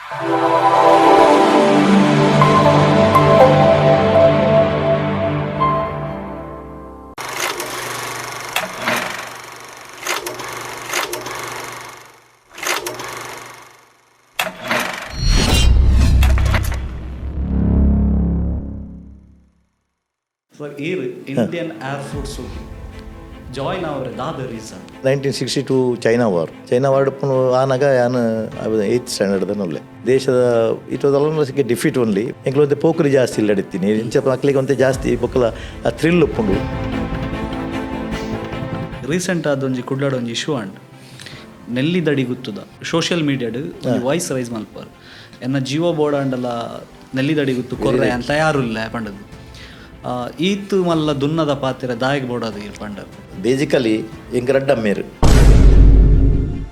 Sir, ಈರ್ Indian ಏರ್ force join ಅವರೆ ದಾದ reason? 1962 China war. China war ಆನಾಗ ಯಾನ್ ಏಯ್ತ್ ಸ್ಟ್ಯಾಂಡರ್ಡ್ ಉಲ್ಲೆ. ದೇಶದ it was almost defeat only. ಎಂಕ್ಲು ಒಂತೆ ಪೋಕ್ರಿ ಜಾಸ್ತಿ ಇಲ್ಲ ಇಡ್ತೀನಿ ಇಂಚ ಮಕ್ಳಿಗೆ ಒಂತೆ ಜಾಸ್ತಿ ಬೊಕ್ಕಲ ಆ ಥ್ರಿಲ್ ಉಪ್ಪುಂಡು. ರೀಸೆಂಟ್ ಆದ ಒಂಜಿ ಕುಡ್ಲಾಡ ಒಂಜಿ ಇಶ್ಯೂ ಆಂಡ್, ನೆಲ್ಲಿದಡಿ ಗುತ್ತುದ ಸೋಷಿಯಲ್ ಮೀಡಿಯಾಡ್ ವಾಯ್ಸ್ ರೈಸ್ ಮಲ್ಪಾರ್, ಎನ್ನ ಜೀವ ಬೋರ್ಡ್ ಆಂಡಲ ನೆಲ್ಲಿದಡಿ ಗುತ್ತು ಕೊರ್ರೆ ಅಂತ ತಯಾರುಲ್ಲ ಪಂಡದು. ಈತ್ ಮಲ್ಲ ದುನ್ನದ ಪಾತ್ರೆ ದಾಯಗ್ ಬೋಡಾದ ಇರ್ ಪಂಡರ್? ಬೇಸಿಕಲಿ ಎಂಕ್ ರಡ್ಡ್ ಅಮ್ಮೇರು.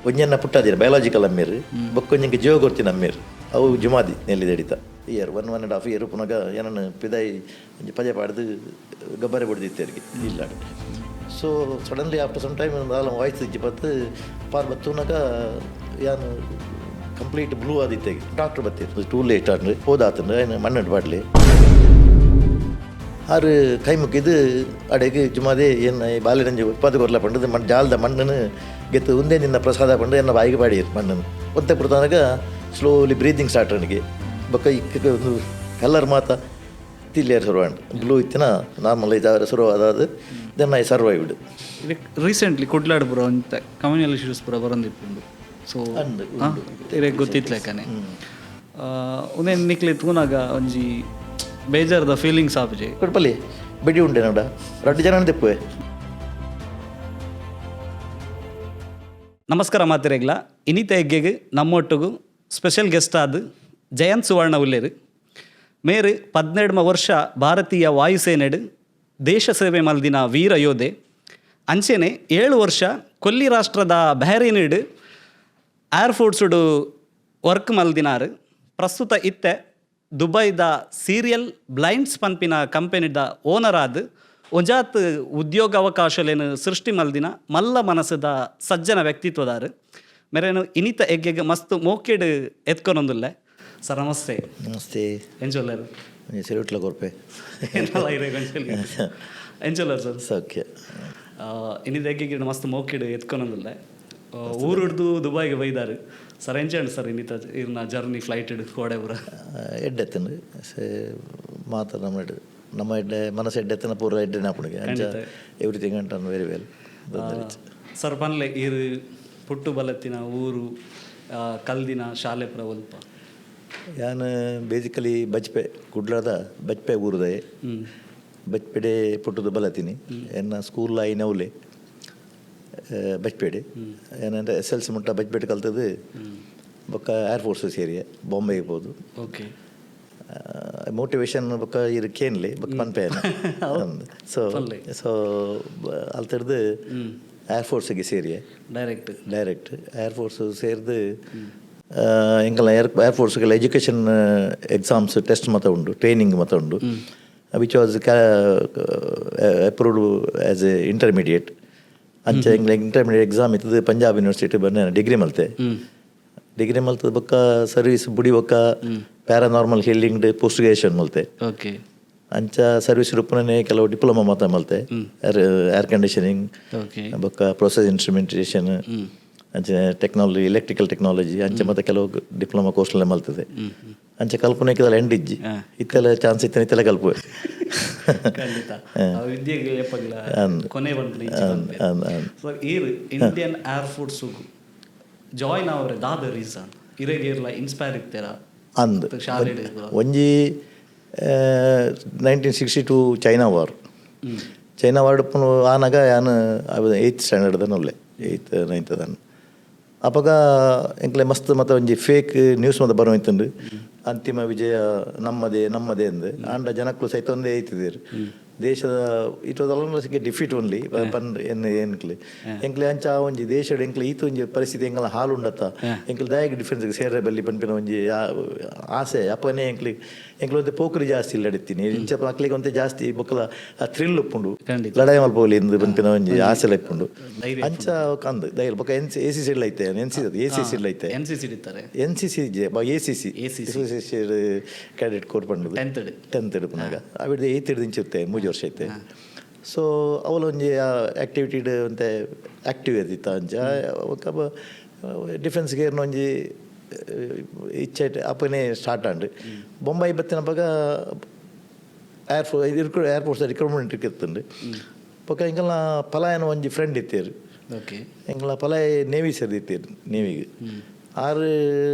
ಒಂಜನ್ನ ಪುಟ್ಟಾದಿರ ಬಯಾಲಜಿಕಲ್ ಅಮ್ಮೇರು, ಬೊಕ್ಕೊಂಜಿಂಕ ಜೀವ ಕೊರ್ತಿನ ಅಮ್ಮೇರು. ಅವು Jumadi ನೆಲ್ಲಿದಡಿತ year one one and half year ಪುನಗ ಏನನ್ನು ಪಿದಾಯಿ ಒಂಜಿ ಪಜೆ ಪಾಡ್ದು ಗಬ್ಬರೆ ಬಡ್ದಿತ್ತೇರಿಗೆ ಇಲ್ಲ. So suddenly after some time ದಾಲ ವಾಯ್ಸ್ ಇಜ್ಜಿ ಬತ್ತು ಪಾರ್ ಬತ್ತುನಗ ಯಾನು ಕಂಪ್ಲೀಟ್ ಬ್ಲೂ ಆದಿತ್ತೆ. ಡಾಕ್ಟರ್ ಬತ್ತೀರು, ಟೂ ಲೇಟ್ ಆಂಡ್ ಹೋದಾತಂದ್ರೆ ಏನು ಮಣ್ಣು ಪಾಡ್ಲಿ. ಆರು ಕೈ ಮುಕ್ಕಿದ್ದು ಅಡೆಗೆ ಜುಮಾದೆ ಏನು ಬಾಲಿರಂಜಿ ಉತ್ಪಾದ ಕೊರ್ಲ ಪಂಡದು ಮಣ್ಣು ಜಾಲದ ಮಣ್ಣನ್ನು ಗೆತ್ತು ಉಂದೇ ನಿನ್ನ ಪ್ರಸಾದ ಪಂಡು ಎನ್ನ ಬಾಯಿಗೆ ಪಾಡಿರು ಮಣ್ಣನ್ನು. ಒಂತೆ ಪುಡ್ತಾನಾಗ ಸ್ಲೋಲಿ ಬ್ರೀದಿಂಗ್ ಸ್ಟಾರ್ಟ್ ನನಗೆ. ಬೊಕ್ಕ ಇಕ್ಕ ಒಂದು ಕಲರ್ ಮಾತ ತಿಲ್ಲಿಯರ್ ಶುರು ಆಂಡ್ ಬ್ಲೂ ಇತ್ತಿನ ನಾರ್ಮಲ್ ಇದಾದ್ರೆ ಶುರು ಅದಾದ. Then I survived. Recently ಕುಡ್ಲಾಡ್ ಪುರ ಒಂತೆ ಕಮ್ಯುನಲ್ ಇಶ್ಯೂಸ್ ಪುರ ಬರೊಂದಿಪ್ಪುಂಡು. ಸೊ ಅಂದ್. ಇರೆಗ್ ಗೊತ್ತಿತ್ಲೆಕ್ಕನೆ ಉಂದೇನ್ ನಿಕ್ಲೆ ತೂನಾಗ ಒಂಜಿ ಬೇಜಾರದ ಫೀಲಿಂಗ್ಸ್ ಆಪುಜಿ? ಕೊಡ್ಪಲ್ಲಿ ಬೆಡಿ ಉಂಡೆ ನೋಡ ರಡ್ಡು ಜನ ತೆಪ್ಪುವೆ. ನಮಸ್ಕಾರ ಮಾತಿರೆಗ್ಲ. ಇನಿತ ಎಗ್ಗೆಗ್ ನಮ್ಮೊಟ್ಟುಗು ಸ್ಪೆಷಲ್ ಗೆಸ್ಟ್ ಆದ್ ಜಯಂತ್ ಸುವರ್ಣ ಉಲ್ಲೇರು. ಮೇರು 12 ವರ್ಷ ಭಾರತೀಯ ವಾಯುಸೇನೆಡ್ ದೇಶ ಸೇವೆ ಮಲ್ದಿನ ವೀರ ಯೋಧೆ. ಅಂಚೆನೆ 7 ವರ್ಷ ಕೊಲ್ಲಿ ರಾಷ್ಟ್ರದ ಬಹರೇನಿಡ್ ಏರ್ ಫೋರ್ಸುಡು ವರ್ಕ್ ಮಲ್ದಿನಾರು. ಪ್ರಸ್ತುತ ಇತ್ತೆ ದುಬೈದ ಸೀರಿಯಲ್ ಬ್ಲೈಂಡ್ಸ್ ಪನ್ಪಿನ ಕಂಪೆನಿದ ಓನರ್ ಆದ್ ಒಂಜಾತ್ ಉದ್ಯೋಗಾವಕಾಶಲೇನು ಸೃಷ್ಟಿ ಮಲ್ದಿನ ಮಲ್ಲ ಮನಸ್ಸುದ ಸಜ್ಜನ ವ್ಯಕ್ತಿತ್ವದಾರು. ಮೆರೇನು ಇನಿತ ಎಗ್ಗೆಗ್ ಮಸ್ತ್ ಮೋಕೆಡ್ ಎತ್ಕೊನೊಂದುಲ್ಲೆ. ಸರ್, ನಮಸ್ತೆ. ನಮಸ್ತೆ. ಎಂಚೊಲ್ಲೆರ್? ಸೆಲ್ಯೂಟ್ಲ ಕೊರ್ಪೆ. ಎಂಚೊಲ್ಲರ್ ಸರ್? ಸೌಖ್ಯ. ಇನಿತ ಎಗ್ಗೆಗ್ ಮಸ್ತ್ ಮೋಕೆಡ್ ಎತ್ಕೊನೊಂದುಲ್ಲೆ. ಊರುಡ್ದು ದುಬೈಗೆ ಬೈದಾರು ಸರ್. ಎಂಚಂಡ್ ಸರ್ ಇನ್ನಿತ ಇರ್ನ ಜರ್ನಿ, ಫ್ಲೈಟ್ ಕೋಡೆ ಪೂರ? ಎಡ್ಡೆತ್ತಂಡು ಮಾತ. ನಮ್ಮ ಎಡ್ಡೆ, ನಮ್ಮ ಎಡ್ಡೆ ಮನಸ್ಸು ಎಡ್ಡೆತ್ತನ ಪೂರ ಎಡ್ಡೆ ನಾಪುಣಿಗೆ ಅಂಚ. ಎವ್ರಿಥಿಂಗ್ ಅಂಟ್ ವೆರಿ ವೆಲ್. ಸರ್, ಪನ್ಲೆ, ಈರು ಪುಟ್ಟು ಬಲತ್ತಿನ ಊರು, ಕಲ್ದಿನ ಶಾಲೆ ಪುರ ಒಲ್ಪ? ಯಾನ್ ಬೇಸಿಕಲಿ ಬಜ್ಪೆ, ಕುಡ್ಲದ ಬಜ್ಪೆ ಊರುದಯೆ. ಬಜ್ಪೆಡೆ ಪುಟ್ಟುದು ಬಲತೀನಿ. ಎನ್ನ ಸ್ಕೂಲ್ ಆಯಿನವುಲೆ ಬಜ್ಪೇಡೆ. ಏನಂದ್ರೆ ಎಸ್ ಎಲ್ ಸಿ ಮುಟ್ಟ ಬಜ್ಪೇಟೆ ಕಲ್ತದ್ದು. ಬೊಕ್ಕ ಏರ್ ಫೋರ್ಸ್ ಸೇರಿಯೆ, ಬಾಂಬೆಗೆ ಪೋದು. ಮೋಟಿವೇಶನ್ ಬೊಕ್ಕ ಇರು ಕೇನ್ಲೆ ಬೊಕ್ಕ ಪನ್ಪೆ. ಸೊ ಸೊ ಅಲ್ತಡ್ದು ಏರ್ ಫೋರ್ಸ್ಗೆ ಸೇರಿಯೆ. ಡೈರೆಕ್ಟ್? ಡೈರೆಕ್ಟ್ ಏರ್ ಫೋರ್ಸ್ ಸೇರ್ದು ಎಂಕಲ್ನ ಏರ್ ಏರ್ ಫೋರ್ಸ್ಗೆಲ್ಲ ಎಜುಕೇಷನ್ ಎಕ್ಸಾಮ್ಸ್ ಟೆಸ್ಟ್ ಮಾತ ಉಂಡು, ಟ್ರೈನಿಂಗ್ ಮಾತ ಉಂಡು, which was approved as a intermediate. ಅಂಚ ಎಂಕ್ಲೆ ಇಂಟರ್ಮೀಡಿಯೇಟ್ ಎಕ್ಸಾಮ್ ಇತ್ತದು. ಪಂಜಾಬ್ ಯೂನಿವರ್ಸಿಟಿ ಬಂದು ಡಿಗ್ರಿ ಮಲ್ತೆ. ಡಿಗ್ರಿ ಮಲ್ತದ ಬೊಕ್ಕ ಸರ್ವಿಸ್ ಬುಡಿ ಬೊಕ್ಕ ಪ್ಯಾರಾನಾರ್ಮಲ್ ಹೀಲಿಂಗ್ ಪೋಸ್ಟ್ ಗ್ರಾಜುಯೇಷನ್ ಮಲ್ತೆ. ಅಂಚ ಸರ್ವಿಸ್ ರೂಪನೇ ಕೆಲವು ಡಿಪ್ಲೊಮಾ ಮಾತ ಮಲ್ತೆ, ಏರ್ ಏರ್ ಕಂಡೀಷನಿಂಗ್ ಬೊಕ್ಕ ಪ್ರೊಸೆಸ್ ಇನ್ಸ್ಟ್ರುಮೆಂಟೇಷನ್, ಅಂಚೆ ಟೆಕ್ನಾಲಜಿ, ಎಲೆಕ್ಟ್ರಿಕಲ್ ಟೆಕ್ನಾಲಜಿ, ಅಂಚೆ ಮತ್ತೆ ಕೆಲವು ಡಿಪ್ಲೊಮಾ ಕೋರ್ಸ್ ಎಲ್ಲ ಮಲ್ತದೆ. ಅಂಚೆ ಕಲ್ಪನೆ ಎಂಡ್ ಇಜ್ಜಿ. ಇತ್ತೆಲ್ಲ ಚಾನ್ಸ್ ಇತ್ತೆ, ಇತ್ತೆಲ್ಲ ಕಲ್ಪುವೆ. ಖಂಡಿತ, ಆ ವಿದ್ಯೆಗೆ ಏಪಗ್ಲ ಕೊನೆ ಬಂತು. ಅಂದ್ ಅಂದ್ ಅಂದ್. ಸರ್, ಈರ್ ಇಂಡಿಯನ್ ಏರ್ ಫೋರ್ಸ್ ಜಾಯ್ನ್ ಅವರೆ ದಾದ ರೀಸನ್? ಇರೆಗೇರ್ಲ ಇನ್ಸ್ಪೈರ್ ಇತ್ತೀರಾ? ಅಂದ್. ಶಾಲೆ? ಒಂಜಿ 1962 China war. China war ಆನಾಗ ಯಾನ್ ಏಯ್ತ್ ಸ್ಟ್ಯಾಂಡರ್ಡ್ ಉಲ್ಲೆ, ಏಯ್ತ್ ನೈನ್ತ್ ದನ್. ಅಪಗ ಎಂಕ್ಲೆ ಮಸ್ತ್ ಮತ್ತೆ ಒಂಜಿ ಫೇಕ್ ನ್ಯೂಸ್ ಮತ್ತೆ ಬರೋಯ್ತುಂಡು, ಅಂತಿಮ ವಿಜಯ ನಮ್ಮದೇ ನಮ್ಮದೇ ಅಂದ್. ಆಂಡ ಜನಕ್ಕಲು ಸಹಿತ ಒಂದೇ ಐತಿದ್ದೀರು. ದೇಶದ, it was almost defeat only ಪನ್ ಎನ್ ಎಂಕ್ಲೆ ಎಂಕ್ಲೆ ಅಂಚ ಆ ಒಂಜಿ ದೇಶಡ್ ಎಂಕ್ಲೆ ಈತ ಒಂಜಿ ಪರಿಸ್ಥಿತಿ, ಎಂಕಲ ಹಾಲು ಉಂಡತ್ತ, ಎಂಕ್ಲೆ ದಾಯೆಗ್ ಡಿಫೆನ್ಸ್ ಸೇರೆ ಬಲ್ಲಿ ಪನ್ಪಿನ ಒಂಜಿ ಆಸೆ. ಅಪ್ಪನೇ ಎಂಕ್ಲೆ ಎಂಕ್ಲೆ ಒಂತೆ ಪೋಕರಿ ಜಾಸ್ತಿ ಇಲ್ಲ ಇತ್ತೀನಿ. ಇಂಚ ಮಕ್ಳಿಗೆ ಒಂತೆ ಜಾಸ್ತಿ ಬೊಕ್ಕಲ ಆ ಥ್ರಿಲ್ ಉಪ್ಪುಂಡು. ಲಡಾಯಿ ಮಲ್ಪೋಲಿ ಇಂದು ಪನ್ಪಿನ ಒಂಜಿ ಆಸೆ ಇಪ್ಪುಂಡು. ಧೈರ್ಯ. ಅಂಚ ಅಂದ್ ಧೈರ್ಯ. ಬೊಕ್ಕ ಎನ್ ಎ ಸಿ ಸಿಡ್ಲ ಐತೆ, ಎನ್ ಸಿ ಎ ಸಿ ಸಿಡ್ಲ ಐತೆ. ಎನ್ ಸಿ ಸಿ ಇತ್ತಾರೆ? N C C, A C C. ACC. Cadet core ಪಂಡುದು. Tenth. Tenth ಹಿಡ್ಪುನಾಗ ಅವಿಡ್ದು ಏಯ್ತ್ ಹಿಡ್ದು ಇಂಚಿರುತ್ತೆ, 3 ವರ್ಷ ಐತೆ. ಸೊ ಅವಲ ಒಂಜಿ ಆಕ್ಟಿವಿಟಿಡ್ ಒಂತೆ ಆಕ್ಟಿವ್ ಇದ್ದಿತ್ತ. ಅಂಚ ಬೊಕ್ಕ ಡಿಫೆನ್ಸ್ಗೆ ಏರ್ನ ಒಂಜಿ ಇಚ್ಛೆ ಅಪ್ಪನೇ ಸ್ಟಾರ್ಟ್ ಆಂಡ್. ಬೊಂಬಾಯಿ ಬತ್ತಿನಪಗ ಏರ್ ಫೋರ್ಸ್ ರಿಕ್ರೂಟ್ಮೆಂಟ್ ಇತ್ತುಂಡು. ಬೊಕ್ಕ ಎಂಕಲ್ನ ಪಲಾಯನ ಒಂಜಿ ಫ್ರೆಂಡ್ ಇತ್ತೇರು. ಎಂಕಲ್ನ ಪಲಾಯ ನೇವಿ ಸೇರ್ದಿತ್ತೇರು, ನೇವಿಗೆ. ಆರು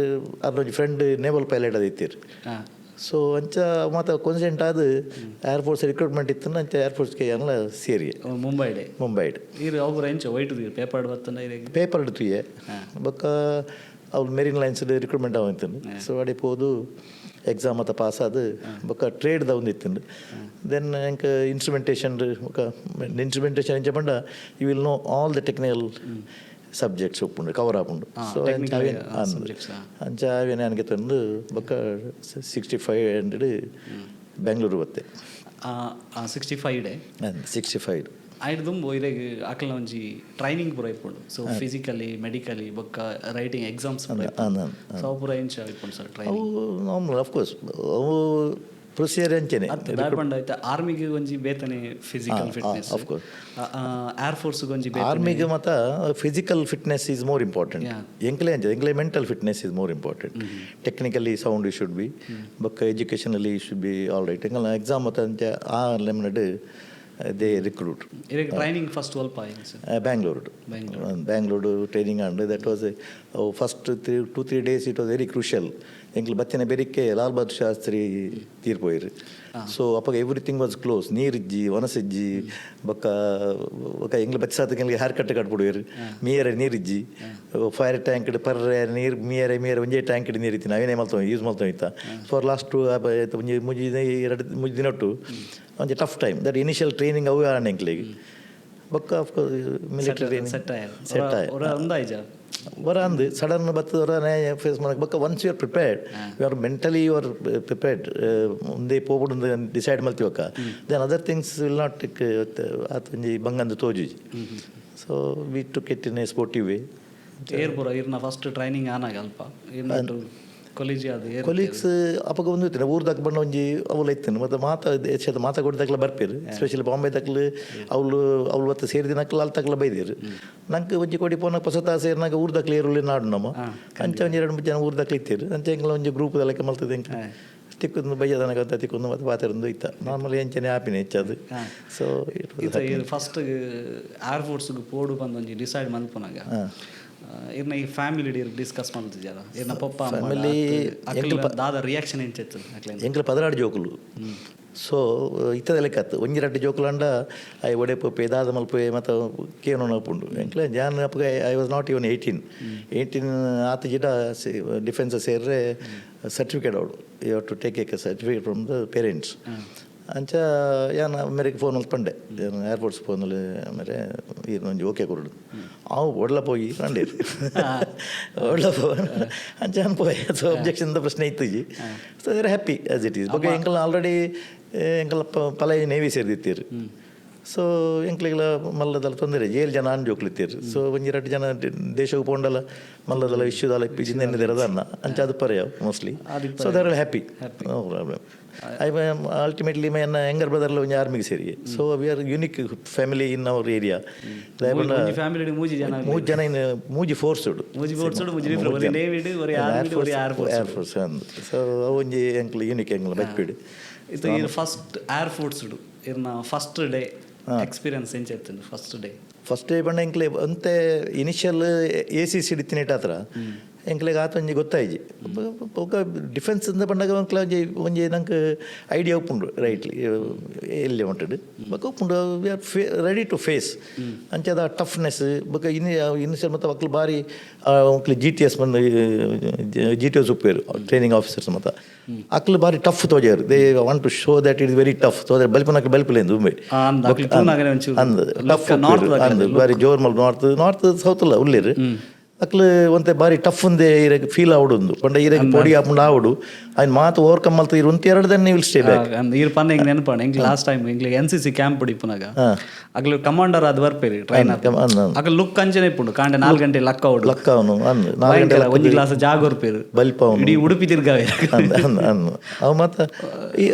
ಆರ್ನ ಒಂಜಿ ಫ್ರೆಂಡ್ ನೇವಲ್ ಪೈಲಟ್ ಅದು ಇತ್ತೇರು. ಸೊ ಅಂಚ ಮಾತ ಕಾನ್ಸಿಡೆಂಟ್ ಆದ್ ಏರ್ ಫೋರ್ಸ್ ರಿಕ್ರೂಟ್ಮೆಂಟ್ ಇತ್ತು. ಅಂಚ ಏರ್ ಫೋರ್ಸ್ಗೆ ಎಲ್ಲ ಸೇರಿ. ಮುಂಬೈಡೆ? ಮುಂಬೈಡ್. ಇರು ಅವು ಎಂಚ ವೈಟ್ ಪೇಪರ್ ಬತ್ತಂಡ ಇರೆಗ್? ಪೇಪರ್ ತೂಯೆ. ಬೊಕ್ಕ ಅವ್ರು ಮೆರಿನ್ ಲೈನ್ಸ್ ರಿಕ್ರೂಟ್ಮೆಂಟ್ ಆವಂತಂದು. ಸೊ ಅಡೆ ಪೋದು ಎಕ್ಸಾಮ್ ಮತ್ತ ಪಾಸ್ ಆದ್ ಬೊಕ್ಕ ಟ್ರೇಡ್ ದ ಒಂದು ಇತ್ತುಂಡು. Then ಎಂಕ್ ಇನ್ಸ್ಟ್ರುಮೆಂಟೇಷನ್. ಬೊಕ್ಕ ಇನ್ಸ್ಟ್ರುಮೆಂಟೇಷನ್ ಎಂಚ ಪಂಡ, you will know all the technical subjects ಉಪ್ಪುಂಡು, ಕವರ್ ಆಪುಂಡು. ಸೊ technical subjects. ಅಂಚ ಅವೇನೆ ನನಗೆ ತಂದು ಬೊಕ್ಕ 65 ಹಂಡ್ರೆಡ್ ಬೆಂಗಳೂರು ಬತ್ತೆ. 65 ಡೇ? 65. ಆಯ್ತು. ದುಂಬು ಇರೆಗ್ ಅಕಲ್ನ ಒಂಜಿ ಟ್ರೈನಿಂಗ್ ಪೂರ ಇಪ್ಪುಂಡು. ಸೊ ಫಿಸಿಕಲಿ, ಮೆಡಿಕಲಿ, ಬೊಕ್ಕ ರೈಟಿಂಗ್ ಎಕ್ಸಾಮ್ಸ್ ಪೂರ. ಸೊ ಅವು ಪೂರ ಎಂಚ ಇಪ್ಪುಂಡು ಸರ್ ಟ್ರೈನಿಂಗ್? ಅವು ನಾರ್ಮಲ್, ಅಫ್ಕೋರ್ಸ್, ಅವು ಪ್ರೊಸೀಜರ್ ಅಂಚೆನೆ. ಅತ್ತ, ದಾದ ಪಂಡ ಐತ ಆರ್ಮಿಗೆ ಒಂಜಿ ಬೇತನೆ physical fitness. Of course. Air force ಒಂಜಿ ಬೇತನೆ. ಆರ್ಮಿಗೆ ಮತ್ತ physical fitness is more important. ಎಂಕ್ಲೆ ಅಂಚೆ, ಎಂಕ್ಲೆ mental fitness is more important. Technically sound you should be, ಬೊಕ್ಕ educationally you should be all right. ಎಂಕಲ್ನ ಎಕ್ಸಾಮ್ ಮತ್ತ ಅಂಚೆ ಆ ಲೆಮನಡ್ they recruit. ಇರೆಗ್ training first ಒಲ್ಪ ಆಯ್ತು sir? Bangalore. Bangalore training and that was first 2-3 days, it was very crucial. ಎಂಕ್ಲು ಬತ್ತಿನ ಬೆರಿಕೆ ಲಾಲ್ ಬಹದ್ದೂರ್ ಶಾಸ್ತ್ರಿ ತೀರ್ಪೋಯಿರು. ಸೊ ಅಪ್ಪಗ everything was close. ನೀರಿಜ್ಜಿ, ಒನಸಿಜ್ಜಿ. ಬೊಕ್ಕ ಬೊಕ್ಕ ಎಂಗ್ಲು ಬಚ್ಚ ಸಾತಕ್ಕೆ ಎಂಗ್ಲಿಗೆ ಹೇರ್ ಕಟ್ ಕಟ್ಬಿಡುವೆರು. ಮೀಯರೆ ನೀರಿಜ್ಜಿ. ಫೈರ್ ಟ್ಯಾಂಕ್ ಪರ್ರೆ ನೀರು, ಮೀಯರೆ ಮೀಯರೆ ಒಂಜೇ ಟ್ಯಾಂಕ್ ನೀರು ಇತ್ತು. ನಾವೇನೇ ಮಲ್ತೋ ಯೂಸ್ ಮಲ್ತೋ ಇತ್ತ ಫಾರ್ ಲಾಸ್ಟ್ ಟು ಒಂಜಿ ಮುಜಿ 2 3 ದಿನೊಟ್ಟು ಒಂಜಿ tough time that initial training. ಅವು ಆಂಡ್ ಎಂಕ್ಲೆಗ್ ಬೊಕ್ಕ ಅಫ್ಕೋರ್ಸ್ ಮಿಲಿಟರಿ ಟ್ರೈನಿಂಗ್. ಸೆಟ್ ಆಯ್? ಸೆಟ್ ಆಯ್. ಒರ ಅಂದಾಯ್ಜ? ವರ ಅಂದು ಸಡನ್ ಬತ್ತದ ಫೇಸ್ ಮಾಡಕ್ಕೆ. ಬೊಕ್ಕ once you are prepared, you are mentally, you are prepared, ಮುಂದೆ ಪೋಪುಡು decide ಮಲ್ತಿವಕ್ಕ, then other things will not ಆತ ಒಂಜಿ ಬಂಗಂದು ತೋಜುಜಿ. So we took it in a sportive way. ಏರ್ ಪೂರ ಇರ್ನ ಫಸ್ಟ್ ಟ್ರೈನಿಂಗ್ ಆನಾಗ ಅಲ್ಪ ಇರ್ನ ಕಾಲೇಜ್ ಅದು ಏರ್? ಕೊಲೀಗ್ಸ್ ಅಪಗ ಒಂದು ಇತ್ತು, ಊರ್ದಾಕ ಬಣ್ಣ ಒಂಜಿ ಅವಳು ಇತ್ತು. ಮತ್ತು ಮಾತ ದೇಶದ ಮಾತ ಕೊಡ್ದಾಕ್ಲ ಬರ್ಪೇರು. ಸ್ಪೆಷಲಿ ಬಾಂಬೆ ತಕ್ಲು ಅವಳು ಅವಳು ಮತ್ತೆ ಸೇರಿದಿನಕ್ಲ ಅಲ್ಲಿ ತಕ್ಲ ಬೈದೇರು. ನಂಗೆ ಒಂಜಿ ಕೊಡಿ ಪೋನ ಹೊಸತಾ ಸೇರಿನಾಗ ಊರ್ದಾಕ್ಲ ಏರುಲಿ ನಾಡು ನಮ್ಮ. ಅಂಚ ಒಂಜಿ ಎರಡು ಮೂರು ಜನ ಊರ್ದಾಕ್ಲ ಇತ್ತೀರು. ಅಂಚ ಎಂಕ್ಲ ಒಂಜಿ ಗ್ರೂಪ್ ಲೆಕ್ಕ ಮಲ್ತದೆ. ಎಂಕ್ಲ ತಿಕ್ಕೊಂದು ಬಯ್ಯದನಕ ಅಂತ ತಿಕ್ಕೊಂದು ಮತ್ತೆ ಪಾತೆರೊಂದು ಇತ್ತ. ನಾರ್ಮಲಿ ಎಂಚನೆ ಆಪಿನ ಹೆಚ್ಚದು. ಸೊ ಇತ್ತ ಫಸ್ಟ್ ಏರ್ ಫೋರ್ಸ್ಗೆ ಪೋಡು ಬಂದು ಒಂಜಿ ಡಿಸೈಡ್ ಮಲ್ಪುನಾಗ ಇರ್ನ ಈ ಫ್ಯಾಮಿಲಿ ಡಿಸ್ಕಸ್ ಮಲ್ತಿದ್ಯಾರ ಇರ್ನ ಪಪ್ಪ? Family ದಾದ ರಿಯಾಕ್ಷನ್ ಎಂಚಿತ್ತು ಅಕ್ಲೆನ? ಎಂಕ್ಲ 12 ಜೋಕುಲು. ಸೊ ಇತ್ತದ ಲೆಕ್ಕತ್ತು ಒಂಜಿ ರಡ್ಡ್ ಜೋಕುಲಂಡ I ಒಡೆ ಪೋಪೆ, ದಾದ ಮಲ್ಪೆ ಮತ್ತು ಕೇನೋಣ ಉಪ್ಪುಂಡು. ಎಂಕ್ಲೆ ಜಾನ್ ಅಪ್ಪಗ I was not even 18. 18 ಆತ ಜಿಡ ಡಿಫೆನ್ಸ್ ಸೇರ್ರೆ ಸರ್ಟಿಫಿಕೇಟ್ ಅವಳು, you have to take a certificate from the parents. ಅಂಚ ಯಾನ್ ಮೇರೆಗೆ ಫೋನ್ ಮಲ್ಪಂಡೆ, ಏರ್ಪೋರ್ಟ್ಸ್ ಫೋನಲ್ಲಿ. ಆಮೇಲೆ ಈರ್ನ ಒಂಜಿ ಓಕೆ ಕೊರಡು. ಅವು ಒಡ್ಲ ಪೋಯಿ ಪಂಡೇರು, ಒಡ್ಲ ಪೋ ಅಂಚ ಅನ್ ಪೋಯೆ. ಸೊ ಅಬ್ಜೆಕ್ಷನ್ ಪ್ರಶ್ನೆ ಇತ್ತುಜಿ. So they're happy as it is. ಬೊಕ್ಕ ಎಂಕಲ್ನ ಆಲ್ರೆಡಿ ಎಂಕಲ್ ಪಲೈ ನೇವಿ ಸೇರ್ದಿತ್ತೀರು. ಸೊ ಎಂಕ್ಲೆಗ್ಲ ಮಲ್ಲದಲ್ಲ ತೊಂದರೆ. 7 ಜನ ಆಣ್ ಜೋಕ್ಲಿತ್ತೀರು. ಸೊ ಒಂಜಿ ರಡ್ಡ್ ಜನ ದೇಶಕ್ಕೆ ಪೋಂಡಲ ಮಲ್ಲದಲ್ಲ ಇಶ್ಯೂದಲ್ಲ ಇಪ್ಪಿಜಿಂದ ಎನ್ನಿದಿರದ ಅಂಚ ಅದು ಪರ್ಯಾವ್ mostly. So they're happy, no problem. I ultimately my younger brother ಒಂಜಿ ಆರ್ಮಿಗೆ ಸೇರಿ. So we are unique family in our area. ಒಂಜಿ ಫ್ಯಾಮಿಲಿ ಮೂಜಿ ಜನ. ಮೂಜಿ ಜನ ಇನ್ ಮೂಜಿ ಫೋರ್ಸ್. ಮೂಜಿ ಫೋರ್ಸ್, ಮೂಜಿ different. ಒರಿ ನೇವಿಡ್, ಒರಿ ಆರ್ಮಿಡ್, ಒರಿ ಏರ್ ಫೋರ್ಸ್. ಏರ್ ಫೋರ್ಸ್. ಸೊ ಅವು ಒಂಜಿ ಎಂಕ್ಲು ಯೂನಿಕ್ ಎಂಕ್ಲು ಬಚ್ಪಿಡ್. ಇದು ಇರ್ ಫಸ್ಟ್ ಏರ್ ಫೋರ್ಸ್ ಇರ್ನ ಫಸ್ಟ್ ಡೇ ಎಕ್ಸ್ಪೀರಿಯನ್ಸ್ ಎಂಚ ಇತ್ತು ಫಸ್ಟ್ ಡೇ? ಫಸ್ಟ್ ಡೇ ಬಂಡ ಎಂಕ್ಲೆ ಅಂತೆ ಇನಿಷಿಯಲ್ ಎ ಸಿ ಸಿ ಇತ್ತಿನೇಟ್ ಹತ್ರ ಎಂಕ್ಲೆಗ್ ಆತೊಂಜಿ ಗೊತ್ತಾಯ್ಜಿ. ಬೊಕ್ಕ ಡಿಫೆನ್ಸ್ ಇಂದ ಪಂಡಗ ಎಂಕ್ಲ ಒಂಜಿ ಒಂಜಿ ನಂಕ್ ಐಡಿಯಾ ಉಪ್ಪುಂಡು ರೈಟ್ಲಿ ಎಲ್ಲಿ ಮಟ್ಟಡ್ ಬೊಕ್ಕ ಉಪ್ಪುಂಡು. We are ready to face. ಅಂಚಾದ ಟಫ್ನೆಸ್ ಬೊಕ್ಕ ಇನಿ ಇನಿಷಿಯಲ್ ಮತ್ತು ಅಕ್ಲು ಬಾರಿ ಅಕ್ಲು ಜಿಟಿಎಸ್ ಬಂದು, ಜಿಟಿಎಸ್ ಉಪ್ಪೇರು, ಟ್ರೈನಿಂಗ್ ಆಫೀಸರ್ಸ್ ಮಾತ. ಅಕ್ಲು ಬಾರಿ ಟಫ್ ತೋಜಾರು. They want to show that it very tough. So ಬಲ್ಪನಕ್ಲು ಬಲ್ಪಲೇಂದು ಉಂಬೆ. ಅಂದ್ ಅಕ್ಲು ತೂನಾಗನೆ ಒಂಚೂರು ಅಂದ್ ಟಫ್ ನಾರ್ತ್. ಅಂದ್, ಬಾರಿ ಜೋರ್ ಮಲ್ ನಾರ್ತ್ ನಾರ್ತ್ ಸೌತ್ ಅಲ್ಲ ಉಲ್ಲೇರು. ಅಕ್ಲು ಒಂತೆ ಬಾರಿ ಟಫ್ ಉಂದೆ ಇರೆಗ್ ಫೀಲ್ ಆವಡುಂದು ಪಂಡ ಇರೆಗ್ ಪೊಡಿ ಆಪುಂಡು ಆವಡು ಆಯ್ನ್ ಮಾತ ಓವರ್ಕಮ್ ಮಲ್ತ ಇರು ಒಂತೆ ಎರಡು then will stay back. ಈರ್ ಪನ್ನ ಎಂಕ್ ನೆನಪಾಣ. ಎಂಕ್ ಲಾಸ್ಟ್ ಟೈಮ್ ಎಂಕ್ಲೆ ಎನ್ಸಿಸಿ ಕ್ಯಾಂಪ್ ಇಪ್ಪುನಾಗ ಅಕ್ಲು ಕಮಾಂಡರ್ ಆದ್ ಬರ್ಪೇರಿ ಟ್ರೈನರ್. ಅಕ್ಲು ಲುಕ್ ಅಂಚನೆ ಇಪ್ಪುಂಡು. ಕಾಂಡೆ 4 ಗಂಟೆ ಲಕ್ಕ ಆವಡು. ಲಕ್ಕ ಅವನು ಅಂದ್, 4 ಗಂಟೆ. ಒಂಜಿ ಗ್ಲಾಸ್ ಜಾಗ ಕೊರ್ಪೇರು. ಬಲ್ಪವನು. ಇಡೀ ಉಡುಪಿ ತಿರ್ಗಾವೆ. ಅಂದ್ ಅಂದ್ ಅಂದ್, ಅವು ಮಾತ ಈ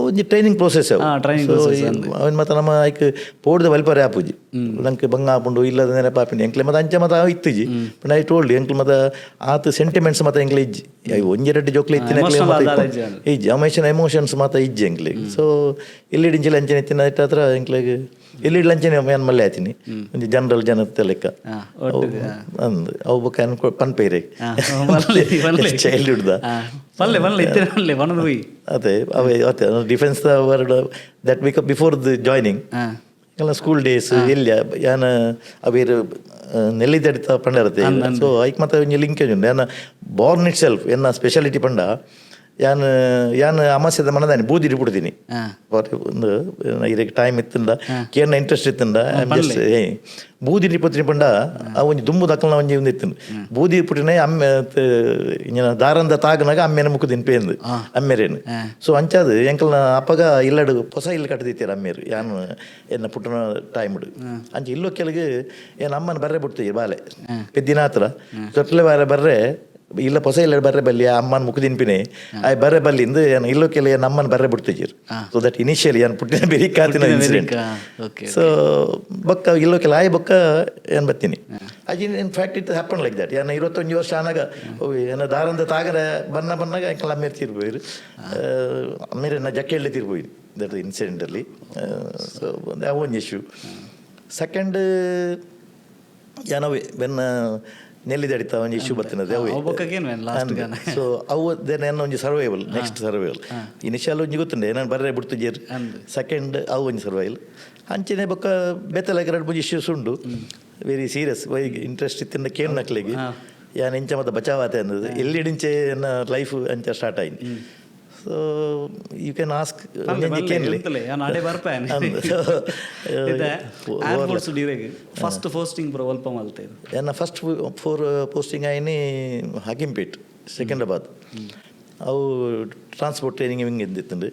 ಒಂಜಿ ಟ್ರೈನಿಂಗ್ ಪ್ರೋಸೆಸ್ ಅವು. Training. So, ಅವನ್ ಮಾತ ನಮ್ಮ ಐಕ್ ಪೋಡ್ದ ಬಲ್ಪರೆ ಆಪುಜಿ. ನಂಗೆ ಬಂಗ ಆಪುಂಡು ಇಲ್ಲದ ನೆನಪಾಪಿನಿ ಎಂಕ್ಲೆ ಮತ್ತೆ ಅಂಚೆ ಮತ ಇತ್ತುಜಿ. ಪಂಡ I told ಎಂಕ್ಲೆ ಮತ ಆತ್ ಸೆಂಟಿಮೆಂಟ್ಸ್ ಮತ ಎಂಕ್ಲೆ ಇಜ್ಜಿ. ಒಂಜಿ ರಡ್ಡ್ ಜೋಕ್ಲೆ ಇತ್ತಿನ Emotional ಆದಾಲ ಇಜ್ಜಿ ಅದು. ಇಜ್ಜಿ. ಅಮೇಶನ್ ಎಮೋಷನ್ಸ್ ಮಾತ ಇಜ್ಜಿ ಎಂಕ್ಲೆ. ಸೊ ಇಲ್ಲಿಡಿಂಚಿಲ ಅಂಚನೆ ಇತ್ತಿನ ಹತ್ರ ಎಂಕ್ಲೆಗ್ ಇಲ್ಲಿಡ್ಲ ಅಂಚನೆ ಏನ್ ಮಲ್ಲೆ ಆಯ್ತೀನಿ ಒಂಜಿ ಜನರಲ್ ಜನತೆ ಲೆಕ್ಕ. ಒಟ್ಟಿಗೆ. ಅಂದ್ ಅವು ಬೊಕ್ಕ ಪನ್ಪೇರೆ. ಬಲ್ಲೆ, ಬಲ್ಲೆ. ಚೈಲ್ಡ್ಹುಡ್ ದ. ಪಲ್ಲೆ ಪಲ್ಲೆ ಇತ್ತಿನ ಪಲ್ಲೆ ಬನದು ಹೋಯಿ. ಅದೇ ಅವೇ ಅದೇ defence word that bec before the joining ಎಲ್ಲ ಸ್ಕೂಲ್ ಡೇಸ್ ಎಲ್ಲಿ ಯಾನ ಅವೇರು ನೆಲ್ಲಿದಡಿತ ಪಂಡರತೆ. ಸೊ ಐಕ್ ಮತ್ತೆ ಒಂಜಿ ಲಿಂಕೇಜ್ ಉಂಡು. ಯಾನ ಬಾರ್ನ್ it self ಎನ್ನ ಸ್ಪೆಷಾಲಿಟಿ ಪಂಡ ಯಾನ್ ಯಾನ್ ಅಮಾಸ್ಯದ ಮನದಾನಿ ಬೂದಿಡಿ ಪುಡ್ತೀನಿ. ಒಂದು ಇರೆಗ್ ಟೈಮ್ ಇತ್ತಂಡ ಕೇರ್ನ ಇಂಟ್ರೆಸ್ಟ್ ಇತ್ತಂಡ ಜಸ್ಟ್ ಬೂದಿ ಪುತ್ತಿನಿ ಪಂಡ ಆ ಒಂಜಿ ದುಂಬು ದಕ್ಕಲ್ನ ಒಂಜಿ ಒಂದು ಇತ್ತು. ಬೂದಿ ಪುಟ್ಟಿನ ಅಮ್ಮೆ ಇಂಜಿನ ದಾರಂದ ತಾಗನಾಗ ಅಮ್ಮೆನ ಮುಕ್ಕು ತಿನ್ಪೇಂದು ಅಮ್ಮೆರೇನು. ಸೊ ಅಂಚಾದು ಎಂಕಲ್ನ ಅಪ್ಪಗ ಇಲ್ಲಡು ಹೊಸ ಇಲ್ಲು ಕಟ್ಟದಿತ್ತೀರ ಅಮ್ಮೇರು ಯಾನ್ ಎನ್ನ ಪುಟ್ಟನ ಟೈಮ್ಡು. ಅಂಚ ಇಲ್ಲೋ ಕೆಲಗೆ ಏನ್ ಅಮ್ಮನ ಬರ್ರೆ ಬಿಡ್ತೀವಿ ಬಾಲೆ ಪೆದ್ದಿನ ಹತ್ರ ತೊಟ್ಲೆ ಬಾರೆ ಬರ್ರೆ ಇಲ್ಲ ಹೊಸ ಇಲ್ಲ ಬರ್ರೆ ಬಲ್ಲಿ ಅಮ್ಮನ ಮುಖ ತಿನ್ಪಿನಿ ಆಯ್ ಬರ್ರೆ ಬಲ್ಲಿಂದು ಏನು ಇಲ್ಲೋ ಕೆಲ ಏನು ಅಮ್ಮನ ಬರ್ರೆ ಬಿಡ್ತಿದ್ದೀರು. ಸೊ that initially ಏನು ಪುಟ್ಟಿನ ಬೆರಿ ಕಾತಿನ ಇನ್ಸಿಡೆಂಟ್. ಸೊ ಬೊಕ್ಕ ಇಲ್ಲೋ ಕೆಲ ಆಯ್ ಬೊಕ್ಕ ಏನು ಬರ್ತೀನಿ ಅಜಿ. In fact it happen like that. ಏನು 21 ವರ್ಷ ಆನಾಗ ಏನ ದಾರಂದ ತಾಗರ ಬನ್ನ ಬನ್ನಾಗ ಎಂಕಲ್ ಅಮ್ಮೇರು ತೀರ್ಬೋಯಿರು. ಅಮ್ಮೇರೆ ನಾ ಜಕ್ಕೆಳ್ಳಿ ತೀರ್ಬೋಯಿ that ಇನ್ಸಿಡೆಂಟಲ್ಲಿ. ಸೊ ಒಂದು ಇಶ್ಯೂ. ಸೆಕೆಂಡ್ ಏನವೇ ಬೆನ್ನ ನೆಲ್ಲಿದಡಿತ ಒಂಜಿ ಇಶ್ಯೂ ಬತ್ತಿನದೆ ಅವೇ. ಅವು ಬೊಕ್ಕಗೇನು ಲಾಸ್ಟ್ ಗಾನ. ಸೊ ಅವು then ಎನ್ನ ಒಂಜಿ ಸರ್ವೈವಲ್, ನೆಕ್ಸ್ಟ್ ಸರ್ವೈವಲ್. ಇನಿಷಿಯಲ್ ಒಂಜಿ ಗೊತ್ತುಂಡೆ ನಾನು ಬರ್ರೆ ಬಿಡ್ತು ಜೇರ್. ಸೆಕೆಂಡ್ ಅವು ಒಂಜಿ ಸರ್ವೈವಲ್. ಅಂಚನೆ ಬೊಕ್ಕ ಬೇತಲಾಗ ಎರಡು ಮೂಜಿ ಇಶ್ಯೂಸ್ ಉಂಡು ವೆರಿ ಸೀರಿಯಸ್. ವೈ ಇಂಟ್ರೆಸ್ಟ್ ಇತ್ತಿನ ಕೇನ್ ನಕ್ಲಿಗೆ ಯಾನ್ ಇಂಚ ಮತ್ತೆ ಬಚಾವಾತೆ ಅನ್ನೋದು ಎಲ್ಲಿಡಿಂಚೆ ಎನ್ನ ಲೈಫ್ ಅಂಚ ಸ್ಟಾರ್ಟ್ ಆಯ್ತು. ಸೊ you can ask ಕೇನ್ಲಿ. ಎಂತಲೇ ಯಾನ್ ಅಡೆ ಬರ್ಪೇನೆ. ಏರ್ ಫೋರ್ಸ್ ಡಿರೆಗ್ ಫಸ್ಟ್ ಪೋಸ್ಟಿಂಗ್ ಪೂರ ಒಲ್ಪ ಮಲ್ತೇರು? ಎನ್ನ ಫಸ್ಟ್ ಫೋರ್ ಪೋಸ್ಟಿಂಗ್ ಆಯ್ನಿ ಹಕಿಂಪೇಟ್, ಸಿಕಿಂದ್ರಾಬಾದ್. ಅವು ಟ್ರಾನ್ಸ್ಪೋರ್ಟ್ ಟ್ರೈನಿಂಗ್ ವಿಂಗ್ ಇದ್ದಿತ್ತುಂಡು.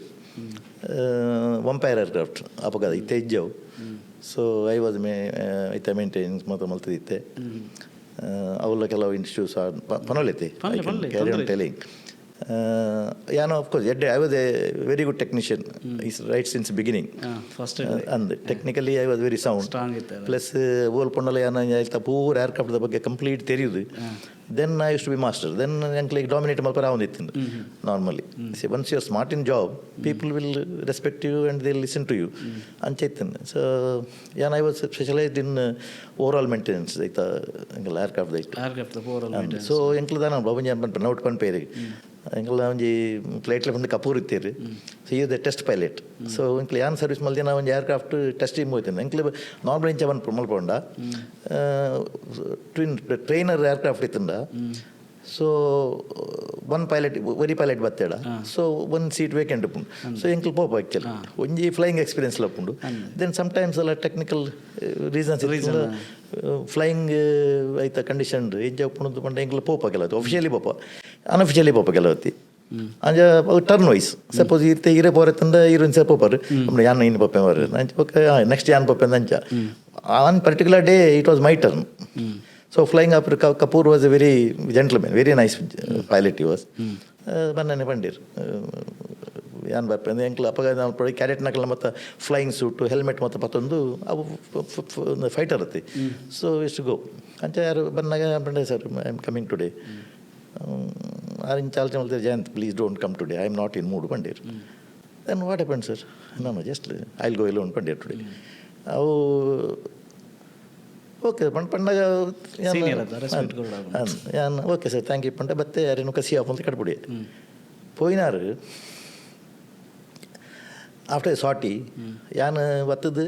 ವಂಪೈರ್ ಏರ್ಕ್ರಾಫ್ಟ್ ಅಪಗದ ಇತ್ತೆ ಇಜ್ಜವು. ಸೊ I was May ಐತೆ ಮೇಂಟೆನೆನ್ಸ್ ಮಾತ್ರ ಮಲ್ತದಿತ್ತೆ. ಅವೆಲ್ಲ ಕೆಲವು ಇನ್ಸ್ಟಿಟ್ಯೂಟ್ಸ್ ಪನೊಲೈತೆ. ಪನ್ಲೆ, ಪನ್ಲೆ. ಕ್ಯಾರಿ ಆನ್ ಟೆಲಿಂಗ್ ಯಾನೋ. ಆಫ್ ಕೋರ್ಸ್ ಎಡ್ಡೆ I was a very good technician is right since beginning. First. ಅಂದ್ technically I was very sound. Strong ಇತ್ತು. ಪ್ಲಸ್ ಓಲ್ ಪೊಂಡಲ ಯಾನ ಐತ ಪೂರ ಏರ್ಕ್ರಾಫ್ಟ್ ಬಗ್ಗೆ ಕಂಪ್ಲೀಟ್ ತೆರೆಯುದು. Then I used to be master. Then ಎಂಕ್ಲೆಗ್ ಡಾಮಿನೇಟ್ ಮಲ್ಪರ ಆವೊಂದಿತ್ತು normally. Once you smart in job, people will respect you and they listen to you. ಅಂಚ ಇತ್ತು. ಸೊ ಯಾನ್ I was specialised in overall maintenance ಐತ ಎಂಕಲ್ ಏರ್ಕ್ರಾಫ್ಟ್ ಐತ. Aircraft overall. ಸೊ ಎಂಕ್ಲ ದಾನ ಒಂಜಿ ಪನ್ಪ ನೌಟ್ ಪನ್ಪೇರಿ ಎಂಕಲ್ನ ಒಂಜಿ ಫ್ಲೈಟ್ಲೆ ಬಂದು Kapoor ಇತ್ತೀರಿ. So he the test pilot. So ಎಂಕ್ಲ ಯಾನ್ ಸರ್ವಿಸ್ ಮಲ್ದಿನ ಒಂಜಿ ಏರ್ಕ್ರಾಫ್ಟ್ ಟೆಸ್ಟಿಂಗ್ ಹೋಯ್ತೇನೆ. ಎಂಕ್ಲೆ ನಾರ್ಮಲ್ ಇಂಚ ಪನ್ಪ ಮಲ್ಪೊಂಡ ಟ್ವಿನ್ ಟ್ರೈನರ್ ಏರ್ಕ್ರಾಫ್ಟ್ ಇತ್ತಂಡ. ಸೊ ಒನ್ ಪೈಲಟ್ ಒರಿ ಪೈಲಟ್ ಬತ್ತೇಡ. ಸೊ ಒನ್ ಸೀಟ್ ವೇಕೆಂಟ್ ಉಪ್ಪುಂಡು. ಸೊ ಎಂಕ್ಲು ಪೋಪ ಆಕ್ಚುಲಿ ಒಂಜಿ ಫ್ಲೈಯಿಂಗ್ ಎಕ್ಸ್ಪೀರಿಯನ್ಸ್ ಉಪ್ಪುಂಡು. Then sometimes ಅಲ್ಲ ಟೆಕ್ನಿಕಲ್ ರೀಸನ್ಸ್ ಫ್ಲೈಯಿಂಗ್ ಐತ ಕಂಡೀಷನ್ ಎಜ್ಜ ಉಪ್ಪುಂಡು ಪಂಡ ಎಂಕ್ಲು ಪೋಪ ಕೆಲವತ್ತು ಒಫಿಷಿಯಲಿ ಪೋಪ, ಅನ್ಅಫಿಷಿಯಲಿ ಪೋಪ ಕೆಲವತ್ತಿ. ಅಂಚ ಟರ್ನ್ ವೈಸ್ ಸಪೋಸ್ ಇತ್ತೆ ಇರೆ ಪೋರೆತ್ತಂಡ ಇರು ಸೆ ಪೋಪರು ಯಾನ್ ಇನ್ನು ಪೋಪೆ ಮರ ಅಂಚ ನೆಕ್ಸ್ಟ್ ಯಾನ್ ಪೋಪೆ ಅಂಚ. On particular day it was my turn. So flying up Kapoor was a very gentleman, very nice pilot he was. ಬನ್ನನೆ ಪಂಡೀರ್ ಯಾನ್ ಬರ್ಪೆ ಎಂಕ್ಲ ಅಪಗ ನಾವು ಕ್ಯಾಡೆಟ್ ನಕಲ ಮತ್ತು ಫ್ಲೈಯಿಂಗ್ ಸೂಟು ಹೆಲ್ಮೆಟ್ ಮತ್ತು ಪತ್ತೊಂದು ಅವು ಫೈಟರ್ ಅತ್ತೆ. ಸೊ ಇಷ್ಟು ಗೋ ಅಂಚ ಯಾರು ಬನ್ನಾಗ ಪಂಡೆ, "Sir, I am coming today." ಆರ್ ಇಂಚ ಆಲೋಚನೆ ಮಲ್ತಾರೆ, "Jayanth, please don't come today. I am not in mood" Pandir. "Then what happen, sir?" "No, just I go alone" Pandir today. ಅವು ಓಕೆ ಪಂಡ ಪಂಡಾಗ. Senior ಅತ್ತ, respect ಕೊರೊಡು. ಯಾನ್ "ಓಕೆ ಸರ್, thank you" ಪಂಡ ಬತ್ತೆ. ಅರೆನು ಕಸಿ ಆಪುಂತ ಕಟ್ಬಿಡಿ ಪೋಯಿನಾರು. ಆಫ್ಟರ್ ಸಾಟಿ ಯಾನ್ ಬತ್ತದು,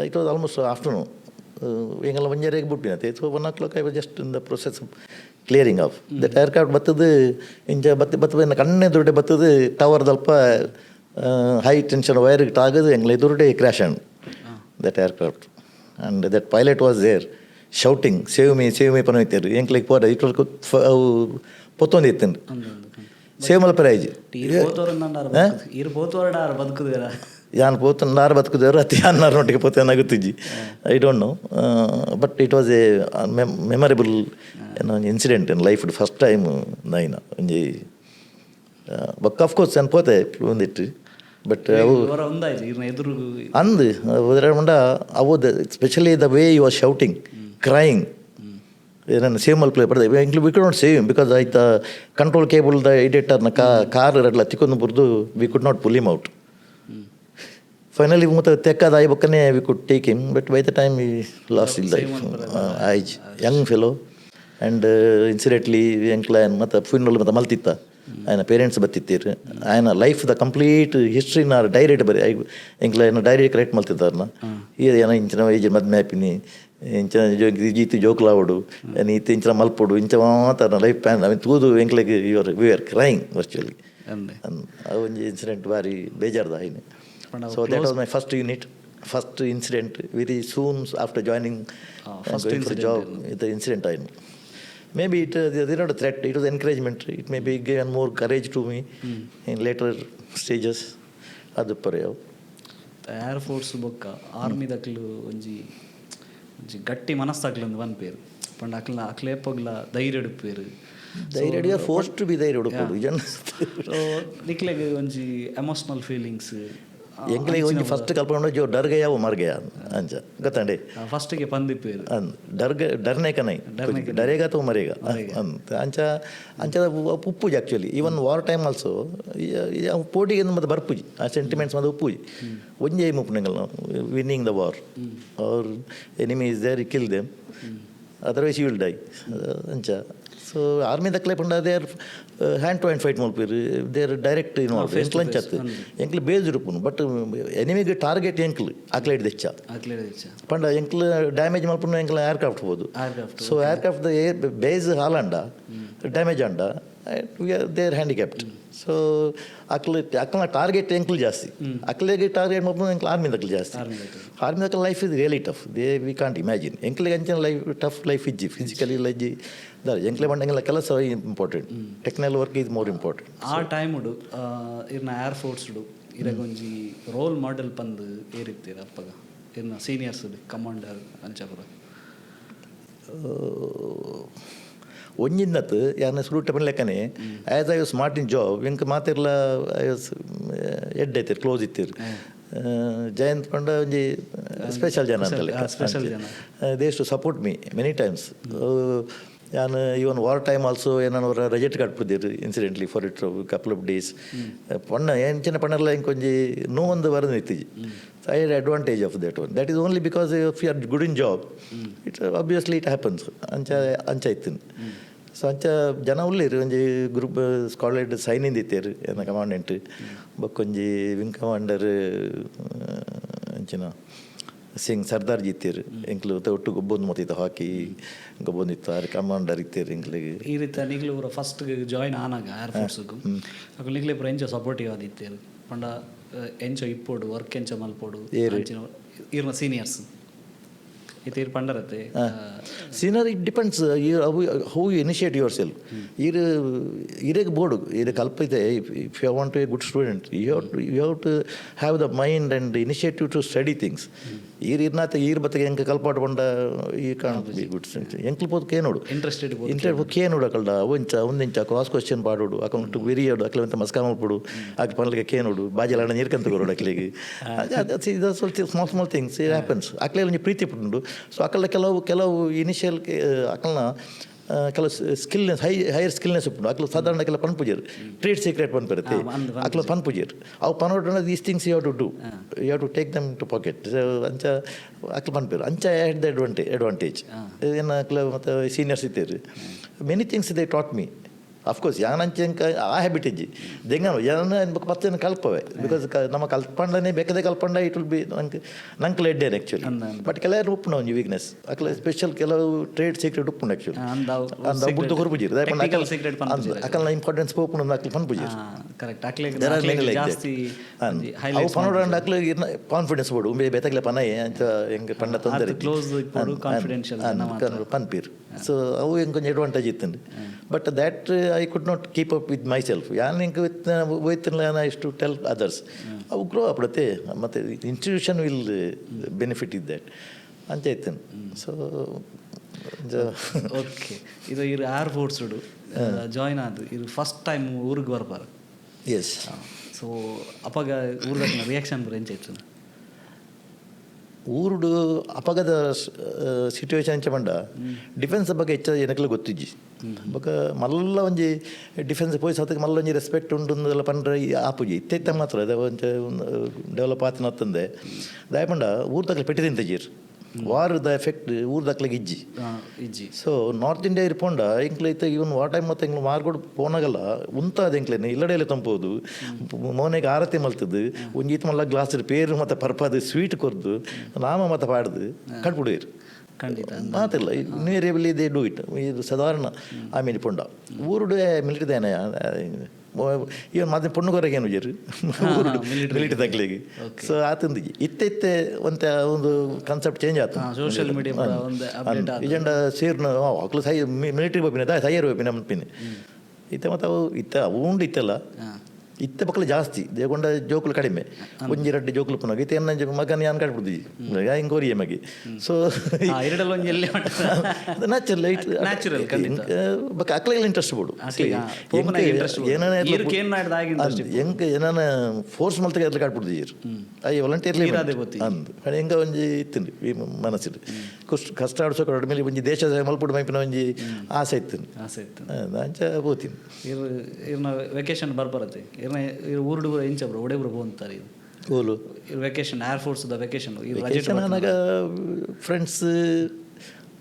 it was almost afternoon. ಎಂಗಲ್ಲ ಒಂಜರೆಗೆ ಬುಟ್ಟಿನತೆ. So 1 o'clock I was just in the process clearing off that aircraft. ಬತ್ತದು ಇಂಚ ಬತ್ತಿ ಬತ್ತ ಕಣ್ಣೆ ದುಡ್ಡೆ ಬತ್ತದು ಟವರ್ದಲ್ಪ ಹೈ ಟೆನ್ಷನ್ ವೈರ್ಗೆ ತಾಗದು ಎಂಗ್ಲ ಎದುರುಡೆ crash and that aircraft, and that pilot was there shouting, "Save me, save me" ಪನೋಯ್ತೇರು. ಎಂಕ್ಲೆಗ್ ಪೋರ it ಅವು ಪೊತ್ತೊಂದು ಇತ್ತುಂಡು. ಸೇವ್ ಮಲ್ಪರೆ ಆಯ್ಜಿ. ಈರ್ ಪೋತೋರಂದಾಂಡ, ಈರ್ ಪೋತೋರಡ ಆರ್ ಬದುಕುದೇರ. ಯಾನ್ ಪೋತು ನಾರು ಬದುಕುದೇವರು ಅತಿ ಯಾನ್ ಒಟ್ಟಿಗೆ ಪೋತೆ ಗೊತ್ತಿಜ್ಜಿ, I don't know, but it was a memorable ಏನೋ incident in life, first time ನೈನ ಒಂಜಿ. ಬೊಕ್ಕ ಆಫ್ಕೋರ್ಸ್ ಯಾನ್ ಪೋತೆ ಒಂದಿಟ್ಟು, ಬಟ್ ಅವು ಹೊರ ಒಂದಾಯ್ತು ಈರ್ನ ಎದುರು. ಅಂದ್ ಉಂಡ ಅವು, specially the way you are shouting, crying, ನನ್ನ ಸೇವ್ ಮಲ್ಪಲೆ ಬರ್ತದೆ. ಎಂಕ್ಲು we could not save because ಐತ control cable the ಎಡಿಟರ್ನ car ರಡ್ಲ ತಿಕ್ಕೊಂದು ಬುರ್ದು we could not pull him out. Finally ಮೂತ ತೆಕ್ಕದ ಆಯಿ ಬೊಕ್ಕನೆ we could take him, but by the time he lost his life. ಆಯ್ಜ್ Young fellow. And incidentally ಎಂಕ್ಲ ಮತ್ತು ಫ್ಯೂನಲ್ ಮತ್ತು ಮಲ್ತಿತ್ತ ಆಯನ parents ಬತ್ತಿತ್ತೀರು. ಆಯನ life the complete ಹಿಸ್ಟ್ರಿನ direct ಬರಿ ಎಂಕ್ಲ ಏನ dairy correct ಮಲ್ತಿದ್ದಾರನ. ಏನೋ ಇಂಚಿನ age ಮದ್ಮೆ ಆಪಿನಿ, ಇಂಚಿನ ಜೀತಿ ಜೋಕುಲಾವಡು, ಈತ ಇಂಚಿನ ಮಲ್ಪೊಡು, ಇಂಚ ಮಾತ ಲೈಫ್ ಪ್ಯಾನ್ ಅವೆನ್ ತೂದು ಎಂಕ್ಲೆಗ್ your we are crying virtually. ಅಂದೆ. ಅವು ಒಂಜಿ ಇನ್ಸಿಡೆಂಟ್ ಬಾರಿ ಬೇಜಾರ್ದ ಆಯ್ನೆ. So that was my first unit, first incident, very soon after joining. First incident. Job ಇದು ಇನ್ಸಿಡೆಂಟ್ ಆಯ್ತು. Maybe it not threat, it was encouragement. It may be given more courage to me in later stages. ಅದು ಪರ್ಯಾವ್. ಏರ್ force ಬೊಕ್ಕ ಆರ್ಮಿದಕ್ಲು ಒಂಜಿ ಒಂಜಿ ಗಟ್ಟಿ ಮನಸ್ಸಾಕ್ಲು ಒಂದು ಪನ್ಪೇರು. ಪಂಡ ಅಕ್ಲ ಅಕ್ಲೇಪಗ್ಲ ಧೈರ್ಯ ಉಪ್ಪೇರು. ಧೈರ್ಯ, ಫೋರ್ಸ್ ಟು ಬಿ ಧೈರ್ಯ ಉಡುಪೋಡು ಜನ. ಸೊ ನಿಕ್ಲೆಗ್ ಒಂಜಿ ಎಮೋಷನಲ್ ಫೀಲಿಂಗ್ಸ್? ಎಂಕ್ಲೆಗ್ ಒಂಜಿ ಫಸ್ಟ್ ಕಲ್ಪನೆ ಜೋ डर गया वो मर गया ಅಂಚ ಗೊತ್ತಂಡೆ. ಫಸ್ಟಿಗೆ ಪಂದಿಪ್ಪೇರು. ಅಂದ್ डर डरने का नहीं, डरेगा तो मरेगा ಅಂತ. ಅಂಚ ಅಂಚ ಉಪ್ಪುಜಿ. Actually even war time also ಪೋಟಿಗೆ ಮತ್ತೆ ಬರ್ಪುಜಿ, ಆ ಸೆಂಟಿಮೆಂಟ್ಸ್ ಮತ್ತೆ ಉಪ್ಪುಜಿ. ಒಂಜಿ ಏಮ್ ಉಪ್ಪುನಂಗಲ್ ನಾವು winning the war. Our enemy is there, kill them, otherwise you will die ಅಂಚ. ಸೊ ಆರ್ಮಿ ದಕ್ಲೆ ಪಂಡ they are hand to hand fight ಮಲ್ಪೀರು, they are direct involve. ಎಂಕ್ಲು ಅಂಚತ್ತು ಎಂಕ್ಲು ಬೇಸ್ ಇರುಪುನು, ಬಟ್ ಎನಿಮಿಗೆ ಟಾರ್ಗೆಟ್ ಎಂಕ್ಲು ಅಕ್ಲೇಟ್ ದೆಚ್ಚ. ಅಕ್ಲೇಡ್. ಪಂಡ ಎಂಕ್ಲು ಡ್ಯಾಮೇಜ್ ಮಲ್ಪುನ ಎಂಕ್ಲ ಏರ್ಕ್ರಾಫ್ಟ್ ಹೋದು. Aircraft. So aircraft air base ಹಾಲಂಡ damage ಅಂಡ we are there handicapped. So ಅಕ್ಲು ಅಕ್ಲ ಟಾರ್ಗೆಟ್ ಎಂಕ್ಲು ಜಾಸ್ತಿ. ಅಕ್ಲೆಗೆ ಟಾರ್ಗೆಟ್ ಮಲ್ಪುನ ಎಂಕ್ಲು ಆರ್ಮಿ ದಕ್ಲು ಜಾಸ್ತಿ. ಆರ್ಮಿ ದಕ್ಲ life is really tough, they we can't imagine. ಎಂಕ್ಲಿಗೆ ಅಂಚಿನ ಲೈಫ್ ಟಫ್ ಲೈಫ್ ಇಜ್ಜಿ, ಫಿಸಿಕಲಿ ಇಜ್ಜಿ. ಎಂಕ್ಲೆ ಬಂಡಂಗೆಲ್ಲ ಕೆಲಸ important, technical work is more important. ಆ ಟೈಮುಡು ಇರ್ನ ಏರ್ ಫೋರ್ಸ್ಡು ಇರಗೊಂಜಿ ರೋಲ್ ಮಾಡೆಲ್ ಪಂದ್ ಏರಿತ್ತೀರ ಅಪ್ಪಗ ಇರ್ನ ಸೀನಿಯರ್ಸ್ ಕಮಾಂಡರ್ ಅಂಚಪುರ? ಒಂಜಿಂದತ್ ಯಾನ ಸುರುಟ ಲೆಕ್ಕನೆ as I was smart in job, ಎಂಕ್ ಮಾತೆರ್ಲ I was Ed ಐತಿರ್, close ಇತ್ತೀರ್. Jayanth ಪಂಡ ಒಂಜಿ ಸ್ಪೆಷಲ್ ಜನ ಅಂತ ಲೆಕ್ಕ. ಸ್ಪೆಷಲ್ ಜನ. They to support me many times. ಯಾನ್ ಇವನ್ ವಾರ್ ಟೈಮ್ ಆಲ್ಸೋ ಏನಾನ ರಜೆಟ್ ಕಟ್ಬಿದ್ದೀರು incidentally for it couple of days. ಪಣ್ಣ ಎಂಚಿನ ಪಣ್ಣರ್ಲ ಇಂಕೊಂಜಿ ನೋವೊಂದು ಬರೋದು ಇತ್ತೀಚೆ. I had advantage of that one. That is only because if you are good in job, it obviously it happens. ಅಂಚ ಅಂಚ ಇತ್ತಿನ. ಸೊ ಅಂಚ ಜನ ಉಲ್ಲೇರು. ಒಂಜಿ ಗ್ರೂಪ್ ಸ್ಕಾಲೆಡ್ ಸೈನಿಂದ ಇತ್ತೇರು ಎನ್ನ ಕಮಾಂಡೆಂಟ್. ಬೊಕ್ಕೊಂಜಿ ವಿಂಗ್ ಕಮಾಂಡರ್ ಅಂಚಿನ ಸಿಂಗ್ ಸರ್ದಾರ್ಜಿ ಇತ್ತೇರು. ಎಂಕ್ಲು ಒಟ್ಟು ಗೊಬ್ಬೊಂದು ಮತ್ತಿತ್ತು, ಹಾಕಿ ಗೊಬ್ಬೊಂದಿತ್ತು. ಆರು ಕಮಾಂಡರ್ ಇತ್ತೇರು ಎಂಕ್ಲಿಗೆ. ಈ ರೀತಿ ನಿಗ್ಲು ಪೂರ ಫಸ್ಟ್ ಜಾಯ್ನ್ ಆನಾಗ ಏರ್ ಫೋರ್ಸ್ಗು ಅಕುಲು ನಿಗ್ಲೆ ಪೂರ ಎಂಚ ಸಪೋರ್ಟಿವ್ ಆದಿತ್ತೇರು? ಪಂಡ ಎಂಚ ಇಪ್ಪೋಡು, ವರ್ಕ್ ಎಂಚ ಮಲ್ಪೋಡು ಅಂಚಿನ ಇರ್ನ ಸೀನಿಯರ್ಸ್ ಇತ್ತೆ ಪಂಡರತ್ತೆ. Senior, it depends how you initiate yourself. ಇರ್ ಇರೆಗ್ ಬೋಡು ಇರೆ ಕಲ್ಪಿದೆ. If you want to a good student, you have to have the mind and initiative to study things. ಈರ್ ಇರ್ನಾತ ಈರ್ ಬತ್ತಗೆ ಎಂಕ ಕಲ್ಪಾಟ ಪಂಡ ಈ ಕಾಣ್ ಬಿ ಗುಡ್. ಎಂಕ್ಲು ಪೋದು ಕೇನೋಡು. ಇಂಟ್ರೆಸ್ಟೆಡ್. ಇಂಟ್ರೆಸ್ಟ್ ಕೇನೋಡು. ಅಕಲ್ಡ ಅವಂಚ ಒಂದಿಂಚ ಕ್ರಾಸ್ ಕ್ವಶನ್ ಪಾಡೋಡು, ಅಕೌಂಟ್ ಬಿರಿಯೋಡು, ಅಕ್ಲೆ ಅಂತ ಮಸ್ಕ ಮಲ್ಪೊಡು, ಅಕ್ ಪನ್ಲಿಕ್ಕೆ ಕೇನೋಡು, ಬಾಜಿ ನೀರ್ಕಂತ ಕೊರೋಡು ಅಕ್ಲೆಗೆ. ಸ್ವಲ್ಪ small small things it happens. ಅಕ್ಲೆ ಒಂಜಿ ಪ್ರೀತಿ ಪುಂಡು. ಸೊ ಅಕಲ್ನ ಕೆಲವು ಕೆಲವು ಇನಿಷಿಯಲ್ ಅಕಲ್ನ ಕೆಲವು ಸ್ಕಿಲ್ನೆಸ್, ಹೈಯರ್ ಸ್ಕಿಲ್ನೆಸ್ ಉಪ್ಪುಂಡು. ಅಕ್ಲು ಸಾಧಾರಣ ಕೆಲ ಪನ್ಪುಜೆರ್, ಟ್ರೇಡ್ ಸೀಕ್ರೆಟ್ ಪನ್ಪೆರ್. ಅಕ್ಲು ಪನ್ಪುಜೆರ್. ಅವು ಪನೋಟು these things you have to do, you have to take them to pocket. ಅಂಚ ಅಕ್ಲು ಪನ್ಪೆರ್. ಅಂಚ ಹ್ಯಾಡ್ the advantage ಏನು, ಅಕ್ಲು ಮತ್ತು ಸೀನಿಯರ್ಸ್ ಇತ್ತೆರ್. Many things they taught me. Of course ಯಾನ್ ಅಂಚೆ ಎಂಕ ಆ ಹ್ಯಾಬಿಟ್ ಇಜ್ಜಿ. ದೆಂಗನು ಯಾನ್ ಬೊಕ್ಕ ಪತ್ತೆ ಕಲ್ಪವೆ, because ನಮ್ಮ ಕಲ್ಪಂಡನೆ ಬೇಕಾದ ಕಲ್ಪಂಡ it will be ನಂಗೆ ನಂಕ್ಲ ಎಡ್ಡೇನೆ ಆ್ಯಕ್ಚುಲಿ. ಬಟ್ ಕೆಲವರು ಉಪ್ಪುಂಡು ಒಂಜಿ ವೀಕ್ನೆಸ್. ಅಕ್ಲ ಸ್ಪೆಷಲ್ ಕೆಲವು ಟ್ರೇಡ್ ಸೀಕ್ರೆಟ್ ಉಪ್ಪುಂಡು ಆ್ಯಕ್ಚುಲಿ. ಅಂದ ಬುಡ್ದು ಕೊರ್ಪುಜಿರ್. Technical secret. ಅಕಲ್ನ ಇಂಪಾರ್ಟೆನ್ಸ್ ಪೋಪುಂಡು, ಅಕ್ಲು ಪನ್ಪುಜಿರ್. Correct. There are many like that. ಅವು ಪನೋಡಂಡ ಅಕ್ಲು ಕಾನ್ಫಿಡೆನ್ಸ್ ಬೋಡು, ಉಂಬೆ ಬೇತಗ್ಲೆ ಪನಯೆ ಅಂಚ ಎಂಕ್ ಪಂಡ ತೊಂದರೆ. ಕ್ಲೋಸ್ ಇಪ್ಪೊಡು, ಕಾನ್ಫಿಡೆನ್ಷಿಯಲ್. ಪನ್ಪೀರ್. ಸೊ ಅವು ಎಂಕ್ ಒಂಜಿ ಅಡ್ವಾಂಟೇಜ್ ಇತ್ತುಂಡು, but that I could not keep up with myself. ಯಾನ್ ಎಂಕ್ ಹೋಯ್ತಿಲ್ಲ ಇಷ್ಟು ಟೆಲ್ ಅದರ್ಸ್. ಅವು ಗ್ರೋ ಅಪ್ಡತ್ತೆ ಮತ್ತು institution will benefit is that. ಅಂಚ ಇತ್ತು. ಸೊ ಓಕೆ, ಇದು ಇರು ಏರ್ ಫೋರ್ಸ್ ಜಾಯ್ನ್ ಆದ್ ಇದು ಫಸ್ಟ್ ಟೈಮ್ ಊರಿಗೆ ಬರ್ಪಾರ? ಎಸ್. ಸೊ ಅಪಗ ಊರ್ದಕ್ನ ರಿಯಾಕ್ಷನ್ ಬರ ಎಂಚ ಇತ್ತು? ಊರುಡು ಅಪಗದ ಸಿಚುವೇಶನ್ ಎಂಚ ಪಂಡ, ಡಿಫೆನ್ಸ್ ಬಗ್ಗೆ ಹೆಚ್ಚ ಏನಕ್ಲ ಗೊತ್ತಿಜ್ಜಿ. ಬೊಕ ಮಲ್ಲ ಒಂಜಿ ಡಿಫೆನ್ಸ್ ಪೋಯಿ ಸತಕ್ಕೆ ಮಲ್ಲ ಒಂಜಿ ರೆಸ್ಪೆಕ್ಟ್ ಉಂಡು ಅಂದೆಲ್ಲ ಪಂಡ್ರೆ ಆಪುಜಿ. ಇತ್ತೆ ಇತ್ತೆ ಮಾತ್ರ ಅದ ಒಂಚ ಡೆವಲಪ್ ಆತಿನ ಅತ್ತಂದೆ. ದಾಯ ಪಂಡ ಊರ್ದಕ್ಲೆ ಪೆಟ್ಟಿ ತಿಂತಜೀರ್. ವಾರದ ಎಫೆಕ್ಟ್ ಊರ್ದಕ್ಲೆಗ್ ಇಜ್ಜಿ. ಇಜ್ಜಿ. ಸೊ ನಾರ್ತ್ ಇಂಡಿಯಾ ಇರ್ಪೊಂಡ ಎಂಕ್ಲೆ ಇತ್ತೆ ಇವನ್ ವಾ ಟೈಮ್ ಮತ್ತೆ ಎಂಕ್ಲು ಮಾರ್ಗೋಡು ಪೋನಾಗಲ್ಲ ಉಂತಾದ ಎಂಕ್ಲೆನೆ ಇಲ್ಲಡೆಲೆ ತಂಪೋದು, ಮೋನೆಗೆ ಆರತಿ ಮಲ್ತದ್ದು, ಒಂಜಿ ಈತ್ ಮಲ್ಲ ಗ್ಲಾಸ್ ಪೇರು ಮತ್ತೆ ಪರ್ಪಾದ ಸ್ವೀಟ್ ಕೊರ್ದು, ನಾಮ ಮತ್ತೆ ಪಾಡ್ದು ಕಟ್ಬಿಡುವೇರು. ಮಾತಿಲ್ಲ. Invariably they do it. ಇದು ಸಾಧಾರಣ. ಆಮೇಲೆ ಪೊಂಡ ಊರುಡು ಮಿಲಿಟರಿ ದೇನ ಇವನ್ ಮತ್ತೆ ಪೊಣ್ಣು ಕೊರಗೆ ಏನು ಜರು ಊರುಡು ಮಿಲಿಟರಿ ತಕ್ಲಿಗೆ. ಸೊ ಆತಂದು ಇತ್ತೆ ಇತ್ತೆ ಒಂತೆ ಒಂದು ಕಾನ್ಸೆಪ್ಟ್ ಚೇಂಜ್ ಆತು. ಸೋಷಿಯಲ್ ಮೀಡಿಯಾ ಒಂದು ಅಪ್ಡೇಟ್. ಇಜಂಡ ಸೇರ್ನ ಅಕ್ಲು ಸೈ ಮಿಲಿಟರಿ ಬೋಪಿನ ಸೈಯರ್ ಬೋಪಿನ ಮನ್ಪಿನಿ. ಇತ್ತೆ ಮತ್ತೆ ಅವು ಇತ್ತೆ ಅವು ಉಂಡು ಇತ್ತೆಲ್ಲ. ಇತ್ತೆ ಪಕ್ಕಲ ಜಾಸ್ತಿ ದೇಗೊಂಡ ಜೋಕುಲು ಕಡಿಮೆ, ಒಂಜಿ ರಡ್ಡು ಜೋಕುಲು ಪುನಗ. ಇತ್ತೆ ಎನ್ನ ಮಗನ ಯಾನ್ ಕಟ್ಬಿಡ್ದು ಹಿಂಗೆ ಕೊರಿಯೆ ಮಗೆ. ಸೊ ಎರಡಲ್ಲಿ ಒಂಜಿ ಎಲ್ಲಿ ನ್ಯಾಚುರಲ್. ನ್ಯಾಚುರಲ್. ಬೊಕ್ಕ ಅಕ್ಲೆಗೆಲ್ಲ ಇಂಟ್ರೆಸ್ಟ್ ಬೋಡು. ಎಂಕ್ ಏನಾನ ಫೋರ್ಸ್ ಮಲ್ತಗೆ ಅದ್ಲ ಕಟ್ಬಿಡ್ದು. I volunteer ಅಂದ್ ಎಂಕ ಒಂಜಿ ಇತ್ತು ಈ ಮನಸ್ಸಿಡು. ಕಷ್ಟ ಕಷ್ಟ ಆಡ್ಸೋ ಮೇಲೆ ಒಂಜಿ ದೇಶ ಮಲ್ಪುಡು ಮೈಪಿನ ಒಂಜಿ ಆಸೆ ಇತ್ತು. ಆಸೆ ಇತ್ತು. ಅಂಚ ಪೋತೀನಿ. ಇರ್ ಇರ್ನ ವೆಕೇಶನ್ ಬರ್ಬರತ್ತೆ, ಇರ್ನ ಇರ್ ಊರುಡು ಎಂಚ ಬ್ರೋ, ಒಡೆ ಬ್ರೋ ಪೋಂತಾರೆ ಇದು? ಓಲು? ಇರ್ vacation, air force the vacation. Vacation ಆನಗ ಫ್ರೆಂಡ್ಸ್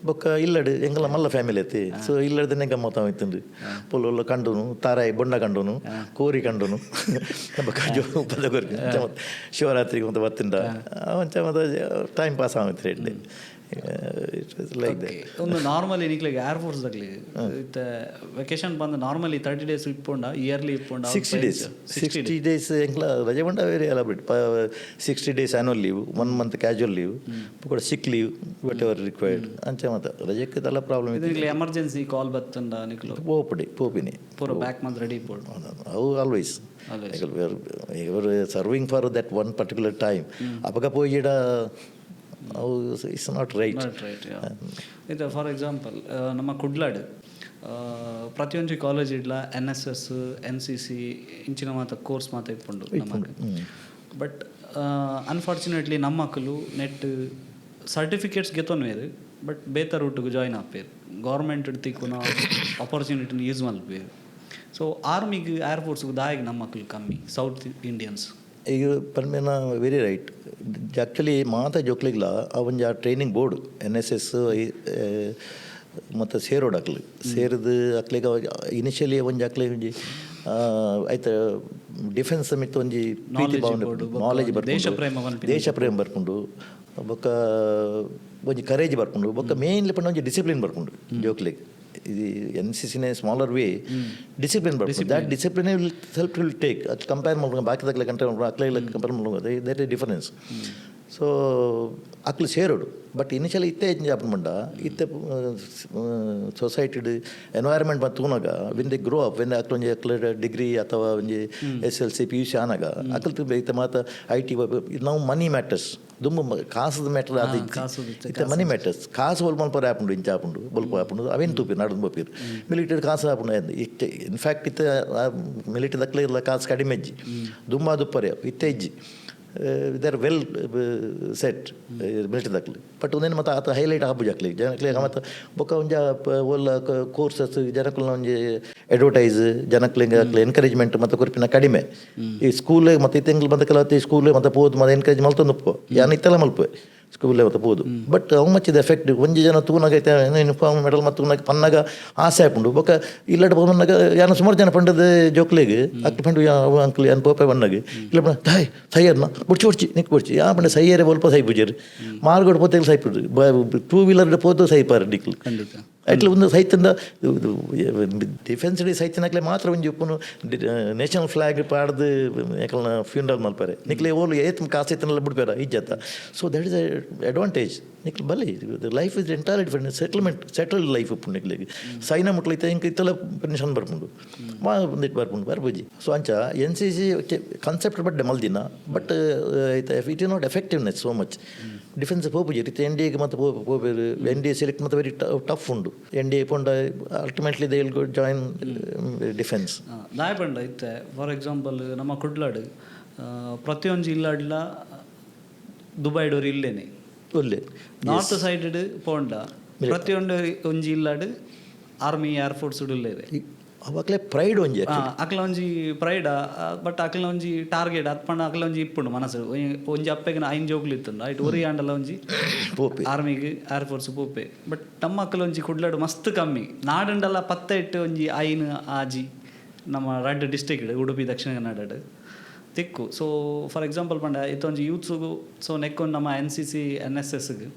ಬೊಕ್ಕ ಇಲ್ಲಡು ಎಂಕಲ ಮಲ್ಲ ಫ್ಯಾಮಿಲಿ ಐತಿ. ಸೊ ಇಲ್ಲಡ್ದನೆ ಗಮ್ಮತ್ ಆಯ್ತುಂಡು. ಪೊಲೊಲ್ಲ ಕಂಡುನು, ತಾರಾಯಿ ಬೊಂಡ ಕಂಡುನು, ಕೋರಿ ಕಂಡುನು, ಬೊಕ್ಕ ಜೋ ಪದ ಕೊರ್ಪಿ ಶಿವರಾತ್ರಿಗೆ ಮತ್ತೆ ಬತ್ತಿಂಡ. ಅಂಚ ಮತ್ತೆ ಟೈಮ್ ಪಾಸ್ ಆಗುತ್ತೆ. It is like that. ಒಂದು ನಾರ್ಮಲಿ ನಿಕ್ಲೆಗ್ ಏರ್ ಫೋರ್ಸ್ ದಕ್ಲಿ ಇತ್ತೆ ವೆಕೇಶನ್ ಬಂದು ನಾರ್ಮಲಿ 30 ಡೇಸ್ ಇಪ್ಪೊಂಡ, ಇಯರ್ಲಿ ಇಪ್ಪೊಂಡ? 60 ಡೇಸ್, 60 ಡೇಸ್ ಎಂಕ್ಲ ರಜೆ ಬಂಡ very elaborate. 60 days annual leave, one month casual leave, ಕೂಡ sick leave, whatever required. ಅಂಚ ಮಾತ ರಜೆಕ್ಕೆ ದಲ್ಲ ಪ್ರಾಬ್ಲಮ್. ಇದು ನಿಕ್ಲೆ ಎಮರ್ಜೆನ್ಸಿ ಕಾಲ್ ಬತ್ತಂಡ ನಿಕ್ಲು? ಪೋಪಡಿ, ಪೋಪಿನಿ. ಪೂರ ಬ್ಯಾಕ್ ಮಂತ್ ರೆಡಿ ಇಪ್ಪೊಡು. ಅವು always serving for that one particular time. ಅಪಗ ಪೋಯಿಡ ಅವು it's not right. Not right. ಇದು ಫಾರ್ ಎಕ್ಸಾಂಪಲ್ ನಮ್ಮ ಕುಡ್ಲಾಡ್ ಪ್ರತಿಯೊಂಜಿ ಕಾಲೇಜ್ ಇಡ್ಲ ಎನ್ ಎಸ್ ಎಸ್, ಎನ್ ಸಿ ಸಿ ಇಂಚಿನ ಮಾತ ಕೋರ್ಸ್ ಮಾತ ಇಪ್ಪುಂಡು ನಮಕ್. ಬಟ್ ಅನ್ಫಾರ್ಚುನೇಟ್ಲಿ ನಮ್ಮ ಮಕ್ಕಳು ನೆಟ್ ಸರ್ಟಿಫಿಕೇಟ್ಸ್ ಗೆತೊನ್ವೇರು, ಬಟ್ ಬೇತ ರೂಟ್ಗೆ ಜಾಯ್ನ್ ಆಪೇರು, ಗೌರ್ಮೆಂಟ್ ತಿಕ್ಕುನ ಆಪರ್ಚುನಿಟಿನ ಯೂಸ್ ಮಲ್ಪೇರು. ಸೊ ಆರ್ಮಿಗೆ, ಏರ್ ಫೋರ್ಸ್ಗೆ ದಾಯಿಗೆ ನಮ್ಮ ಮಕ್ಕಳು ಕಮ್ಮಿ, ಸೌತ್ ಇಂಡಿಯನ್ಸ್? ಈಗ ಪನ್ಪಿನ ವೆರಿ ರೈಟ್. ಆ್ಯಕ್ಚುಲಿ ಮಾತ ಜೋಕ್ಲಿಗ್ಲ ಆ ಒಂಜಿ ಆ ಟ್ರೈನಿಂಗ್ ಬೋರ್ಡ್, ಎನ್ ಎಸ್ ಎಸ್ ಮತ್ತು ಸೇರೋಡು. ಅಕ್ಲು ಸೇರಿದು ಅಕ್ಲಿಗೆ ಇನಿಷಿಯಲಿ ಒಂಜಿ ಅಕ್ಲಿಗೆ ಒಂಜಿ ಐತ ಡಿಫೆನ್ಸ್ ಮಿತ್ತ ಒಂಜಿ ಪ್ರೀತಿ ಭಾವನೆ, ನಾಲೆಜ್. ದೇಶ ಪ್ರೇಮ ಪನ್ಪಿನ. ದೇಶ ಪ್ರೇಮ ಬರ್ಪುಂಡು. ಬೊಕ್ಕ ಒಂಜಿ ಕರೇಜ್ ಬರ್ಪುಂಡು. ಬೊಕ್ಕ ಮೇನ್ಲಿ ಪಂಡ ಒಂಜಿ ಡಿಸಿಪ್ಲಿನ್ ಬರ್ಪುಂಡು ಜೋಕ್ಲಿಗೆ. ಇದು ಎನ್ ಸಿ ಸಿನೇ ಸ್ಮಾಲರ್ ವೇ ಡಿಸಿಪ್ಲಿನ್ ಬರ್ಪುಂಡು. That discipline will self will take. ಅದು ಕಂಪೇರ್ ಮಾಡ್ಕೊಂಡು ಬಾಕಿ ಕಂಟ್ರಿ ಅಕ್ಲೆಗ್ ಕಂಪೇರ್ ಮಾಡ್ಕೊಂಡು that is difference. So ಅಕ್ಲು ಸೇರೋಡು. ಬಟ್ ಇನಿಷಿಯಲಿ ಇತ್ತೆ ಎಂಚ ಆಪುಂಡು ಪಂಡ, ಇತ್ತೆ ಸೊಸೈಟಿಡ್ ಎನ್ವೈರ್ಮೆಂಟ್ ಮತ್ತು ತೂನಗ, when they grow up, when ಅಕ್ಲು ಒಂಜಿ ಅಕ್ಲ ಡಿಗ್ರಿ ಅಥವಾ ಒಂಜಿ S L C, P U C ಆನಗ ಅಕ್ಲು ಇತ್ತೆ ಮಾತ I T. ನಾವು ಮನಿ ಮ್ಯಾಟರ್ಸ್. ದುಂಬು ಕಾಸದ ಮ್ಯಾಟರ್ ಅದು. ಇತ್ತೆ ಮನಿ ಮ್ಯಾಟರ್ಸ್. ಕಾಸು ಒಲ್ಪ ಮಲ್ಪರೆ ಆಪುಂಡು, ಇಂಚ ಆಪುಂಡು, ಬೊಲ್ಪ ಆಪುಂಡು, ಅವೇನು ತೂಪಿ ನಡ್ದು ಪೋಪೀರ್. ಮಿಲಿಟರಿ ಕಾಸು ಆಪುಂಡು. ಇತ್ತೆ ಇನ್ಫ್ಯಾಕ್ಟ್ ಇತ್ತೆ ಮಿಲಿಟರಿ ದಕ್ಲೆ ಇಲ್ಲ ಕಾಸು ಕಡಿಮೆ ಇಜ್ಜಿ. ದುಂಬಾ ದುಪ್ಪರೆ, ಇತ್ತೆ ಇಜ್ಜಿ. They are well set military ದಕ್ಲು. But ಒಂದೇನು ಮತ್ತು ಆತ ಹೈಲೈಟ್ ಆಪುಜಿ ಅಕ್ಲೆಗ್, ಜನಕ್ಲೆಗ್. ಮತ್ತು ಬೊಕ್ಕ ಒಂಜ ಓಲ್ಲ ಕೋರ್ಸಸ್, ಜನಕುಲ್ನ ಒಂಜಿ ಅಡ್ವರ್ಟೈಸ್, ಜನಕ್ಲೆಗ್ ಅಕ್ಲೆ ಎನ್ಕರೇಜ್ಮೆಂಟ್ ಮತ್ತು ಕೊರ್ಪಿನ ಕಡಿಮೆ. ಈ ಸ್ಕೂಲ್ ಮತ್ತು ಇತ್ತೆ ಮತ್ತೆ ಕೆಲವು ಸ್ಕೂಲ್ ಮತ್ತು ಪೋದು ಮತ್ತು ಎನ್ಕರೇಜ್ ಮಲ್ತೊಂದು ಉಪ್ಪು. ಯಾನ್ ಇತ್ತೆಲ್ಲ ಮಲ್ಪುವೆ, ಸ್ಕೂಲ್ ಮತ್ತು ಪೋದು. ಬಟ್ how much ಇದು ಎಫೆಕ್ಟ್? ಒಂಜಿ ಜನ ತೂನಾಗ ಯೂನಿಫಾರ್ಮ್, ಮೆಡಲ್ ಮತ್ತು ತೂನಾಗ ಪನ್ನಾಗ ಆಸೆ ಆಪುಂಡು. ಬೊಕ್ಕ ಇಲ್ಲಡ್ ಪೋವನ್ನಾಗ ಯಾನ ಸುಮಾರು ಜನ ಪಂಡದ ಜೋಕ್ಲೆಗ್, ಅಕ್ಲು ಪಂಡು, ಅಂಕಲ್ ಯಾನ್ ಪೋಪೆ ಪನ್ನಾಗ, ಇಲ್ಲ ಪಂಡ, ದಾಯ್ ಸೈಯರ್ನ ಬುಡ್ಚಿ ಬುಡ್ಚಿ ನಿಕ್ ಬುಡ್ಚಿ. ಯಾ ಪಂಡ, ಸೈಯರೆ ಒಲ್ಪ ಸೈಪುಜೆರ್, ಮಾರ್ಗಡ್ ಪೋತೆಗ್ ಸೈಪುಡು, ಟೂ ವೀಲರ್ ಪೋತು ಸೈಪಾರ್ ನಿಕ್ಲು. ಅಟ್ಲ ಒಂದು ಸೈತಂದ ಡಿಫೆನ್ಸ್ ಸೈತಿನಕ್ಲೆ ಮಾತ್ರ ಒಂಜಿ ಉಪ್ಪುನು. ನ್ಯಾಷನಲ್ ಫ್ಲಾಗ್ ಪಾಡ್ದು ಯಾಕಲ್ನ ಫ್ಯೂನರಲ್ ಮಲ್ಪಾರೆ. ನಿಕ್ಲೆ ಓಲು ಏತ್ ಕಾಸು ಇತ್ತನೆಲ್ಲ ಬಿಡ್ಪಾರ ಇಜ್ಜತ್ತ. So that is advantage. ನಿಕ್ಲು ಬಲಿ life is entirely different, settlement, settled life ಉಪ್ಪುಂಡು ನಿಕ್ಲೆಗ್. ಸೈನ ಮುಟ್ಲ ಇತ್ತೆ ಇಂಕ್ ಇತ್ತೆಲ್ಲ ಪೆನ್ಷನ್ ಬರ್ಪುಂಡು, ಮಾ ಒಂದಿಟ್ಟು ಬರ್ಪುಂಡು, ಬರ್ಪುಜಿ. ಸೊ ಅಂಚ ಎನ್ ಸಿ ಸಿ ಕನ್ಸೆಪ್ಟ್ ಬಡ್ಡೆ ಮಲ್ದಿನ, but it is not effectiveness so much. Defence ಪೋಪುಜಿ ಇತ್ತೆ ಎನ್ ಡಿ ಎಗೆ ಮತ್ತು ಪೋಪೆರ್. ಎನ್ ಡಿ ಎ ಸೆಲೆಕ್ಟ್ ಮತ್ತು ವೆರಿ ಟಫ್ ಉಂಡು. ಎನ್ ಡಿ ಎ ಪೋಂಡ ultimately they will go join defence. ದಾಯ ಪಂಡ ಇತ್ತೆ ಫಾರ್ ಎಕ್ಸಾಂಪಲ್ ನಮ್ಮ ಕುಡ್ಲಾಡ್ ಪ್ರತಿಯೊಂಜಿ ಇಲ್ಲಾಡ್ಲ ದುಬೈಡೋರು ಇಲ್ಲೇನೆ. ಒಲ್ಲೆ. ನಾರ್ತ್ ಸೈಡ್ ಪೋಂಡ ಪ್ರತಿಯೊಂದು ಒಂಜಿ ಇಲ್ಲಾಡ್ ಆರ್ಮಿ, ಏರ್ ಫೋರ್ಸ್ ಉಲ್ಲೇರೆ. ಅವಾಗಲೇ ಪ್ರೈಡ್ ಒಂಜಿ. ಅಕ್ಲ ಒಂಜಿ ಪ್ರೈಡ್, ಬಟ್ ಅಕ್ಲ ಒಂಜಿ ಟಾರ್ಗೆಟ್ ಅತ್ಪಂಡ ಅಕ್ಲ ಒಂಜಿ ಇಪ್ಪುಂಡು ಮನಸ್ಸು. ಒಂಜಿ ಅಪ್ಪೆಗೆ ಐನ್ ಜೋಕ್ಲು ಇತ್ತುಂಡು, ಐಟ್ ಒರಿ ಆಂಡಲ ಒಂಜಿ ಪೋಪೆ. ಆರ್ಮಿಗ್, ಏರ್ ಫೋರ್ಸ್ ಪೋಪೆ. ಬಟ್ ನಮ್ಮ ಅಕ್ಕಲ ಒಂಜಿ ಕುಡ್ಲಡು ಮಸ್ತ್ ಕಮ್ಮಿ. ನಾಡುಂಡಲ ಪತ್ತ ಇಟ್ಟು ಒಂಜಿ ಐನ್ ಆಜಿ ನಮ್ಮ ರಡ್ಡ್ ಡಿಸ್ಟ್ರಿಕ್ಟ್, ಉಡುಪಿ, ದಕ್ಷಿಣ ಕನ್ನಡಡ್ ತಿಕ್ಕು. ಸೊ ಫಾರ್ ಎಕ್ಸಾಂಪಲ್ ಪಂಡ ಇತ್ತೊಂಜಿ ಯೂತ್ಸುಗು, ಸೊ ನೆಕ್ಕೊಂದು ನಮ್ಮ ಎನ್ ಸಿ ಸಿ, ಎನ್ ಎಸ್ ಎಸ್ಗೆ,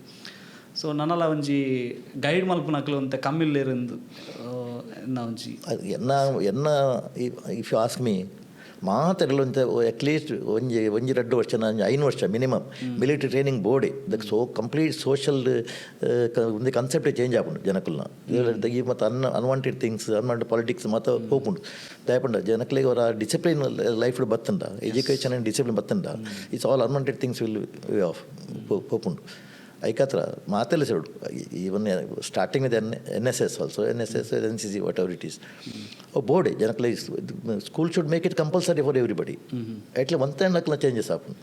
ಸೊ ನನಲ ಒಂಜಿ ಗೈಡ್ ಮಲ್ಪುನಕ್ಲು ಅಂತ ಕಮ್ಮಿಲ್ಲೇರಿಂದು ಎನ್ನ ಒಂಜಿ ಅದು ಎನ್ನ ಎನ್ನ if you ask me, ಮಾತೆರ್ಲ ಒಂತೆ ಅಟ್ಲೀಸ್ಟ್ ಒಂಜಿ ಒಂಜಿ 2 ವರ್ಷ, ಒಂಜಿ 5 ವರ್ಷ ಮಿನಿಮಮ್ ಮಿಲಿಟರಿ ಟ್ರೈನಿಂಗ್ ಬೋಡೆ. ದಕ್ ಸೊ ಕಂಪ್ಲೀಟ್ ಸೋಷಲ್ ಒಂದು ಕನ್ಸೆಪ್ಟ್ ಚೇಂಜ್ ಆಪುಂಡು ಜನಕುಲ್ನ. ಈ ಮತ್ತು ಅನ್ವಾಂಟೆಡ್ ಥಿಂಗ್ಸ್, ಅನ್ವಾಂಟೆಡ್ ಪಾಲಿಟಿಕ್ಸ್ ಮತ್ತು ಪೋಪುಂಡು. ದಯಪಂಡ ಜನಕ್ಲೆಗ್ ಅವರ ಡಿಸಿಪ್ಲಿನ್ ಲೈಫ್ ಬತ್ತಂಡ, ಎಜುಕೇಷನ್ ಆ್ಯಂಡ್ ಡಿಸಿಪ್ಲಿನ್ ಬತ್ತಂಡ, it's all unwanted things will way off ಪೋಪುಂಡು. ಐಕತ್ರ ಮಾತೆಲ್ಲ ಸೇರುಡು, even starting with NSS also, NSS, NCC, whatever it is, ಬೋಡೆ ಜನಕ್ಲೆ. School should make it compulsory for everybody. At least ಅಕ್ಲ changes ಆಪುಂಡು.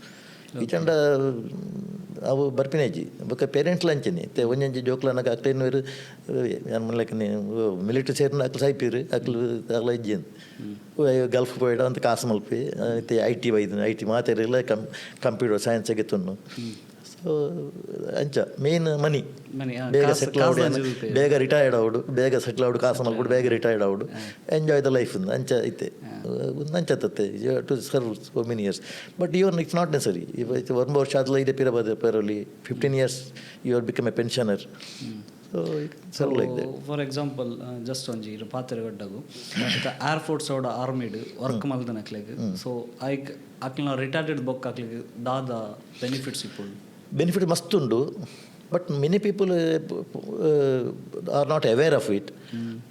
ಇಚಂಡ ಅವು ಬರ್ಪಿನೇಜಿ. ಬೊಕ್ಕ parents ಅಂಚನೆ. ಇತ್ತೆ ಒಂಜೊಂಜಿ ಜೋಕ್ಲನಗ ಅಕ್ಲೇನು like military ಸೇರಿನ ಅಕ್ಲು ಸೈಪೀರು, ಅಕ್ಲು ಅಕ್ಲ ಇಜ್ಜಿ. ಗಲ್ಫ್ ಪೋಯಿಡ ಅಂತ ಕಾಸು ಮಲ್ಪಿ. ಇತ್ತೆ I T ಬೈದು, I T ಮಾತೆರೆಲ್ಲ ಕಂಪ್ಯೂಟರ್ ಸೈನ್ಸ್ ಗೆತ್ತುನ್ನು. ಸೊ ಅಂಚ ಮೇನ್ ಮನಿ. ಮನಿ, ಬೇಗ ಕಾಸು- ಸೆಟ್ಲ್ ಕಾಸು ಆವಡು. ಅಂಚೆ. ಬೇಗ ರಿಟೈರ್ಡ್ ಆವಡು, ಬೇಗ ಸೆಟ್ಲ್ ಆವಡು, ಕಾಸು ಮಲ್ಪಡು, ಬೇಗ ರಿಟೈರ್ಡ್ ಆವಡು, ಎಂಜಾಯ್ the life ಅಂಚ ಇತ್ತೆ ಅಂಚ to serve so many years. But even it's not necessary. ಇವ ಒಂದು ವರ್ಷ ಆದಲ ಇದೆ ಪಿರ ಪೇರಲ್ಲಿ 15 years you are become a pensioner, so serve like that. For example, just ಒಂಜಿ ಪಾತೆರ ಗಡ್ಡಗು, ಏರ್ ಫೋರ್ಸ್ ಅವಡ ಆರ್ಮಿಡ್ ವರ್ಕ್ ಮಲ್ದನಕ್ಲೆಗ್, ಸೊ ಐಕ್ ಅಕ್ಲೆನ ರಿಟೈರ್ಡ್ ಬೊಕ್ಕ ಅಕ್ಲೆಗ್ ದಾದ ಬೆನಿಫಿಟ್ಸ್ ಇಪ್ಪುಂಡು? ಬೆನಿಫಿಟ್ ಮಸ್ತ್ ಉಂಡು, but many people are not aware of it.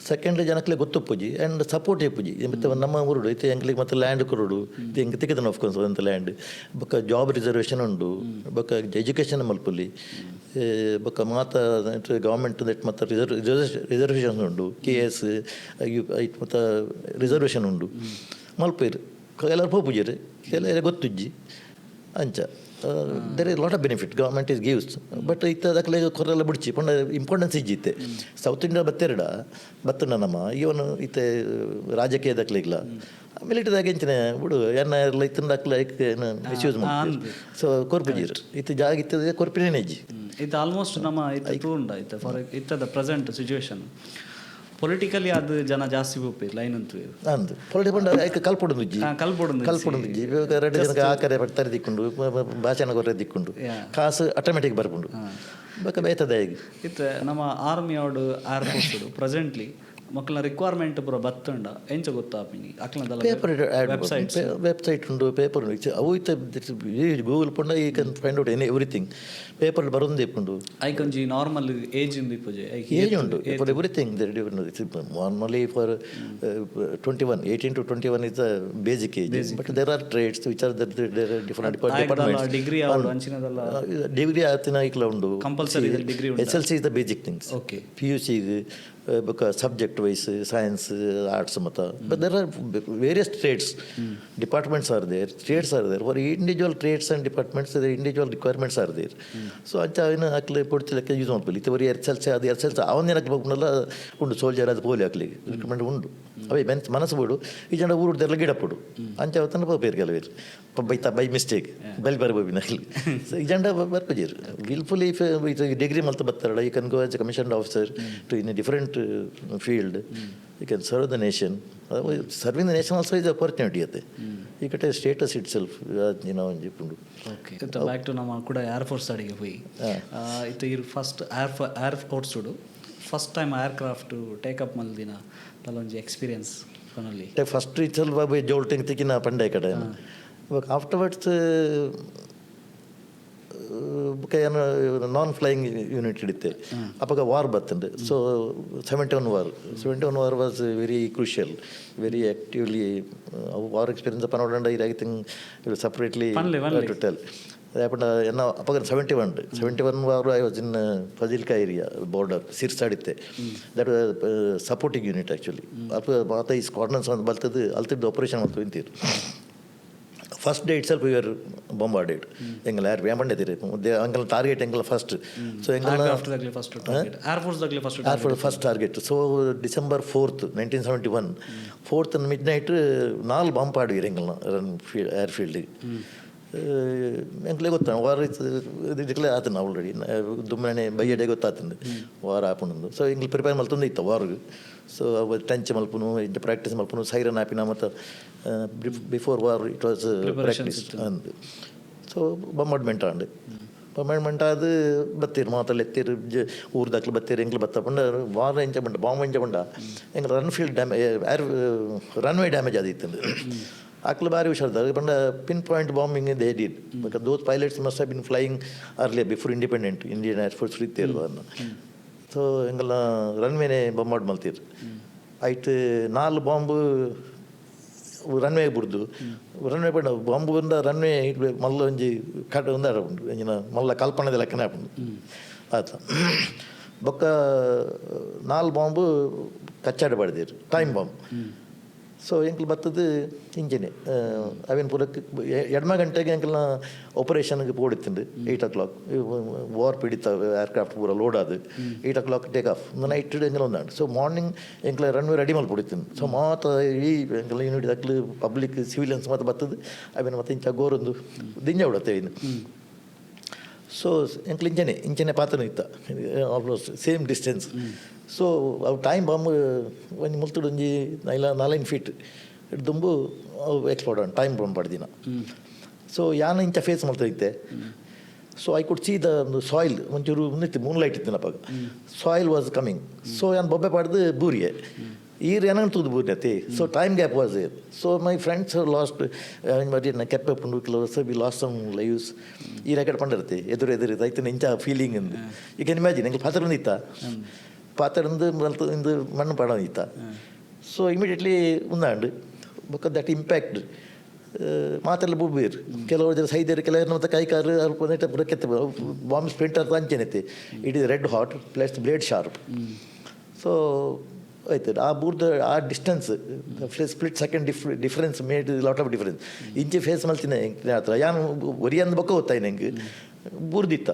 Second, ಜನಕ್ಲೆ ಗೊತ್ತುಪ್ಪುಜಿ ಆ್ಯಂಡ್ ಸಪೋರ್ಟ್ ಇಪ್ಪುಜಿ. ಮತ್ತು ನಮ್ಮ ಊರುಡು ಇತ್ತೆ ಎಂಕ್ಲಿಗೆ ಮತ್ತು ಲ್ಯಾಂಡ್ ಕೊರಡು, ಇತ್ತೆ ಎಂಕ್ ತಿಕ್ಕದನ ಆಫ್ಕೋರ್ಸ್ ಅಂತ ಲ್ಯಾಂಡ್, ಬೊಕ್ಕ ಜಾಬ್ ರಿಸರ್ವೇಷನ್ ಉಂಡು, ಬೊಕ್ಕ ಎಜುಕೇಷನ್ ಮಲ್ಪುಲಿ, ಬೊಕ್ಕ ಮಾತ ಗೌರ್ಮೆಂಟ್ ನೆಟ್ ಮತ್ತು ರಿಸರ್ವೇಷನ್ ಉಂಡು. ಕೆ ಎಸ್ ಐಟ್ ಮತ್ತು ರಿಸರ್ವೇಷನ್ ಉಂಡು, ಮಲ್ಪೇರು. ಎಲ್ಲರೂ ಪೋಪುಜೆರ್, ಕೆಲವೆಲ್ಲ ಗೊತ್ತುಜ್ಜಿ. ಅಂಚ there is lot of benefit government is gives, but ಇತ್ತ ಅದಕ್ಲೆ ಕೊರಲ್ಲ ಬುಡ್ಚಿ ಪಂಡ ಇಂಪಾರ್ಟೆನ್ಸ್ ಇಜ್ಜಿ. ಇತ್ತೆ ಸೌತ್ ಇಂಡಿಯಾ ಬತ್ತೆರಡ ಬತ್ತಂಡ ನಮ್ಮ ಇವನು ಇತ್ತೆ ರಾಜಕೀಯದಕ್ಲೆಗ್ಲ ಮಿಲಿಟರಿದಾಗ ಎಂಚಿನ ಬುಡು ಎನ್ನ ಎಲ್ಲ ಇತ್ತಂದ ಅಕ್ಲೆ ಮಿಸ್ಯೂಸ್ ಮಾಡ್ತಾರೆ. ಸೊ ಕೊರ್ಪುಜೀರ್. ಇತ್ತೆ ಜಾಗ ಇತ್ತದ ಕೊರ್ಪಿನೇ ಇಜ್ಜಿ. ಇದು ಆಲ್ಮೋಸ್ಟ್ ನಮ್ಮ ಇತ್ತೆ ತೂಂಡ ಇತ್ತೆ ಫಾರ್ ಇತ್ತದ ಪ್ರೆಸೆಂಟ್ ಸಿಚುವೇಶನ್ ಪೊಲಿಟಿಕಲಿ ಅದು ಜನ ಜಾಸ್ತಿ ಪೋಪೆ ಲೈನ್ ಅಂತ. ಅಂದ್ ಪೊಲಿಟಿ ಪಂಡ ಐಕ್ ಕಲ್ಪೊಡುಂದುಜ್ಜಿ. ಕಲ್ಪೊಡುಂದು. ಕಲ್ಪೊಡುಂದುಜ್ಜಿ. ಇವಾಗ ರಡ್ಡ್ ಜನಕ್ಕೆ ಆಕರೆ ತರೆ ದಿಕ್ಕುಂಡು, ಭಾಷಣ ಕೊರೆ ದಿಕ್ಕುಂಡು. ಕಾಸು ಆಟೋಮೆಟಿಕ್ ಬರ್ಪುಂಡು, ಬೊಕ್ಕ ಬೇತದ ಈಗ. ಇತ್ತೆ ನಮ್ಮ ಆರ್ಮಿ ಅವಡು ಏರ್ ಫೋರ್ಸ್ ಪ್ರೆಸೆಂಟ್ಲಿ ಮಕ್ಕಳ ರಿಕ್ವೈರ್ಮೆಂಟ್ ಪೂರ ಬತ್ತುಂಡ ಎಂಚ ಗೊತ್ತಾಪಿನಿ ಅಕ್ಲದಲ್ಲ? Paper, websites. ವೆಬ್ಸೈಟ್ ಉಂಡು, ಪೇಪರ್ ಉಂಡು. ಅವು ಇತ್ತೆ ಗೂಗಲ್ ಪಂಡ you can find out any everything. Paper ಬರೋದು ಇಪ್ಪುಂಡು. ಐಕೊಂಜಿ ನಾರ್ಮಲ್ ಏಜ್ ಇಂದು ಇಪ್ಪುಜೆ? ಏಜ್ ಉಂಡು for everything. Normally for 21, 18 to 21 is the basic age, but there are trades which are different departments. Degree ಆವಡು ಅಂಚಿನದಲ್ಲ? Degree ಆತಿನ ಐಕ್ಲ ಉಂಡು. Compulsory degree. SLC is the basic things. Okay P U ಸಿಗ್ ಬೊಕ್ಕ subject voice, science, arts ಮತ್ತ. But there are various trades, departments are there, trades are there. For individual trades and departments, individual requirements are there. So ಅಂಚ ಅವಿನ ಅಕ್ಲೆ ಪೊಡ್ತಿಲೆಕ್ಕ use ಮಲ್ಪೊಲಿ. ಇತ್ತೆ ಒರಿ S L C ಅದು S L C ಅವನ್ ಏನಕ್ಕೆ ಬೋಪುಂಡಲ ಉಂಡು. Soldier ಅದು ಪೋಲಿ ಅಕ್ಲೆಗ್ ರಿಕ್ರೂಟ್ಮೆಂಟ್ ಉಂಡು. ಅವೇ ಮೆನ್ಸ್ ಮನಸ್ಸು ಬೋಡು, ಈ ಜನ ಊರುಡ್ದೆಲ್ಲ ಗಿಡಪೊಡು, ಅಂಚ ಅವತ್ತನ ಪೋಪೇರು ಕೆಲವೇರು ಬೈತ ಬೈ ಮಿಸ್ಟೇಕ್ ಬಲಿ ಬರ್ಬೋಬಿನ. ಸೊ ಈ ಜಂಡ ಬರ್ಪುಜೆರ್ ವಿಲ್ಫುಲಿ. If degree ಮಲ್ತ ಬತ್ತಾರಡ, you can go as a commissioned officer to in a different field. You can serve the nation. Serving the nation also is opportunity ಅತ್ತೆ. ಈ ಕಡೆ ಸ್ಟೇಟಸ್ it self ಒಂಜಿ ಉಂಡು. ಓಕೆ, ಬ್ಯಾಕ್ ಟು ನಮ್ಮ ಕೂಡ ಏರ್ ಫೋರ್ಸ್ ಅಡಿಗೆ ಹೋಯಿ. ಇತ್ತು ಇರ್ ಫಸ್ಟ್ ಏರ್ ಫೋರ್ಸ್ ಫಸ್ಟ್ ಟೈಮ್ ಏರ್ ಕ್ರಾಫ್ಟ್ ಟೇಕಪ್ ಮಲ್ದಿನ ತಲೊಂಜಿ ಎಕ್ಸ್ಪೀರಿಯನ್ಸ್ ಪನೊಲಿ. ಫಸ್ಟ್ it self ಜೋಲ್ಟಿಂಗ್ ತಿಕ್ಕಿನ ಪಂಡೆ ಕಡೆ. ಇವಾಗ ಆಫ್ಟರ್ವರ್ಡ್ಸ್ ಬೊಕ ಏನು ನಾನ್ ಫ್ಲೈಯಿಂಗ್ ಯೂನಿಟ್ ಹಿಡಿತೆ. ಅಪಗ ವಾರ್ ಬತ್ತಂಡು. So 71 war, 71 war was very crucial, very actively. ಅವು ವಾರ್ ಎಕ್ಸ್ಪೀರಿಯನ್ಸ್ ಪನೋಡಂಡ I think separately ಪನ್ಲೆ, ಪನ್ಲೆ. To tell. ಪಂಡ ಎನ್ನ ಅಪಗ 71 war, I was in Fazilka area border, ಸಿರ್ಸಾಡಿತ್ತೆ. That supporting unit actually. ಅಪ್ಪ ಮಾತ ಈ ಸ್ಕ್ವಾಡ್ರನ್ಸ್ ಅಂತ ಬರ್ತದೆ, ಅಲ್ತಿದ್ದು ಆಪರೇಷನ್ ಮಾಡ್ತು ಇಂತೀರು. First day itself we are bombarded. ಎಂಗಲ ಯಾರು ಪಂಡಿತೀರಿ ಅಂಕಲ್ ಟಾರ್ಗೆಟ್ ಎಂಗಲ ಫಸ್ಟ್. ಸೊ ಎಂಗಲ ಏರ್ಕ್ರಾಫ್ಟ್ ದಾಗಲಿ ಫಸ್ಟ್ ಟಾರ್ಗೆಟ್, ಏರ್ force ದಾಗಲಿ first. Air Force first target. So December 4th, 1971, 4th midnight ನಾಲ್ ಬಾಂಬ್ ಪಾಡ್ವೀರ್ ಎಂಗಲ್ನ ರನ್ ಫೀ ಏರ್ ಫೀಲ್ಡಿಗೆ. ಎಂಕ್ಲೆ ಗೊತ್ತ ವಾರ್ ಡಿಕ್ಲೇರ್ ಆತನ ಆಲ್ರೆಡಿ. ದುಮ್ಮನೆ ಬಯ್ಯಡೆ ಗೊತ್ತಾತಂದು ವಾರ್ ಆಪುಂಡು. ಸೊ ಎಂಕ್ಲೆ ಪ್ರಿಪೇರ್ ಮಲ್ತೊಂದು ಇತ್ತ ವಾರ್ಗ್. ಸೊ ಅವು ಟೆಂಚ್ ಮಲ್ಪುನು, ಇಂಚ ಪ್ರಾಕ್ಟೀಸ್ ಮಲ್ಪುನು, ಸೈರನ್ ಆಪಿನ ಮತ್ತು before war it was practice ಅಂದ್. ಸೊ ಬೊಂಬಾರ್ಡ್ಮೆಂಟ್ ಆಂಡ್. ಬೊಂಬಾರ್ಡ್ಮೆಂಟ್ ಆದ್ ಬತ್ತೀರು ಮಾತಲ್ಲಿ ಎತ್ತೀರು ಊರ್ದಕ್ಲು ಬತ್ತೀರು. ಎಂಕ್ಲು ಬತ್ತ ಪಂಡ ವಾರ್ ಎಂಚ ಪಂಡ ಬಾಂಬ್ ಎಂಚ ಪಂಡ ಎಂಕ್ಲ ರನ್ ಫೀಲ್ಡ್ ಡ್ಯಾಮೇ ಏರ್ ರನ್ವೇ ಡ್ಯಾಮೇಜ್ ಆದಿತ್ತಂದು. ಅಕ್ಲು ಬಾರಿ ಹುಷಾರ್ದಾಗ ಪಂಡ pin point bombing they did, because those pilots must have been flying early before independent Indian Air Force ಇತ್ತೇರು ಅನ್ನ. ಸೊ ಎಂಗಲ ರನ್ವೇನೆ ಬೊಂಬಾರ್ಡ್ ಮಲ್ತೀರು. ಐಟ್ ನಾಲ್ ಬಾಂಬ್ ರನ್ವೇ ಬುಡ್ದು. ರನ್ವೇ ಪಂಡ ಬಾಂಬ್ ಬಂದ ರನ್ವೇ ಮಲ್ಲ ಒಂಜಿ ಕಟ್ ಒಂದಾಡ ಉಂಡು, ಎಂಜಿನ ಮಲ್ಲ ಕಲ್ಪನೆದ ಲೆಕ್ಕನೆ ಆಪುಂಡು ಆತ. ಬೊಕ್ಕ ನಾಲ್ ಬಾಂಬು ಕಚ್ಚಾಡ ಪಡೆದಿರು, ಟೈಮ್ ಬಾಂಬ್. ಸೊ ಎಂಕ್ಲು ಬತ್ತದು ಇಂಚನೆ ಅವೇನು ಪೂರಕ್ಕೆ ಎಡ್ಮ ಗಂಟೆಗೆ ಎಂಕಲ್ನ ಆಪರೇಷನ್ಗೆ ಪೋಡಿತ್ತುಂಡು. 8 ಓ ಕ್ಲಾಕ್ ವಾರ್ ಪೀಡಿತ ಏರ್ಕ್ರಾಫ್ಟ್ ಪೂರ ಲೋಡ್ ಅದು 8 o'clock take off night ಎಂಕಲ್ ಒಂದಾಂಡ್. ಸೊ ಮಾರ್ನಿಂಗ್ ಎಂಕ್ಲ ರನ್ವೇ ರೆಡಿ ಮಲ್ಪೊಡಿತ್ತುಂಡು. ಸೊ ಮಾತ ಈ ಎಂಕಲ್ ಯೂನಿಟ್ ಅಕ್ಲು, ಪಬ್ಲಿಕ್, ಸಿವಿಲಿಯನ್ಸ್ ಮಾತ ಬತ್ತದು. ಅವೇನು ಮತ್ತೆ ಇಂಚ ಗೋರೊಂದು ದಿಂಜ ಬಿಡತ್ತೆ ಇನ್ನು. ಸೊ ಎಂಕ್ಲು ಇಂಚನೆ ಇಂಚನೆ ಪಾತ್ರನ ಇತ್ತ, ಆಲ್ಮೋಸ್ಟ್ ಸೇಮ್ ಡಿಸ್ಟೆನ್ಸ್. ಸೊ ಅವು ಟೈಮ್ ಬಾಂಬ್ ಒಂಜಿ ಮುಲ್ತುಡು ಒಂಜಿ ನೈಲ ನಾಲೈನ್ ಫೀಟ್ ದುಂಬು ಅವು ಎಕ್ಸ್ಪ್ಲೋಡ್ ಟೈಮ್ ಬಾಂಬ್ ಪಡ್ದಿನ. ಸೊ ಯಾನ ಇಂಚ ಫೇಸ್ ಮಲ್ತ ಇತ್ತೆ. So I could see the soil. ಒಂಚೂರು ಇತ್ತು, ಮೂನ್ ಲೈಟ್ ಇತ್ತು ಅಪ್ಪಾಗ, ಸಾಯಿಲ್ ವಾಸ್ ಕಮಿಂಗ್. ಸೊ ಯಾನ್ ಬೊಬ್ಬೆ ಪಾಡ್ದು ಬೂರಿಯೆ ಈರ್ ಏನಂತ ತೂದು ಬೂರಿ ಅತಿ. So time gap was there, so my friends lost. ಮರಿ ಕೆಪ್ಪೆ ಪುಂಡು ಕೆಲವು, we lost some lives. ಈ ರೆಕಾರ್ಡ್ ಪಂಡಿರ್ತಿ ಎದುರು ಎದುರು ಐತನ ಇಂಚ ಫೀಲಿಂಗ್ ಇಂದು. You can imagine. ಎಂಕ್ ಪಾತ್ರ ಇತ್ತ, ಪಾತ್ರ ಮಲ್ತು ಇಂದು ಮಣ್ಣು ಪಾಡ ಇತ್ತ. ಸೊ ಇಮಿಡಿಯೇಟ್ಲಿ ಉಂದಾಂಡು. ಬೊಕ್ಕ that impact ಮಾತೆಲ್ಲ ಬೂಬೇರು. ಕೆಲವರು ಜನ ಸೈದೇರು, ಕೆಲವರು ಮತ್ತೆ ಕೈ ಕಾರು ಅಲ್ಪ ಕೆತ್ತ. ಬಾಂಬ್ ಸ್ಪ್ಲಿಂಟರ್ ಅಂಚೆನೈತಿ. It is red hot plus blade sharp. So ಆಯ್ತು, ಆ ಬೂರ್ದ ಆ distance, split second difference made lot of difference. ಇಂಚೆ ಫೇಸ್ ಮಲ್ತಿನ ಹತ್ರ ಯಾನ್ ಒರಿಯಂದ್ ಬೊಕ್ಕ ಗೊತ್ತಾಯ್ತು ನಂಗೆ ಬೂರ್ದಿತ್ತ.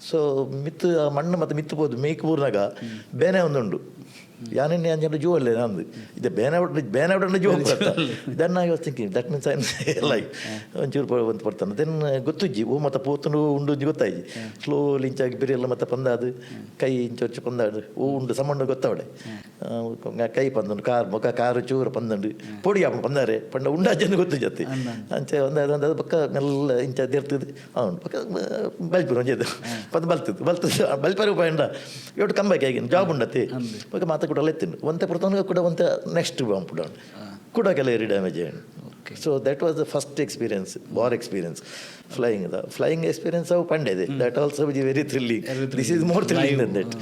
ಸೊ ಮಿತ್ತು ಆ ಮಣ್ಣು ಮತ್ತು ಮಿತ್ತು ಪೋದು ಮೇಕ್ ಬೂರ್ನಾಗ ಬೇನೆ ಒಂದುಂಡು. ಯಾನೆನ್ನೆ ಅಂಜನ ಜೂ ಅಲ್ಲೇ ನಂದು ಇದೆ ಬೇನೆ ಬೇನೆ ಬಿಡ ಜೂ. Then I was thinking, that means I like ಒಂಚೂರು ಒಂದು ಪಡ್ತಾನೆ. Then ಗೊತ್ತುಜ್ಜಿ ಓ ಮತ್ತು ಪೋತುಂಡು ಉಂಡು ಒಂಜಿ ಗೊತ್ತಾಯ್ಜಿ. ಸ್ಲೋಲಿ ಇಂಚಾಗಿ ಬಿರಿಯಲ್ಲ ಮತ್ತೆ ಪಂದಾದು ಕೈ ಇಂಚೊಚ್ಚು ಪಂದಾಡು ಓ ಉಂಡು ಸಂಬಂಧ ಗೊತ್ತಾವಡೆ. ಕೈ ಪಂದುಂಡು, ಕಾರ್ ಮುಖ ಕಾರು ಚೂರು ಪಂದುಂಡು, ಪೊಡಿ ಆಪುಂಡು ಪಂದಾರೆ ಪಂಡ ಉಂಡಾಜನ್ನು ಗೊತ್ತು ಜತ್ತಿ. ಅಂಚೆ ಒಂದು ಒಂದು ಬೊಕ್ಕ ಮೆಲ್ಲ ಇಂಚ ದೆರ್ತದೆ అవును. ಬೊಕ್ಕ ಬಲ್ಪುರು ಒಂಜೆದು ಪಂದ್ ಬಲ್ತದ್ದು ಬಲ್ತದ್ದು ಬಲ್ಪರು ಪಂಡ ಇವತ್ತು ಕಂಬಕ್ಕೆ ಆಗಿನ ಜಾಬ್ ಉಂಡತಿ. ಬೊಕ್ಕ ಮಾತ ಕೂಡ ಎತ್ತಿಂಡು ಒಂತೆ ಪುರ್ತವನಿಗೆ ಕೂಡ ಒಂತೆ ನೆಕ್ಸ್ಟ್ ಬಾಂಬ್ ಕೂಡ ಕೆಲವು damage. So that was the first experience, war experience. Flying, the flying experience ಅವು ಪಂಡೆದೆ. That also is very thrilling. This is more thrilling than that,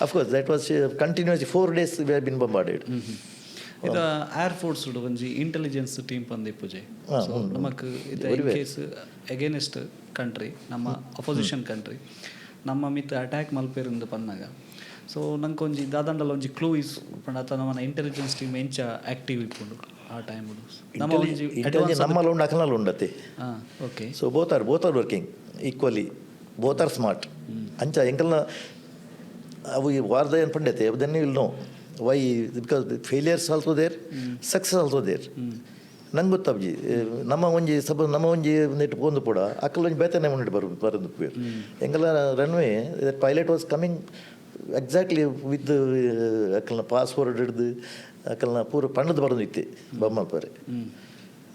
of course. That was continuous 4 days we have been bombarded. ಇದು ಏರ್ force ಒಂಜಿ intelligence team ಪಂದಿಪ್ಪುಜೆ. ಸೊ ನಮಕ್ ಇದು in case against country, ನಮ್ಮ opposition country ನಮ್ಮ ಮಿತ್ ಅಟ್ಯಾಕ್ ಮಲ್ಪೇರಿಂದು ಪನ್ನಾಗ ಸೊ ನಂಗೆ ಒಂಜಿ ದಾದಂಡಲ ಒಂಜಿ ಕ್ಲೂ is ಪಂಡ ಅತ್ತ ನಮ್ಮನ ಇಂಟೆಲಿಜೆನ್ಸ್ ಟೀಮ್ ಎಂಚ ಆಕ್ಟಿವ್ ಇಪ್ಪುಂಡು ಆ ಟೈಮ್ ನಮ್ಮ ಒಂಜಿ ಇಂಟೆಲಿಜೆನ್ಸ್ ನಮ್ಮಲ್ಲ ಉಂಡು, ಅಕಲ್ನಲ್ಲ ಉಂಡತ್ತೆ. ಹಾಂ okay So both are working equally, both are smart. ಅಂಚ ಎಂಕಲ್ನ ಅವು ಈ ವಾರ್ದ ಏನು ಪಂಡೈತೆ, then will know why, because failures also there, success also there. ನಂಗೆ ಗೊತ್ತಬ್ಜಿ, ನಮ್ಮ ಒಂಜಿ ಸಪೋಸ್ ನಮ್ಮ ಒಂಜಿ ನೆಟ್ ಪೋಂದು ಪೂಡ ಅಕ್ಕಲ್ ಒಂಜಿ ಬೇತನೆ ಮುನ್ನೆಟ್ ಬರು ಬರಂದು. ಎಂಕಲ್ನ runway, pilot was coming exactly with ಅಕ್ಕಲ್ನ password ಹಿಡ್ದು ಅಕ್ಕಲ್ನ ಪೂರ ಪಣ್ಣದ ಬರಂದು ಇತ್ತೆ ಬೊಮ್ಮಲ್ಪರೆ.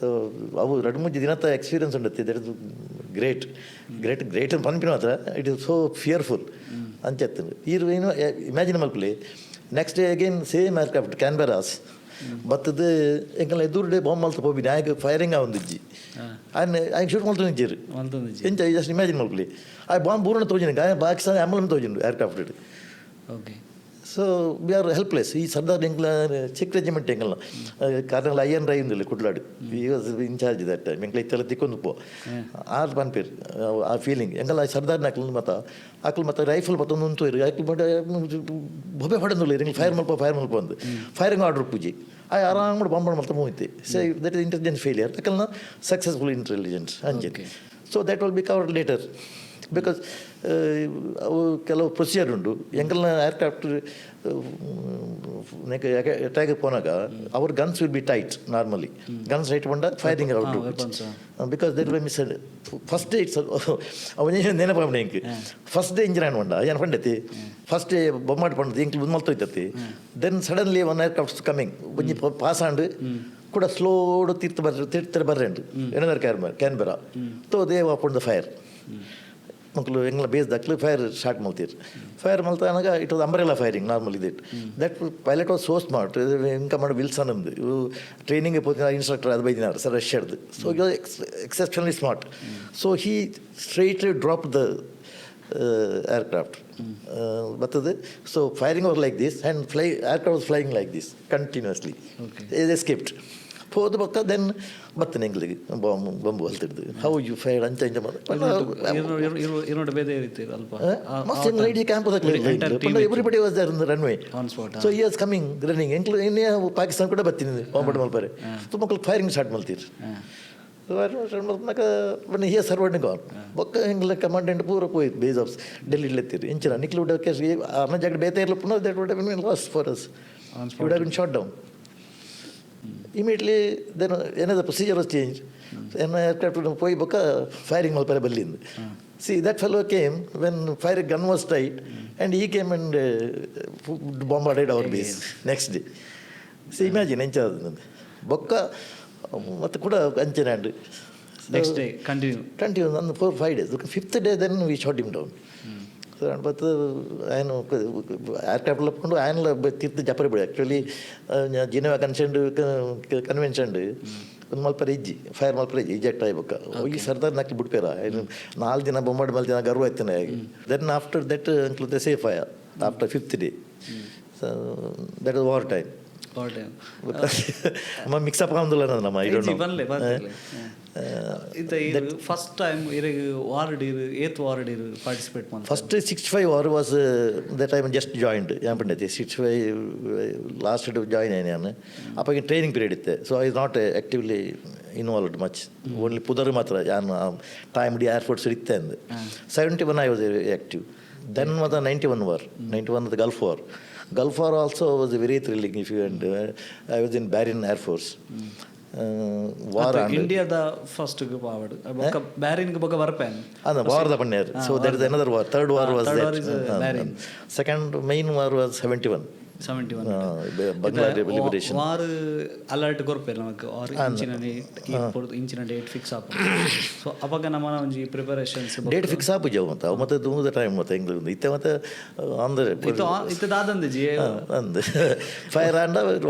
ಸೊ ಅವು ಎರಡು ಮೂಜಿ ದಿನದ ಎಕ್ಸ್ಪೀರಿಯನ್ಸ್ ಉಂಡತ್ತೆ. That is great, great, great ಅಂತ ಪನ್ಪಿನ ಮಾತ್ರ. It is so fearful ಅಂಚೆತ್ತಂದು. ಈರ್ ಏನು imagine ಮಲ್ಪಲಿ, next day again same aircraft Canberras ಬತ್ತದ ಎಂಕಲ್ನ ಎದುರುಡೆ ಬಾಂಬ್ ಮಲ್ತ ಪೋಪಿ ನಾಯಕ ಫೈರಿಂಗ್ ಆವೊಂದಿಜ್ಜಿ. ಆಯ್ನ ಆಯ್ಕೆ ಶೂಟ್ ಮಲ್ತೊಂದಿಜ್ಜೆರ್. ಮಲ್ತೊಂದಿಜ್ಜಿ. ಎಂಚ ಜಸ್ಟ್ ಇಮ್ಯಾಜಿನ್ ಮಲ್ಪಲಿ, ಆ ಬಾಂಬ್ ಪೂರ್ಣ ತೋಜಿನ ಪಾಕಿಸ್ತಾನ ಆಂಬುಲೆನ್ಸ್ ತೋಜಿಂಡು aircraft. So we are helpless. ಈ ಸರ್ದಾರ್ ಎಂಕ್ಲ ಚಿಕ್ಕ ರೆಜಿಮೆಂಟ್ ಎಂಕಲ್ನ ಕಾರ್ನಲ್ ಅಯ್ಯನ್ ರೈ ಉಂದಿಲ್ಲ ಕುಡ್ಲಾಡು, he was incharge that time. ಎಂಕ್ಲ ಇತ್ತೆಲ್ಲ ತಿಕ್ಕೊಂದು ಪೋ ಆರ್ ಪನ್ಪೇರ್ ಆ ಫೀಲಿಂಗ್. ಎಂಕಲ್ಲ ಸರ್ದಾರ್ ಅಕ್ಲು ಮತ್ತ ಅಕ್ಲು ಮತ್ತೆ ರೈಫಲ್ ಮತ್ತೊಂದು ಉಂತು ಅಕ್ಲು ಬಡ ಬೊಬೆ ಹೊಡೆದುಲ್ಲ, ಎಂಕ್ಲ ಫೈರ್ ಮಲ್ಪ, ಫೈರ್ ಮಲ್ಪ ಅಂದು. ಫೈರಿಂಗ್ ಆರ್ಡರ್ ಪೂಜಿ ಆ ಆರಾಮ್ bomb ಮಲ್ತ ಮೂವಿತ್ತೆ. So that is intelligence failure, ಅಕಲ್ನ successful intelligence ಅಂಚೆ. So that will be covered later because ಅವು ಕೆಲವು ಪ್ರೊಸೀಜರ್ ಉಂಟು. ಎಂಕಲ್ನ ಏರ್ಕ್ರಾಫ್ಟ್ ಅಟ್ಯಾಕ್ ಪೋನಾಗ our guns will be tight normally. Guns tight ಪಂಡ firing out. Weapons. Because that miss first day it's ಅವನೇ ನೆನಪಾಪಣೆ ಎಂಕ್. ಫಸ್ಟ್ ಡೇ ಇಂಜಿನ್ ಪಂಡ ಏನು ಪಂಡತಿ, ಫಸ್ಟ್ ಡೇ ಬೊಮ್ಮಾಟ್ ಪಂಡತಿ ಎಂಕ್ ಮಲ್ತೋಯ್ತತಿ. Then suddenly one aircraft coming, ಒಂಜಿ ಪಾಸ್ ಆಂಡ್ ಕೂಡ ಸ್ಲೋಡ್ ತೀರ್ಥ ಬರ್ ತೀರ್ಥ ಬರ್ರೆಂಡು another Canberra. So they open the fire. ಮಕ್ಕಳು ಎಂಗ್ಲ ಬೇಸ್ ದಕ್ಲು ಫೈರ್ ಸ್ಟಾರ್ಟ್ ಮಲ್ತೀರು. ಫೈರ್ ಮಲ್ತಾನಾಗ it was umbrella firing normally. That pilot was so smart. In command Wilson ಅಂದು, ಇವು ಟ್ರೈನಿಂಗ್ ಪೋತಿನ ಇನ್ಸ್ಟ್ರಕ್ಟರ್ ಅದು ಬೈದಿನಾರು sir ರಷ್ಯಾಡ್ದು. So exceptionally smart, so he straightly drop the aircraft ಬರ್ತದೆ. So firing was like this and fly aircraft was flying like this continuously. Escaped ಪೋದ ಬೊಕ್ಕ then ಬತ್ತನೆ ಎಂಗ್ಲಿಗೆ bomb ಬಂಬು ಅಲ್ತಿಡ್ದು how you fire ಅಂಚ ಇಂಚ. ಇರೋಡು ಬೇರೆ ರೀತಿ ಅಲ್ಪ. ಮಸ್ತ್ ಇಡೀ camp. Everybody was there in the runway. On spot. So he was coming running. ಎಂಕ್ಲು ಇನ್ನೇ ಪಾಕಿಸ್ತಾನ ಕೂಡ ಬರ್ತೀನಿ ಬಾಂಬ್ ಮಲ್ಪಾರೆ. ಸೊ ಮಕ್ಕಳು ಫೈರಿಂಗ್ ಸ್ಟಾರ್ಟ್ ಮಲ್ತೀರು. ಸ್ಟಾರ್ಟ್ ಮಲ್ಪನಾಗ ಹಿ ಸರ್ವರ್ಡ್ ಗಾನ್. ಬೊಕ್ಕ ಎಂಗ್ಲ ಕಮಾಂಡೆಂಟ್ ಪೂರ ಪೋಯ್ತು ಬೇಸ್ ಆಫ್ ಡೆಲ್ಲಿ ಎತ್ತೀರಿ ಇಂಚಿನ ನಿಕ್ಲು ಅನ್ನ ಜಾಗ ಬೇತೆ ಇರಲು ಪುನಃ that would been loss for us, would have been shot down immediately. Then another procedure was changed. So, aircraft ಪೋಯಿ ಬೊಕ್ಕ ಫೈರಿಂಗ್ ಮಲ್ಪರೆ ಬಲ್ಲಿಂದು. See, that fellow came when fire gun was tight and he came and bombarded our base next day. See, imagine ಎಂಚ ಬೊಕ್ಕ ಮತ್ತು ಕೂಡ ಅಂಚನೆ and next day continue. Continue on 4-5 days. Fifth day, then we shot him down. So ಮತ್ತು ఆయన aircraft ಲಪ್ಕೊಂಡು ఆయన ತೀರ್ಥ ಜಪರಿ ಬಿಡಿ. ಆ್ಯಕ್ಚುಲಿ ಜಿನೇವಾ ಕನ್ವೆನ್ಷನ್ ಒಂದು ಮಲ್ಪರೆ ಇಜ್ಜಿ, ಫೈರ್ ಮಲ್ಪರೆ ಇಜ್ಜಿ, ಇಜೆಕ್ಟ್ ಆಯ್ಬೇಕ. ಈ ಸರ್ದಾರ್ ನಕ್ಲಿ ಬಿಡ್ಪೇರ ನಾಲ್ಕು ದಿನ ಬೊಂಬಾಡ್ ಮಲ್ತಿನ ಗರ್ವ ಆಯ್ತಾನೆ. Then after that ಅಂಕ್ಲುತೆ safe ಆಯ after fifth day. So that is war time. War time. ನಮ್ಮ ಮಿಕ್ಸಪ್ ಆಗೊಂದಿಲ್ಲ ನಮ್ಮ, I don't. ಬನ್ಲೆ ಬನ್ಲೆ. ಇತ್ತ ಫಸ್ಟ್ ಟೈಮ್ ಇರೆಗ್ ವಾರ್ಡ್ ಇರು ಏತ್ ವಾರ್ಡ್ ಇರು ಪಾರ್ಟಿಸಿಪೇಟ್ ಮಾಡ್ತಾರೆ? First 65 war was the time just joined. ಏನ್ ಪಂಡೈತಿ 65 ಲಾಸ್ಟ್ ಜಾಯ್ನ್ ಆಯ್ನೆ ನಾನು. ಅಪ್ಪಾಗಿ ಟ್ರೈನಿಂಗ್ ಪೀರಿಯಡ್ ಇತ್ತೆ. So I not actively involved much, only ಪುದರ್ ಮಾತ್ರ ಯಾನ್ ಟೈಮ್ ಡಿ ಏರ್ ಫೋರ್ಸ್ ಇತ್ತೆ ಅಂದು. 71 I was active. Then ಮತ್ತು 91 war, 91 Gulf War. Gulf War also was very thrilling if you, and I was in Bahrain Air Force war. ಇಂಡಿಯಾದ first ಪಾವಡ್ ಬೊಕ್ಕ ಬ್ಯಾರಿನ್ ಬೊಕ್ಕ ಬರ್ಪೇನ್. ಅದ war the ಪಣ್ಯಾರ್. So that is another war. Third war was. Third war is Bahrain. Second main war was 71. 71. Bangla liberation. War alert ಕೊರ್ಪೇರ್ ನಮಕ್ war ಇಂಚಿನ ಇಂಚಿನ date fix ಆಪ. ಸೊ ಅವಾಗ ನಮ್ಮ ಒಂಜಿ ಪ್ರಿಪರೇಷನ್ಸ್. ಡೇಟ್ ಫಿಕ್ಸ್ ಆಪುಜಿ ಅವು. ಮತ್ತೆ ಅವು ಮತ್ತೆ ದೂರದ ಟೈಮ್ ಮತ್ತೆ ಎಂಗ್ಲು ಇತ್ತೆ ಮತ್ತೆ ಅಂದ್ರೆ ಇತ್ತು ಇತ್ತು ದಾದಂದು ಜಿ. ಅಂದ್ ಫೈರ್ ಆಂಡ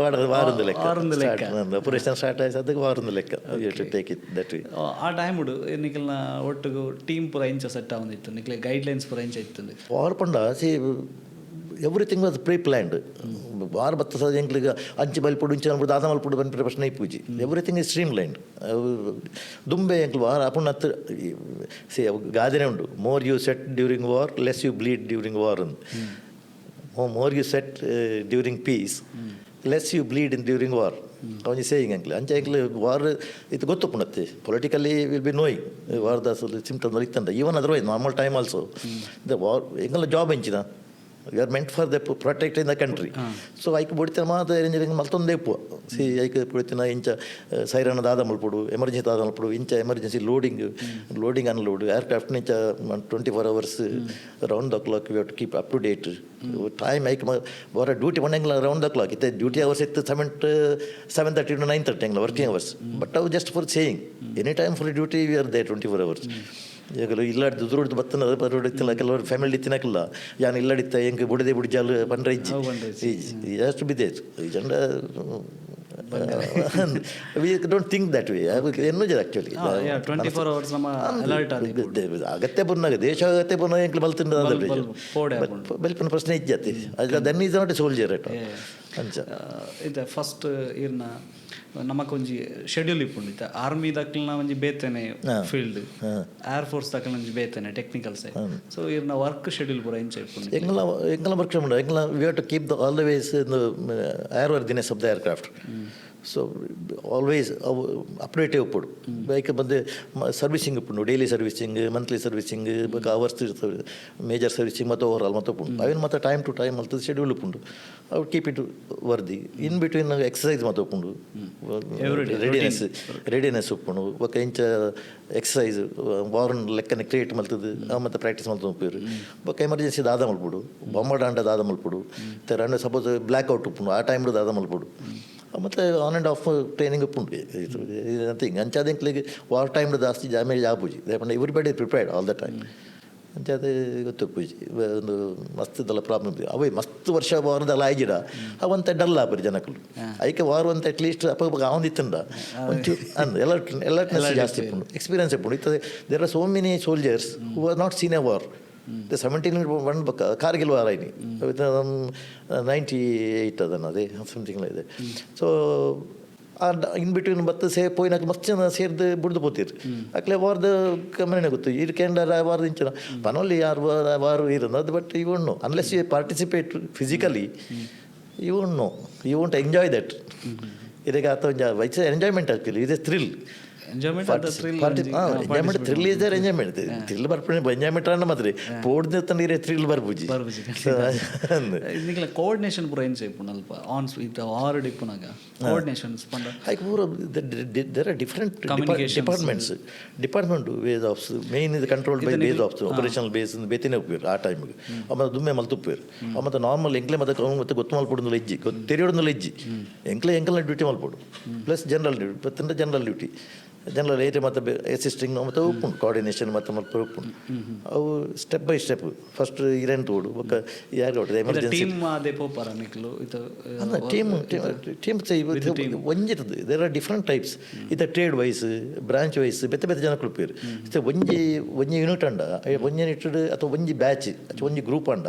ವಾರಂದು ಲೆಕ್ಕ. ವಾರಂದು ಲೆಕ್ಕ. ಆಪರೇಷನ್ ಸ್ಟಾರ್ಟ್ ಆಯ್ತು, ಅದಕ್ಕೆ ವಾರಂದು ಲೆಕ್ಕ. You to take it that way. ಆ ಟೈಮ್ ಉಡು ನಿಖಲ್ನ ಒಟ್ಟಿಗೆ ಟೀಮ್ ಪೂರ ಇಂಚ ಸೆಟ್ ಆವೊಂದಿತ್ತು? ನಿಕ್ಲೆ ಗೈಡ್ ಲೈನ್ಸ್ ಪೂರ ಇಂಚ ಇತ್ತು? ವಾರ್ ಪಂಡ, see, everything was pre planned. War ಬತ್ತ ಸಹ ಎಂಕ್ಲಿಗೆ ಅಂಚೆ ಬಲ್ಪುಡು ಇಂಚೆ ಮಲ್ಪುಡು ದಾದ ಮಲ್ಪುಡು ಪನ್ಪಿನ ಪ್ರಶ್ನೆ ಇಪ್ಪುಜಿ. Everything is stream lined. ದುಂಬೆ ಎಂಕ್ಲು ವಾರ್ ಅಪುಣ ಸಿ ಗಾದೆನೆ ಉಂಡು, more you sweat during war, less you bleed during war ಅಂದ್. More you sweat during peace, less you bleed in during war. ಅವನಿ ಸೇಯಿಂಗ್ ಅಂಕ್ಲೆ. ಅಂಚ ಎಂಕ್ಲೆ ವಾರ್ ಇದು ಗೊತ್ತುಪ್ಪುಂಡತ್ತೆ. ಪೊಲಿಟಿಕಲಿ will be knowing ವಾರ್ದ ಸಿಂಪ್ಟಮ್ ಇತ್ತಂಡ. Even otherwise, normal time also the war. ಎಂಕಲ್ನ job ಎಂಚಿನ? We are meant for the protect in the country. So ಐಕ್ ಬೊಡಿತಿನ ಮಾತ ಇಂಜಿನಿಯರಿಂಗ್ ಮಲ್ತೊಂದೇ ಇಪ್ಪುವ. ಸಿ, ಐಕ್ ಬೊಡಿತಿನ ಇಂಚ ಸೈರನ್ ದಾದ ಮಲ್ಪೊಡು, ಎಮರ್ಜೆನ್ಸಿ ದಾದ ಮಲ್ಪೊಡು, ಇಂಚ emergency loading, unload, aircraft ಇಂಚ 24 hours, round the clock we to keep up to date time. ಐಕ್ ಬರ ಡ್ಯೂಟಿ ಪಂಡಂಗಿಲ್ಲ ರೌಂಡ್ the clock ಇತ್ತೆ. ಡ್ಯೂಟಿ ಅವರ್ಸ್ ಇತ್ತು 7, 7:30 to 9:30 ಎಂಗ್ಲ working hours. But ಅವು just for saying, any time for duty we are there 24 hours. ಈಗ ಇಲ್ಲಾಡ್ದು ದುಡ್ದು ಬತ್ತನ ಬರೋಡು ಇತ್ತಿಲ್ಲ. ಕೆಲವರು family ತಿನ್ನಕ್ಕಿಲ್ಲ. ಯಾನ್ ಇಲ್ಲಡಿತ್ತ ಎಂಕ್ ಬುಡದೆ ಬುಡಿಜಾಲು ಪಂಡ್ರೆ ಇಜ್ಜಿ. ಅವು ಪಂಡ್ರೆ. Has to be there. ಜಂಡ we don't think that way ಎನ್ನುಜ actually. 24 hours ನಮ್ಮ ಅಲರ್ಟ್ ಆದಿ. ಅಗತ್ಯ ಪುನ್ನಾಗ, ದೇಶ ಅಗತ್ಯ ಪುನ್ನಾಗ ಎಂಕ್ಲು ಬಲ್ತಿಂದ. ಬಲ್ ಪೋಡೆ ಆಪುಂಡು. ಬಲ್ಪಿನ ಪ್ರಶ್ನೆ ಇಜ್ಜತಿ. Then is not a soldier at ಅಂಚ. ಇತ್ತೆ ಫಸ್ಟ್ ಇರ್ನ ನಮಕೊಂಜಿ ಶೆಡ್ಯೂಲ್ ಇಪ್ಪುಂಡು. ಇತ್ತೆ ಆರ್ಮಿ ದಕ್ಲ್ನ ಒಂಜಿ ಬೇತೆನೆ ಫೀಲ್ಡ್, ಏರ್ ಫೋರ್ಸ್ ದಕ್ಲ್ನ ಒಂಜಿ ಬೇತೆನೆ ಟೆಕ್ನಿಕಲ್ ಸೈಡ್. ಸೊ ಇರ್ನ ವರ್ಕ್ ಶೆಡ್ಯೂಲ್ ಪೂರ ಎಂಚ ಇಪ್ಪುಂಡು? ಎಂಗ್ಲ ಎಂಗ್ಲ ವರ್ಕ್ ಉಂಡು. ಎಂಗ್ಲ we have to keep the always airworthiness of the aircraft. So always ಅವು ಅಪ್ಡೇಟೇ ಉಪ್ಪುಡು. ಬೈಕ್ ಬಂದು ಸರ್ವಿಸಿಂಗ್ ಉಪ್ಪುಂಡು, ಡೈಲಿ ಸರ್ವಿಸಿಂಗ್, ಮಂತ್ಲಿ ಸರ್ವಿಸಿಂಗ್, ಬೊಕ ಅವರ್ಸ್ ಮೇಜರ್ ಸರ್ವಿಸಿಂಗ್ ಮತ್ತು ಓವರ್ ಆಲ್ ಮತ್ತು ಉಪ್ಪುಂಡು. ಅವೇನು ಮತ್ತು ಟೈಮ್ ಟು ಟೈಮ್ ಮಲ್ತದ ಶೆಡ್ಯೂಲ್ ಉಪ್ಪುಂಡು. ಅವು keep it worthy. In between exercise ಮತ್ತು ಉಪ್ಪುಂಡು. ರೆಡಿನೆಸ್ ರೆಡಿನೆಸ್ ಉಪ್ಪುಂಡು. ಬೊಕ ಇಂಚ ಎಕ್ಸಸೈಸ್ ವಾರ್ನ್ ಲೆಕ್ಕನೆ ಕ್ರಿಯೇಟ್ ಮಲ್ತದು ಮತ್ತು ಪ್ರಾಕ್ಟೀಸ್ ಮಲ್ತು ಉಪ್ಪುರು. ಬೊಕ ಎಮರ್ಜೆನ್ಸಿ ದಾದ ಮಲ್ಪೊಡು, ಬೊಂಬಾಡಾಂಡ ದಾದ ಮಲ್ಪೊಡು, ರಂಡ ಸಪೋಸ್ ಬ್ಲ್ಯಾಕ್ ಔಟ್ ಉಪ್ಪುಂಡು, ಆ ಟೈಮ್ಡು ದಾದ ಮಲ್ಪೊಡು. ಮತ್ತು ಆನ್ ಆ್ಯಂಡ್ ಆಫ್ ಟ್ರೈನಿಂಗ್ ಉಪ್ಪುಂಡು. ನಥಿಂಗ್. ಅಂಚಾದ ಎಂಕ್ಲೆಗ್ ವಾರ್ ಟೈಮ್ಡ್ ಜಾಸ್ತಿ ಡ್ಯಾಮೇಜ್ ಆಪುಜಿ ಪಂಡ everybody prepared all the time. ಅಂಚಾದ ಗೊತ್ತುಪ್ಪುಜಿ. ಒಂದು ಮಸ್ತ್ ದಲ್ಲ ಪ್ರಾಬ್ಲಮ್. ಅವೇ ಮಸ್ತ್ ವರ್ಷ ವಾರದಲ್ಲ ಆಯ್ಜಿಡ ಅವಂತ ಡಲ್ ಆಪುರಿ ಜನಕುಲು. ಐಕೆ ವಾರ್ ಅಂತ ಅಟ್ಲೀಸ್ಟ್ ಅಪ್ಪ ಆವಂದಿತ್ತಂಡ ಒಂಚೂರು ಅಂದ್ ಎಲರ್ಟ್ ಎಲರ್ಟ್ನೆಸ್ ಜಾಸ್ತಿ ಇಪ್ಪುಂಡು, ಎಕ್ಸ್ಪೀರಿಯನ್ಸ್ ಇಪ್ಪುಂಡು. ಇತ್ತ there are so many soldiers who are not seen a war. The 71 ಬೊಕ್ಕ ಕಾರ್ಗಿಲ್ ವಾರ್ ಆಯ್ನಿ, 98 ಅದನ್ನ ಅದೇ ಸಮಥಿಂಗ್ ಇದೆ. ಸೊ ಆ ಇನ್ ಬಿಟ್ವೀನ್ ಬತ್ತ ಸೇ ಪೋಯಿನಾಕ ಮಸ್ತ್ ಜನ ಸೇರ್ದು ಬುಡ್ದು ಪೋತೀರ್. ಅಕ್ಲೆ ವಾರ್ದ ಕಮ್ಮನೆ ಗೊತ್ತು. ಇರ್ ಕೆಂಡರ ವಾರ್ದ ಇಂಚಿನ ಪನೊಲ್ಲಿ ಯಾರು ವಾರು ಇರೋದು ಅದು. But you won't know unless you participate physically. You won't know, you won't enjoy that. ಇದಕ್ಕೆ ಆತ it's enjoyment actually, ಇದೆ thrill. Enjoyment. Enjoyment, thrill is there. Enjoyment, thrill ಬರ್ಪುಣಿ. Enjoyment ಅನ್ನ ಮಾತ್ರ ಪೋಡ್ದು ತಂದಿರೆ ಥ್ರಿಲ್ ಬರ್ಪುಜಿ. ಬರ್ಪುಜಿ. ನಿಕ್ಲೆ ಕೋಆರ್ಡಿನೇಷನ್ ಪೂರ ಎಂಚ ಇಪ್ಪುಂಡು ಅಲ್ಪ ಆನ್ ಇತ್ತ ಆಲ್ರೆಡಿ ಇಪ್ಪುನಾಗ ಕೋಆರ್ಡಿನೇಷನ್ಸ್ ಪಂಡ? ಐಕ್ ಪೂರ there are different Communications. Departments, department base ops main ಇದು control by base ops, operational base ಬೇತಿನೇ ಉಪ್ಪೇರು. ಆ ಟೈಮಿಗೆ ಆಮೇಲೆ ದುಮ್ಮೆ ಮಲ್ತುಪ್ಪೇರು. ಮತ್ತು ನಾರ್ಮಲ್ ಎಂಕ್ಲೆ ಮತ್ತೆ ಮತ್ತೆ ಗೊತ್ತು ಮಲ್ಪೊಡು ಇಜ್ಜಿ, ಗೊತ್ತು ತೆರಿಯೋಡು ಇಜ್ಜಿ. ಎಂಕ್ಲೆ ಎಂಕಲ್ನ ಡ್ಯೂಟಿ ಮಲ್ಪೊಡು, ಪ್ಲಸ್ ಜನರಲ್ ಡ್ಯೂಟಿ ಬತ್ತಂದ್ರೆ ಜನರಲ್ ಡ್ಯೂಟಿ, ಜನರಲ್ ಏರಿಯಾ ಮತ್ತು ಅಸಿಸ್ಟಿಂಗ್ ಮತ್ತು ಉಪ್ಪುಂಡು, ಕೋಆರ್ಡಿನೇಷನ್ ಮತ್ತು ಮಲ್ಪ ಉಪ್ಪುಂಡು. ಅವು ಸ್ಟೆಪ್ ಬೈ ಸ್ಟೆಪ್. ಫಸ್ಟ್ ಇರೆನ್ ತೋಡು, ಬೊಕ್ಕ ಯಾರು ಎಮರ್ಜೆನ್ಸಿ. ಟೀಮ್ ಅದೇ ಪೋಪಾರ ನಿಕ್ಲು ಇದು? ಅಲ್ಲ, ಟೀಮ್ ಟೀಮ್ ಒಂಜಿರ್ತದೆ. There are different types. ಇತ್ತ ಟ್ರೇಡ್ ವೈಸ್, ಬ್ರಾಂಚ್ ವೈಸ್ ಬೇತೆ ಬೇತೆ ಜನ ಕುಲ್ಪೇರು. ಇತ್ತೆ ಒಂಜಿ ಒಂಜಿ ಯೂನಿಟ್ ಅಂಡ, ಒಂಜಿ ಯೂನಿಟ್ ಅಥವಾ ಒಂಜಿ ಬ್ಯಾಚ್ ಅಥವಾ ಒಂಜಿ ಗ್ರೂಪ್ ಅಂಡ,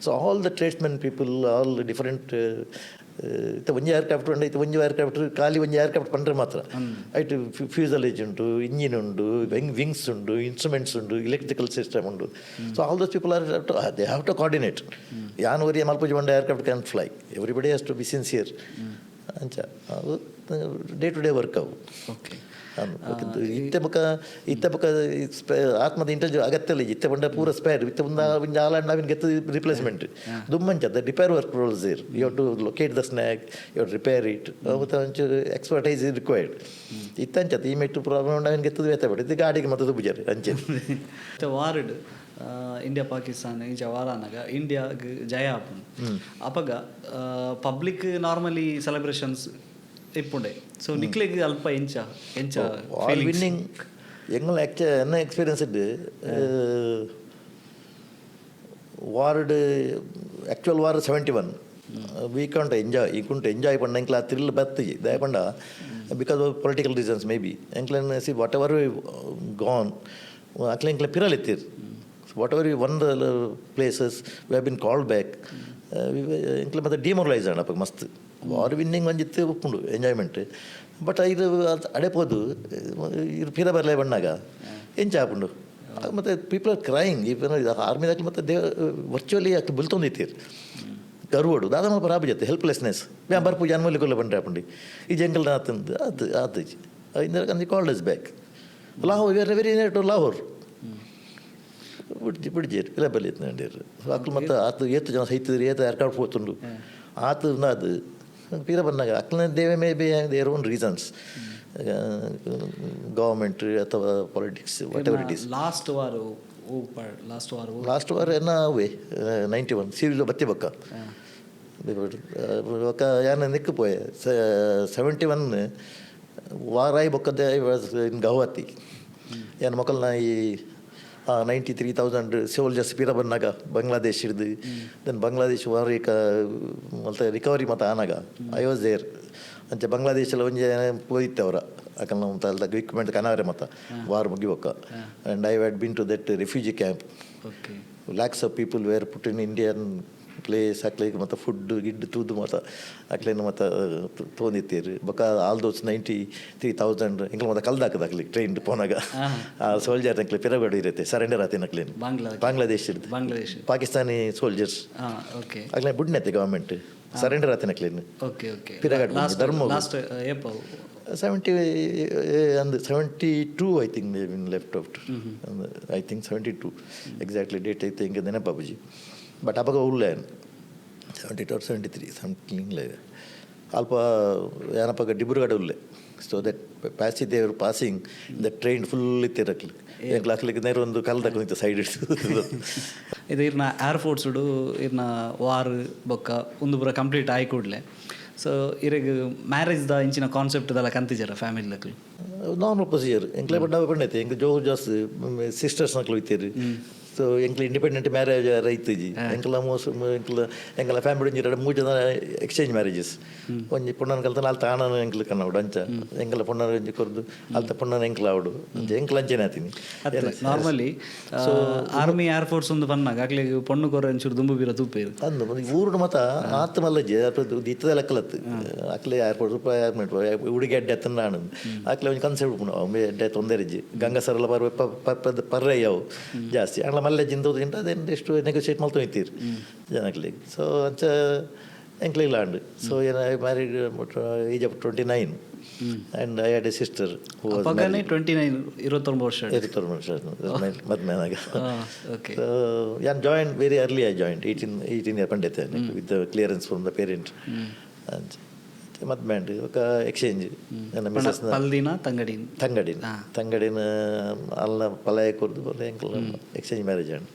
so all the tradesmen people, all different. ಇತ್ತೆ ಒಂಜಿ ಏರ್ಕ್ರಾಫ್ಟ್ ಉಂಡು, ಇತ್ತೆ ಒಂಜಿ ಏರ್ಕ್ರಾಫ್ಟ್ ಖಾಲಿ ಒಂಜಿ ಏರ್ಕ್ರಾಫ್ಟ್ ಪಂಡ್ರೆ ಮಾತ್ರ ಐಟ್ ಫ್ಯೂಸಲೇಜ್ ಉಂಟು, ಇಂಜಿನ್ ಉಂಡು, ವಿಂಗ್ಸ್ ಉಂಡು, ಇನ್ಸ್ಟ್ರೂಮೆಂಟ್ಸ್ ಉಂಡು, ಎಲೆಕ್ಟ್ರಿಕಲ್ ಸಿಸ್ಟಮ್ ಉಂಡು. So all those people are, they have to coordinate. ಯಾನ್ ಒರಿಯ ಮಲ್ಪುಜಿ ಬಂಡ aircraft can fly. Everybody has to be sincere. ಅಂಚ ಅವು ಡೇ ಟು ಡೇ ವರ್ಕ್ ಅವು. ಇತ್ತೆ ಬೊಕ ಇತ್ತೆ ಬೊಕ ಆತ್ಮದ ಇಂಟೆಲಿಜೆನ್ಸ್ ಅಗತ್ಯ ಇಲ್ಲ. ಇತ್ತೆ ಪಂಡ ಪೂರ ಸ್ಪೇರ್. ಇತ್ತೆ ಒಂದು ಒಂಜಿ ಆಲಾಂಡ್ ಅವಿನ ಗೆತ್ತು replacement ದುಮ್ಮಂಚ the repair work roles there. You have to locate the snag, you have repair it. ಮತ್ತು ಒಂಚೂರು ಎಕ್ಸ್ಪರ್ಟೈಸ್ ರಿಕ್ವೈರ್ಡ್ ಇತ್ತಂಚ. ಈ ಮೆಟ್ಟು ಪ್ರಾಬ್ಲಮ್ ಉಂಡು, ಅವನ್ ಗೆತ್ತದು ಬೇತೆ ಬಟ್ ಇದು ಗಾಡಿಗೆ ಮತ್ತೆ ಬುಜಾರಿ ಅಂಚೆ. ವಾರ್ಡ್ ಇಂಡಿಯಾ ಪಾಕಿಸ್ತಾನ ಇಂಚ ವಾರ ಆನಗ ಇಂಡಿಯಾಗ್ ಜಯ ಆಪುಂಡು. ಅಪಗ ಪಬ್ಲಿಕ್ ನಾರ್ಮಲಿ ಸೆಲೆಬ್ರೇಷನ್ಸ್ ಇಪ್ಪುಂಡೆ. ಸೊ ನಿಕ್ಲೆಗ್ ಅಲ್ಪ ಎಂಚ ಎಂಚ? ವಾರ್ ವಿನ್ನಿಂಗ್ ಎಂಗಲ ಎನ್ನ ಎಕ್ಸ್ಪೀರಿಯನ್ಸ್ ಇದ್ದು ward actual war 71 we can't enjoy. ಈ ಕುಂಟು ಎಂಜಾಯ್ ಪಂಡ ಎಂಕ್ಲ ಆ ಥ್ರಿಲ್ ಬತ್ತಿಜಿ. ದಾಯ ಪಂಡ because of political reasons may be. ಎಂಕ್ಲೆನ್ C, what ever gone ಅಕ್ಲೆ ಎಂಕ್ಲೆ ಪಿರಲ್ ಇತ್ತೀರ್. Whatever we won the places, we have been called back. ಎಂಕ್ಲೆ ಮತ್ತೆ ಡಿಮೊರಲೈಸ್ ಆಂಡ್ ಅಪಗ ಮಸ್ತ್. ವಾರ್ ವಿನ್ನಿಂಗ್ ಒಂಜಿತ್ತು ಉಪ್ಪುಂಡು ಎಂಜಾಯ್ಮೆಂಟ್. ಬಟ್ ಇದು ಅಡೆಪೋದು ಇರು ಪಿರ ಬರಲೇ ಬಣ್ಣಾಗ ಎಂಚ ಆಪುಂಡು. ಮತ್ತು ಪೀಪಲ್ are crying. ಆರ್ಮಿದಾಕ್ಲು ಮತ್ತು they virtually ಅಕ್ಲು ಬುಲ್ತೊಂದಿತ್ತೀರ್. ಗರ್ವಡು ದಾದ ಮಲ್ಪ ರಾಬು ಜತ್ತೆ ಹೆಲ್ಪ್ಲೆಸ್ನೆಸ್ ಬ್ಯಾ ಬರ್ಪು ಜಾನ್ಮೂಲಿ ಕೊಲ್ಲ ಬಂದ್ರೆ ಆಪುಂಡಿ ಈ ಜಂಗಲ್ ಆತಂದು ಆತು ಆತಜಿ. Indira Gandhi called us back. Lahore, we are very near to Lahore. ಬಿಡ್ಜಿ ಬಿಡ್ಜೇರು ಇಲ್ಲ ಬಲ್ಲಿ ಇತ್ತು. ಅಕ್ಲು ಮತ್ತು ಆತು ಏತು ಜನ ಸೈತಿದ್ರು, ಏತು ಏರ್ಕ್ರಾಫ್ಟ್ ಪೋತುಂಡು ಆತು ಅದು ಪಿರ ಬಂದಾಗ ಅಕ್ಲನ they may be their own reasons, government ಅಥವಾ politics, whatever it is. Last war, last war? Last war ಎನ್ನ ಅವೇ 91 ಸೀರಿಯಲ್ ಬತ್ತಿ ಬಕ್ಕ ಬೊಕ್ಕ ಯಾನ ನಿಕ್ಕು ಪೋಯೆ. 71 ವಾರಾಯಿ ಬೊಕ್ಕದೆ I was in Guwahati. ಯಾನ್ ಮೊಕಲ್ನ ಈ 93,000 ಸೋಲ್ಜರ್ಸ್ ಪಿರ ಬಂದಾಗ ಬಾಂಗ್ಲಾದೇಶ್ ಹಿಡ್ದು, then Bangladesh war ಮಲ್ತ ರಿಕವರಿ ಮತ್ತು ಆನಾಗ I was there. ಅಂಚೆ ಬಾಂಗ್ಲಾದೇಶಲ್ಲಿ ಒಂಜಿ ಪೋಯಿತ್ತೆ ಅವರ ಅಕಲ್ನ ಅಲ್ದ ಎಕ್ವಿಪ್ಮೆಂಟ್ ಕನಾರೆ ಮತ್ತ war ಮುಗಿಬೊಕ್ಕ, and I had been to that refugee camp. Lakhs of people were put in Indian place. ಅಕ್ಲೆಗ್ ಮತ್ತು ಫುಡ್ ಗಿಡ್ ತೂದು ಮತ್ತು ಅಕ್ಲೇನು ಮತ್ತು ತೋಂದಿತ್ತೀರು. ಬೊಕ್ಕ ಆಲ್ ದೋಸ್ 93,000 ಎಂಕ್ಲ ಮತ್ತು ಕಲ್ದಾಕದ ಅಕ್ಲಿಗೆ ಟ್ರೈನ್ ಪೋನಾಗ. ಆ ಸೋಲ್ಜರ್ ಎಂಕ್ಲೆ ಪಿರಗಡೆ ಇರುತ್ತೆ ಸರೆಂಡರ್ ಆತಿನ ಅಕ್ಲೇನು. ಬಾಂಗ್ಲಾ ಬಾಂಗ್ಲಾದೇಶ್ ಇರ್ದು. ಬಾಂಗ್ಲಾದೇಶ್. ಪಾಕಿಸ್ತಾನಿ ಸೋಲ್ಜರ್ಸ್. ಅಕ್ಲೆ ಬುಡ್ನೆತ್ತೆ ಗವರ್ಮೆಂಟ್ ಸರೆಂಡರ್ ಆತಿನ ಅಕ್ಲೇನು. ಓಕೆ ಓಕೆ ಪಿರಗಾಡ್ ಲಾಸ್ಟ್ ಧರ್ಮ. ಲಾಸ್ಟ್ ಏಪ? 70 and 72, I think they been left out. I think 72, exactly date I think ನೆನಪಾಪುಜಿ, but ಅಪಗ ಉಲ್ಲೆ 72, 73 something like. ಅಲ್ಪ ಏನಪ್ಪಗ ಡಿಬ್ರುಗಢ ಉಲ್ಲೆ. So that passing, they were passing the train, full ಇತ್ತಿರಕ್ಲಿ ಎಂಕ್ಲ ಅಕ್ಲಿಗೆ ನೇರ ಒಂದು ಕಲ್ದ ಕುಂತ ಸೈಡ್. ಇದು ಇರ್ನ ಏರ್ ಫೋರ್ಸುಡು ಇರ್ನ ವಾರ್ ಬೊಕ್ಕ ಒಂದು ಪೂರ ಕಂಪ್ಲೀಟ್ ಆಯಿ ಕೂಡಲೇ, ಸೊ ಇರೆಗ್ ಮ್ಯಾರೇಜ್ ದ ಇಂಚಿನ ಕಾನ್ಸೆಪ್ಟ್ ದಲ್ಲ ಕಂತಿಜರ ಫ್ಯಾಮಿಲಿ ದಕ್ಲು? ನಾರ್ಮಲ್ ಪ್ರೊಸೀಜರ್ ಎಂಕ್ಲೆ ಬಡ್ಡ ಪಂಡೈತೆ. ಎಂಕ್ ಜೋ ಜಾಸ್ತಿ ಸಿಸ್ಟರ್ಸ್ ನಕ್ಲು ಇತ್ತೀರಿ. ಸೊ ಎಂಕ್ಲ ಇಂಡಿಪೆಂಡೆಂಟ್ ಮ್ಯಾರೇಜ್ ರೈತುಜಿ. ಎಂಕ್ಲ ಮೋಸ್ ಎಂಕ್ಲ ಎಂಕಲ ಫ್ಯಾಮಿಲಿ ಒಂಜಿ ಎರಡು ಮೂರು ಜನ ಎಕ್ಸ್ಚೇಂಜ್ ಮ್ಯಾರೇಜಸ್. ಒಂಜಿ ಪೊಣ್ಣನ ಕಲ್ತ ಅಲ್ತ ಆಣನ ಎಂಕ್ಲ ಕನ್ನವಡು. ಅಂಚ ಎಂಕಲ ಪೊಣ್ಣನ ಒಂಜಿ ಕೊರ್ದು ಅಲ್ತ ಪೊಣ್ಣನ ಎಂಕ್ಲ ಆವಡು. ಅಂಚ ಎಂಕ್ಲ ಅಂಚೆನೆ ಆತೀನಿ. ನಾರ್ಮಲಿ ಆರ್ಮಿ ಏರ್ ಫೋರ್ಸ್ ಒಂದು ಬಂದಾಗ ಅಕ್ಲೆಗ್ ಪೊಣ್ಣು ಕೊರ ಒಂಚೂರು ದುಂಬು ಬೀರ ತೂಪೇರು. ಅಂದು ಊರುಡು ಮತ ಆತ್ ಮಲ್ಲಜ್ಜಿ ಇತ್ತದ ಲೆಕ್ಕಲತ್ತು. ಅಕ್ಲೆ ಏರ್ಪೋರ್ಟ್ ಹುಡುಗಿ ಅಡ್ಡೆ ಅತ್ತನ ಆಣಂದು ಅಕ್ಲೆ ಒಂಜಿ ಕನ್ಸೆಪ್ಟ್ ಉಪ್ಪುಂಡು. ಅವು ಎಡ್ಡೆ ತೊಂದರೆ ಇಜ್ಜಿ, ಗಂಗಸರಲ ಪರ್ ಪರ್ರೈ ಅವು ಜಾಸ್ತಿ ಅಂಡ್ಲ ಮಲ್ಲಜ್ಜಿಂದ ತೋದಿಂಟ ಅದೇನು ಎಷ್ಟು ನೆಗೋಸಿಯೇಟ್ ಮಲ್ತು ಇತ್ತೀರು ಜನಕ್ಲೆಗ್. ಸೊ ಅಂಚ ಎಂಕ್ಲೆಗ್ ಆಂಡ್. ಸೊ ಏನ married age of 29 and I had a sister. ಅಪ್ಪಗನೇ 29, 29 ವರ್ಷ. 29 ವರ್ಷ ಮದ್ವೆ ಆದಾಗ. Okay So, yeah, joined very early. I joined 18 year ಪಂಡಿತ with the clearance from the parent. And ಮದ್ವೆ ಆಂಡ್ ఒక ಎಕ್ಸ್ಚೇಂಜ್ ನನ್ನ ಮಿಸಸ್. ಪಲ್ದಿನ ತಂಗಡಿ? ತಂಗಡಿನ. ತಂಗಡಿನ ಅಲ್ಲ ಪಲಾಯ ಕೊರ್ದು ಎಂಕಲ್ ಎಕ್ಸ್ಚೇಂಜ್ ಮ್ಯಾರೇಜ್ ಆಂಡ್.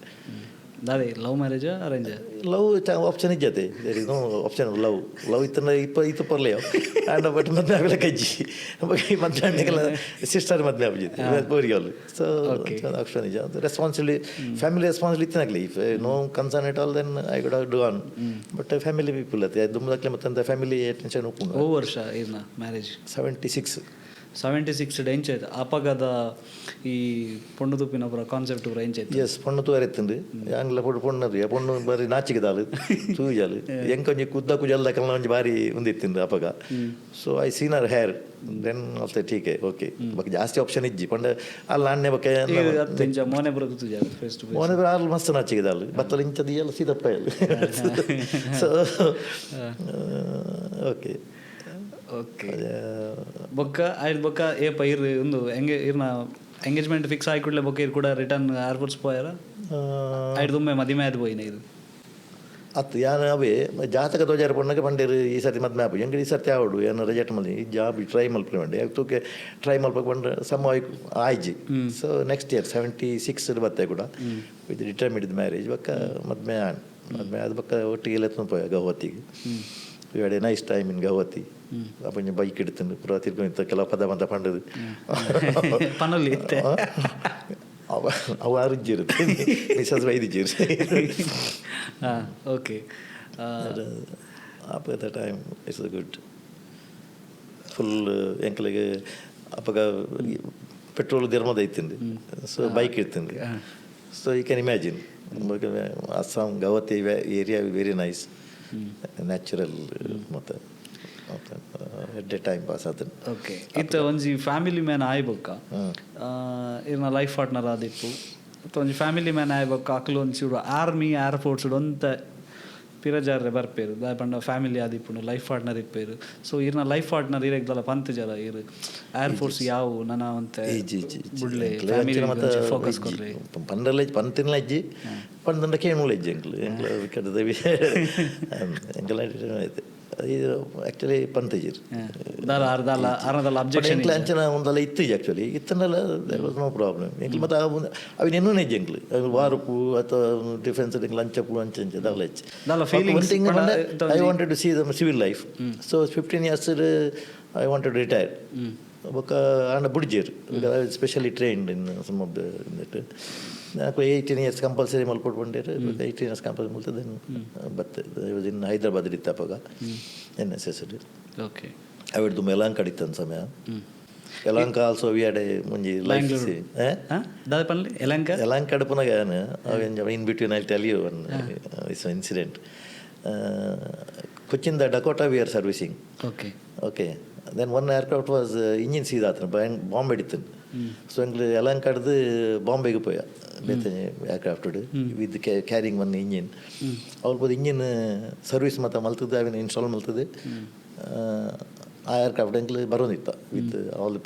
ಅದೇ love marriage, arrange? Love option ಇಜ್ಜತೆ. There is no option of love. Love ಇತ್ತಂದ್ರೆ ಇಪ್ಪ ಇತ್ತು ಪರ್ಲೆ ಆಂಡ್ ಬಟ್ ಮದ್ವೆ ಆಗಲ ಕಜ್ಜಿ ಮದ್ವೆ ಆಂಡಗೆಲ್ಲ ಸಿಸ್ಟರ್ ಮದ್ವೆ ಆಪುಜಿ ಬೋರಿಗೆ. ಸೊ ಆಪ್ಷನ್ ಇಜ್ಜ. ರೆಸ್ಪಾನ್ಸಿಬಿಲಿಟಿ, ಫ್ಯಾಮಿಲಿ ರೆಸ್ಪಾನ್ಸಿಬಿಲಿಟಿ ಇತ್ತಿನಾಗ್ಲಿ. If no concern at all, then I could do on, but family people ಅತ್ತೆ ದುಮ್ಮದಕ್ಲೆ ಮತ್ತೆ ಫ್ಯಾಮಿಲಿ ಟೆನ್ಷನ್ ಉಪ್ಪುಂಡು. ಓ ವರ್ಷ ಇರ್ನ ಮ್ಯಾರೇಜ್? 76. 76 ಎಂಚ ಆಯ್ತು ಅಪಗದ ಈ ಪೊಣ್ಣು ತುಪ್ಪಿನ ಪೂರ ಕಾನ್ಸೆಪ್ಟ್ ಪೂರ ಎಂಚ ಆಯ್ತು? ಎಸ್, ಪೊಣ್ಣು ತೂವರೆ ಇತ್ತುಂಡು. ಯಾಂಗ್ಲ ಪೊಣ್ಣು ಪೊಣ್ಣದು ಪೊಣ್ಣು ಬಾರಿ ನಾಚಿಕೆದಾಲು ತೂಜಾಲು. ಎಂಕೊಂಜಿ ಕುದ್ದ ಕುಜಲ್ದ ಕಲ್ನ ಒಂಜಿ ಬಾರಿ ಉಂದಿತ್ತಿಂದು ಅಪಗ. So I seen her hair, then ಅಲ್ತೆ ಟೀಕೆ ಓಕೆ. ಬೊಕ ಜಾಸ್ತಿ ಆಪ್ಷನ್ ಇಜ್ಜಿ ಪಂಡ ಅಲ್ಲ ಅಣ್ಣೆ ಬೊಕ. ಇಂಚ ಮೋನೆ ಪೂರ ತೂಜಾಲು ಫೇಸ್ ಟು ಫೇಸ್? ಮೋನೆ ಆಲ್ ಮಸ್ತ್ ನಾಚಿಕೆದಾಲು. ಬತ್ತಲ ಇಂಚದ ಎಲ್ಲ ಸೀದಪ್ಪ. So okay. Okay, ಬೊಕ್ಕ ಆಯ್ತು. ಬೊಕ್ಕ ಏಪ ಇರ್ ಒಂದು ಎಂಗೆ ಇರ್ನ ಎಂಗೇಜ್ಮೆಂಟ್ ಫಿಕ್ಸ್ ಆಗಿ ಕೂಡಲೇ ಬೊಕ್ಕ ಇರ್ ಕೂಡ ರಿಟರ್ನ್ ಏರ್ಪೋರ್ಟ್ಸ್ ಪೋಯಾರ? ಆಯ್ತು, ದುಮ್ಮೆ ಮದಿಮೆ ಆಯ್ತು ಪೋಯಿನ ಇದು? ಅತ್ತು ಯಾನ್ ಅವೇ ಜಾತಕ ತೋಜಾರ ಪೊಣ್ಣಗೆ ಪಂಡೇರು ಈ ಸರ್ತಿ ಮದ್ಮೆ ಆಪು ಎಂಕ್ ಈ ಸರ್ತಿ ಆವಡು ಏನ ರಿಜೆಕ್ಟ್ ಮಲ್ದಿ ಈ ಜಾಬ್ ಟ್ರೈ ಮಲ್ಪಲೆ ಪಂಡೆ. ತೂಕೆ ಟ್ರೈ ಮಲ್ಪಕ್ಕೆ ಪಂಡ ಸಮ ಆಯ್ಜಿ. ಸೊ ನೆಕ್ಸ್ಟ್ ಇಯರ್ 76 ಬತ್ತೆ ಕೂಡ ವಿತ್ ಡಿಟರ್ಮಿಡ್ ಮ್ಯಾರೇಜ್. ಬೊಕ್ಕ ಮದ್ಮೆ ಆನ್ ಮದ್ಮೆ ಅದು ಬೊಕ್ಕ ಒಟ್ಟಿಗೆ ಎಲ್ಲ ಪೋಯ ಗೌಹತಿಗೆ. We had a nice time in Guwahati. ಅಪ್ಪಂಜ bike എടുത്തുണ്ട് ಪೂರ ತಿರ್ಕೊಂಡು ಕೆಲವು ಪದ ಬಂತ ಪಂಡದು. ಪನೊಲಿ ಇತ್ತೆ? ಅವ ಅವು ಆರುಜ್ಜಿರು ಮಿಸಸ್ ವೈದಿಜ್ಜಿರು. ಹಾಂ ಓಕೆ ಅಪ್ಪದ ಟೈಮ್ it's good. Full ಎಂಕಲಿಗೆ ಅಪ್ಪಗ ಪೆಟ್ರೋಲ್ ಧರ್ಮದ ಇತ್ತಿಂದು. ಸೊ ಬೈಕ್ ಇರ್ತಿಂದು. So you can imagine Assam Guwahati area very nice natural ಮತ್ತು ಎಡ್ಡೆ ಟೈಮ್ ಪಾಸ್ ಆತನ. ಓಕೆ, ಇತ್ತ ಒಂಜಿ ಫ್ಯಾಮಿಲಿ ಮ್ಯಾನ್ ಆಯ್ಬೊಕ್ಕ, ಇರ್ನ ಲೈಫ್ ಪಾರ್ಟ್ನರ್ ಆದಿಪ್ಪು, ಮತ್ತು ಒಂಜಿ ಫ್ಯಾಮಿಲಿ ಮ್ಯಾನ್ ಆಯ್ಬೊಕ್ಕ ಅಕ್ಲು ಒಂಚೂರು ಆರ್ಮಿ ಏರ್ ಫೋರ್ಸ್ ಒಂತ ಪಿರಜಾರ್ರೆ ಬರ್ಪೇರು. ದಾಯೆ ಪಂಡ ಫ್ಯಾಮಿಲಿ ಆದಿಪ್ಪುಂಡು, ಲೈಫ್ ಪಾರ್ಟ್ನರ್ ಇಪ್ಪೇರು. ಸೊ ಇರ್ನ ಲೈಫ್ ಪಾರ್ಟ್ನರ್ ಇರೆಗ್ದಲ್ಲ ಪಂತ್ ಜರ, ಇರು ಏರ್ ಫೋರ್ಸ್ ಯಾವ ನನ ಒಂತೆ ಇಜ್ಜಿ ಇಜ್ಜಿ. ಬುಡ್ಲೆ, ಫ್ಯಾಮಿಲಿ ಫೋಕಸ್ ಕೊರ್ರಿ. ಪಂಡಲ ಪಂತಿನ ಇಜ್ಜಿ, ಪಂದಂಡ ಕೇಣುಲ ಇಜ್ಜಿ. ಎಂಕ್ಲು ಎಂಕ್ಲು ಎಂಕಲ ಇದು ಆ್ಯಕ್ಚುಲಿ ಪಂತಿಜೀರ್. ದಾಲ ಅರ್ಧಲ್ಲ ಅರ್ಧಲ್ಲ ಅಬ್ಜೆಕ್ಷನ್? ಎಂಕ್ಲ ಅಂಚನ ಒಂದಲ್ಲ ಇತ್ತು ಆ್ಯಕ್ಚುಲಿ. ಇತ್ತಂಡಲ there was no problem. ಎಂಕ್ಲು ಮತ್ತೆ ಅವಿನ ಇನ್ನೂ ಇಜ್ಜಿ. ಎಂಕ್ಲು ವಾರಪು ಅಥವಾ ಡಿಫೆನ್ಸ್ ಎಂಕ್ಲು ಅಂಚಪು ಅಂಚ ಅಂಚ ದಾಲ ಹೆಚ್ಚು. ದಾಲ feelings? I wanted to see the civil life, so 15 years I wanted retire. ಬೊಕ್ಕ ಆಂಡ ಬುಡ್ಜೇರ್, specially trained in some of the 18 years compulsory ಮಲ್ಕೊಟ್ಟು ಬಂಡೇರು. 18 years compulsory ಮಲ್ತದೆ. ಬತ್ತೆ ಇನ್ ಹೈದರಾಬಾದ್ ಇತ್ತು ಅಪ್ಪಗ ಎನ್ ಎಸ್ ಎಸ್. ಅವಿಡ್ದು ಯಲಹಂಕ ಇತ್ತು ಸಮಯ. ಯಲಹಂಕ ಆಲ್ಸೋ we had ಒಂಜಿ ಲೈಫ್. ದಾದ ಪನ್ಲಿ, ಯಲಹಂಕ? ಯಲಹಂಕ ಪುನಗ in between I tell you one is incident. ಕೊಚ್ಚಿಂದ Dakota we are servicing. Okay, then one aircraft was engine seize ಆತನ, ಬಾಂಬೆ ಇತ್ತು. ಸೊ ಎಂಗ್ಲು ಯಲಹಂಕಡ್ದು ಬಾಂಬೆಗೆ ಪೋಯ ಬೇತೆ aircraft with carrying one engine. ಅವ್ರು ಪೋದು ಇಂಜಿನ್ ಸರ್ವಿಸ್ ಮತ್ತೆ ಮಲ್ತದೆ, ಅವಿನ ಇನ್ಸ್ಟಾಲ್ ಮಲ್ತದೆ. ಆ ಏರ್ಕ್ರಾಫ್ಟ್ ಎಂಕ್ಲು ಬರೋದಿತ್ತ ವಿತ್ ಆಲ್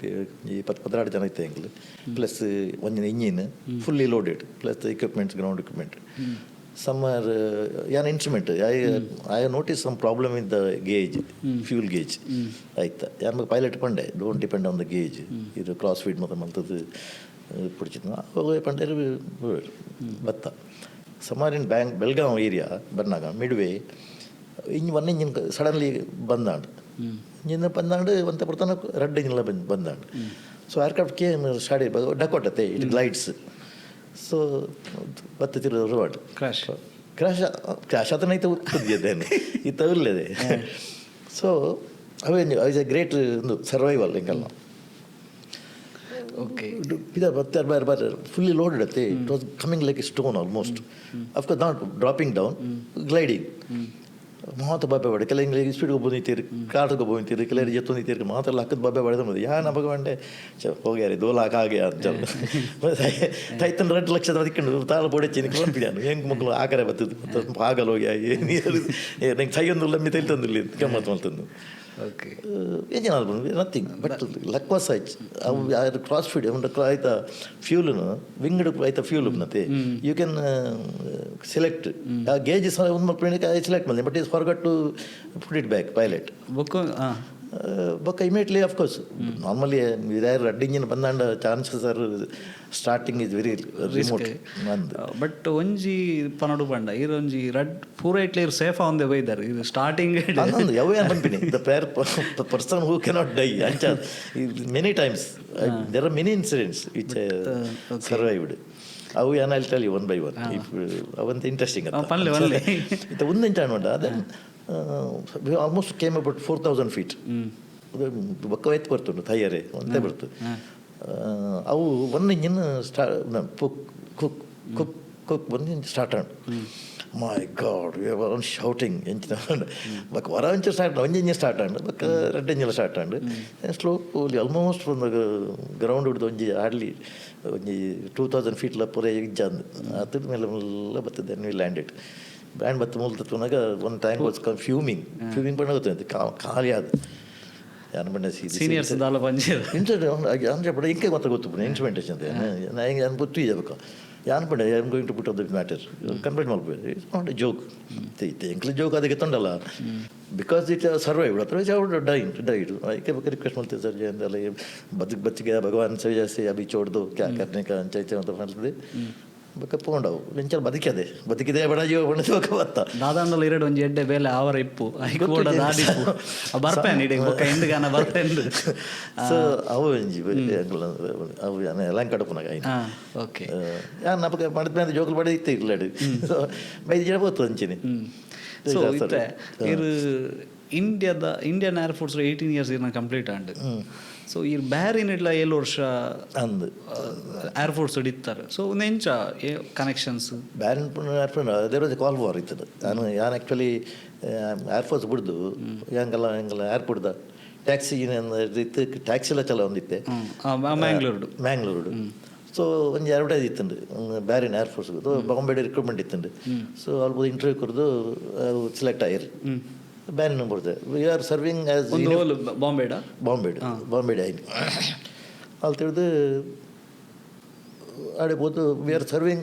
ಈ 10 12 ಜನ ಇತ್ತು ಎಂಕ್ಲು, plus ಒಂಜಿನ engine fully loaded, plus equipments, ground equipment. Somewhere ಯಾನ್ instrument I notice some problem in the gauge, fuel gauge ಆಯ್ತಾ. ಯಾನ್ pilot Pande, "Don't depend on the gauge." ಇದು cross feed ಮತ್ತೆ ಮಲ್ತದ್ದು ಪುಡಿಚಿತ್ತು. ಅವಾಗ ಪಂಡೇರು ಬತ್ತ somewhere in bank Belgaum area ಬಂದಾಗ ಮಿಡ್ವೇ ಇಂಜ್ ಒನ್ ಇಂಜಿನ್ ಸಡನ್ಲಿ ಬಂದಾಂಡ್. ಇಂಜಿನ್ ಬಂದಾಂಡ್, ಒಂತೆ ಪುರ್ತನ ರಡ್ಡ್ ಇಂಜಿನ್ಲ ಬಂದ್ ಬಂದಾಂಡ್. ಸೊ ಏರ್ಕ್ರಾಫ್ಟ್ ಕೇಮ್ ಸ್ಟಾರ್ಟ್ ಡಕೋಟತೆ, it glides. So ಬತ್ತ ತಿರು road. Crash? Crash crash ಆತನೈತೆ ಉತ್ತದೇನೆ ಇತ್ತ ಇಲ್ಲದೆ. ಸೊ ಅವೇ is A great ಒಂದು ಸರ್ವೈವಲ್ ಹಿಂಗಲ್ಲ. ಇದ ಬರ್ತಾರೆ ಬರ್ ಬರ್ ಫುಲ್ಲಿ ಲೋಡೆಡ್ ಅತ್ತೆ. It was coming like a stone almost, of course not dropping down, gliding. ಮಾತು ಬಾಬೆ ಬಾಡೆ ಕೆಲ ಹಿಂಗೆ ಸ್ಪೀಡ್ ಬಂದಿತ್ತೀರಿ, ಕಾರ್ಗೆ ಬಂದಿತ್ತೀರಿ, ಕೆಲವರು ಜೆತ್ತೊಂದಿತ್ತೀರಿ. ಮಾತೆಲ್ಲ ಹಕ್ಕದ ಬಾಬೆ ಬಡ್ದು ಬಂದು ಯಾ ನಮಗ ಬಂಡೆ ಚ ಹೋಗ್ಯಾರೆ 2 ಲಾಖ ಆಗ್ಯಾ ಅಂತ ತೈತನ್ 2 ಲಕ್ಷದ ಅದಕ್ಕೆ ತಾಳ ಪೊಡೆಚಿ ಕುಲಂಪಿದಾನು. ಹೆಂಗ್ ಮಕ್ಕಳು ಆಕರೆ ಬರ್ತದೆ ಪಾಗಲ್ ಹೋಗಿ ನಂಗೆ ಸೈಯೊಂದು ಮಿ ತೈತಂದಿಲ್ಲ, ಗಮ್ಮತ್ತು ಮಲ್ತಂದು. ಎಂಜಿನ್ ಬಂದು nothing, but luck was such. ಅವು ಕ್ರಾಸ್ ಫೀಡ್ ಆಯ್ತಾ, ಫ್ಯೂಲ್ನು ವಿಂಗ್ಡ್ ಆಯ್ತಾ ಫ್ಯೂಲ್ ಮತ್ತೆ you can select ಆ ಗೇಜ್ ಒಂದು ಮಕ್ಕಳು ಸೆಲೆಕ್ಟ್ ಮಾಡಿದೆ, but is forgot to put it back, pilot. ಬೊಕ್ಕ ಹಾಂ. ಬೊಕ್ಕ ಇಮಿಡಿಯೇಟ್ಲಿ ಅಫ್ಕೋರ್ಸ್ ನಾರ್ಮಲಿ ರಡ್ಡ್ ಇಂಜಿನ್ ಬಂದಾಂಡ chances are starting is very remote ಅಂದ್. ಬಟ್ ಒಂಜಿ ಪನಡು ಪಂಡ ಇರ್ ಒಂಜಿ ರಡ್ ಪೂರ ಇಟ್ಲೆ ಇರ್ ಸೇಫ್ ಆನ್ ದೆ ಬೈದಾರ್ ಇದು ಸ್ಟಾರ್ಟಿಂಗ್. ಅನ್ನೊಂದು ಯಾವ ಏನು ಪನ್ಪಿನಿ the peer person who cannot die ಅಂಚ many times there are many incidents which survived. ಅವು ಏನು I tell you one by one if ಅವಂತ interesting. ಪನ್ಲೆ, ಪನ್ಲೆ. ಇತ್ತ ಒಂದಿಂಚ ಅನ್ಕೊಂಡ then almost came about 4,000 feet. ಬೊಕ್ಕ ಎತ್ತು ಬರ್ತುಂಡು ತಯ್ಯಾರೆ ಒಂದೇ ಬರ್ತು. ಅವು ಒನ್ ಇಂಜಿನ್ ಸ್ಟಾ ಪುಕ್ ಕುಕ್ ಕುಕ್ ಕುಕ್ ಬಂದು ಸ್ಟಾರ್ಟ್ ಆಂಡ್. ಮೈ ಗಾಡ್, ಒನ್ ಶೌಟಿಂಗ್ ಎಂಚಿನ. ಬೊಕ್ಕ ವರ ಒಂಚೂರು ಸ್ಟಾರ್ಟ್ ಒಂಜಿ ಇಂಜಿನ್ ಸ್ಟಾರ್ಟ್ ಆಂಡ್, ಬೊಕ್ಕ ರಡ್ಡ್ ಇಂಜಿನ್ ಸ್ಟಾರ್ಟ್ ಆಂಡ್. ಸ್ಲೋಲಿ ಆಲ್ಮೋಸ್ಟ್ ಒಂದು ಗ್ರೌಂಡ್ ಹಿಡ್ದು ಒಂಜಿ ಹಾರ್ಡ್ಲಿ ಒಂಜಿ 2,000 ಫೀಟ್ ಪೂರ ಇಜ್ಜಂದು ಅದ್ರ ಮೇಲೆ ಮೆಲ್ಲ ಬರ್ತದೆ. We landed band ಬತ್ತು ಮೂಲ ತೂನಾಗ ಒಂದು ಟ್ಯಾಂಕ್ ವಾಸ್ ಫ್ಯೂಮಿಂಗ್. ಫ್ಯೂಮಿಂಗ್ ಪಂಡ ಗೊತ್ತುಂಟು, ಖಾಲಿ ಅದು ಯಾನ್ ಪಂಡ ಸೀನಿಯರ್ಸ್ ದಾಲ ಪಂಜೇರ್? ಇನ್ಸ್ಟ್ರುಮೆಂಟ್ ಪಂಡ ಇಂಕೆ ಮಾತ್ರ ಗೊತ್ತು ಇನ್ಸ್ಟ್ರುಮೆಂಟೇಷನ್ ಯಾನ್ ಗೊತ್ತು ಬೇಕು. ಯಾನ್ ಪಂಡ I am going to put the matter complaint Malpe. It's not a joke. ಎಂಕ್ಲ ಜೋಕ್ ಅದಕ್ಕೆ ತೊಂಡಲ್ಲ, because it survive ಅಥವಾ ಡೈನ್ ಡೈಡ್. ಐಕೆ ಬಗ್ಗೆ ರಿಕ್ವೆಸ್ಟ್ ಮಾಡ್ತೇವೆ, ಸರ್ ಅಂದಲ್ಲ बच बच गया भगवान से जैसे, अभी छोड़ दो, क्या करने का ಅಂಚ ಇಂಚ ಅಂತ ಮಾಡ್ತದೆ. ಬೊಕ್ಕ ಪೋಂಡವು ಎಂಚ ಬದುಕದೆ ಬದುಕಿದೆ ಬಡ ಜೀವ ಬಣ್ಣದ ಬೊಕ್ಕ ಬತ್ತ. ದಾದಾಂಡಲ ಇರಡು ಒಂಜಿ ಎಡ್ಡೆ ಬೇಲೆ ಆವರ ಇಪ್ಪು ಐಕ್ ಬೋಡ ದಾದಿಪ್ಪು ಬರ್ಪೇನ್ ಇಡೆ ಬೊಕ್ಕ ಎಂದುಗಾನ ಬರ್ಪೆಂದು. ಸೊ ಅವು ಒಂಜಿ ಅವು ಎಲ್ಲ ಕಡಪುನಾಗ ಐನು. ಯಾನ್ ನಪಕ ಮಡದ ಮೇಲೆ ಜೋಕುಲು ಬಡ ಇತ್ತು ಇರ್ಲಾಡು. ಸೊ ಬೈದು ಜನ ಪೋತು ಅಂಚಿನಿ. ಸೊ ಇತ್ತೆ ಇರು ಇಂಡಿಯಾದ ಇಂಡಿಯನ್ ಏರ್ ಫೋರ್ಸ್ 18 ಇಯರ್ಸ್ ಇರ್ನ ಕಂಪ್ಲೀಟ್ ಆಂಡ್. ಸೊ ಈ ಬ್ಯಾರಿನ್ ಇಡ್ಲ 7 ವರ್ಷ ಅಂದ್. ಏರ್ ಫೋರ್ಸ್ ಇತ್ತಾರೆ. ಸೊ ಒಂದು ಎಂಚ connections? Barren air force there was call for ಇತ್ತದು. ನಾನು ಯಾನ್ ಆ್ಯಕ್ಚುಲಿ ಏರ್ಫೋರ್ಸ್ ಬಿಡ್ದು ಹೆಂಗಲ್ಲ ಹೆಂಗಲ್ಲ ಏರ್ಪೋರ್ಟ್ದ ಟ್ಯಾಕ್ಸಿ ಇತ್ತು, ಟ್ಯಾಕ್ಸಿ ಎಲ್ಲ ಚಲ ಒಂದಿತ್ತೆ. ಮ್ಯಾಂಗ್ಳೂರ್ಡು? ಮ್ಯಾಂಗ್ಳೂರ್ಡು. ಸೊ ಒಂಜಿ ಅಡ್ವರ್ಟೈಸ್ ಇತ್ತುಂಡು ಬ್ಯಾರಿನ್ ಏರ್ ಫೋರ್ಸ್, ಬಾಂಬೆ ರಿಕ್ರೂಟ್ಮೆಂಟ್ ಇತ್ತುಂಡು. ಸೊ ಅಲ್ಪ ಇಂಟರ್ವ್ಯೂ ಕೊರ್ದು ಸೆಲೆಕ್ಟ್ ಆಯಿರು. ಬ್ಯಾರಿನ್ ಬರ್ತದೆ, we are serving as ಒಂದು ಓಲು, ಬಾಂಬೆಡ? ಬಾಂಬೆ, ಬಾಂಬೆ ಆಯ್ತು. ಅಲ್ಲಿ ತಿಳಿದು ಆಡೆ ಪೋತು, we are serving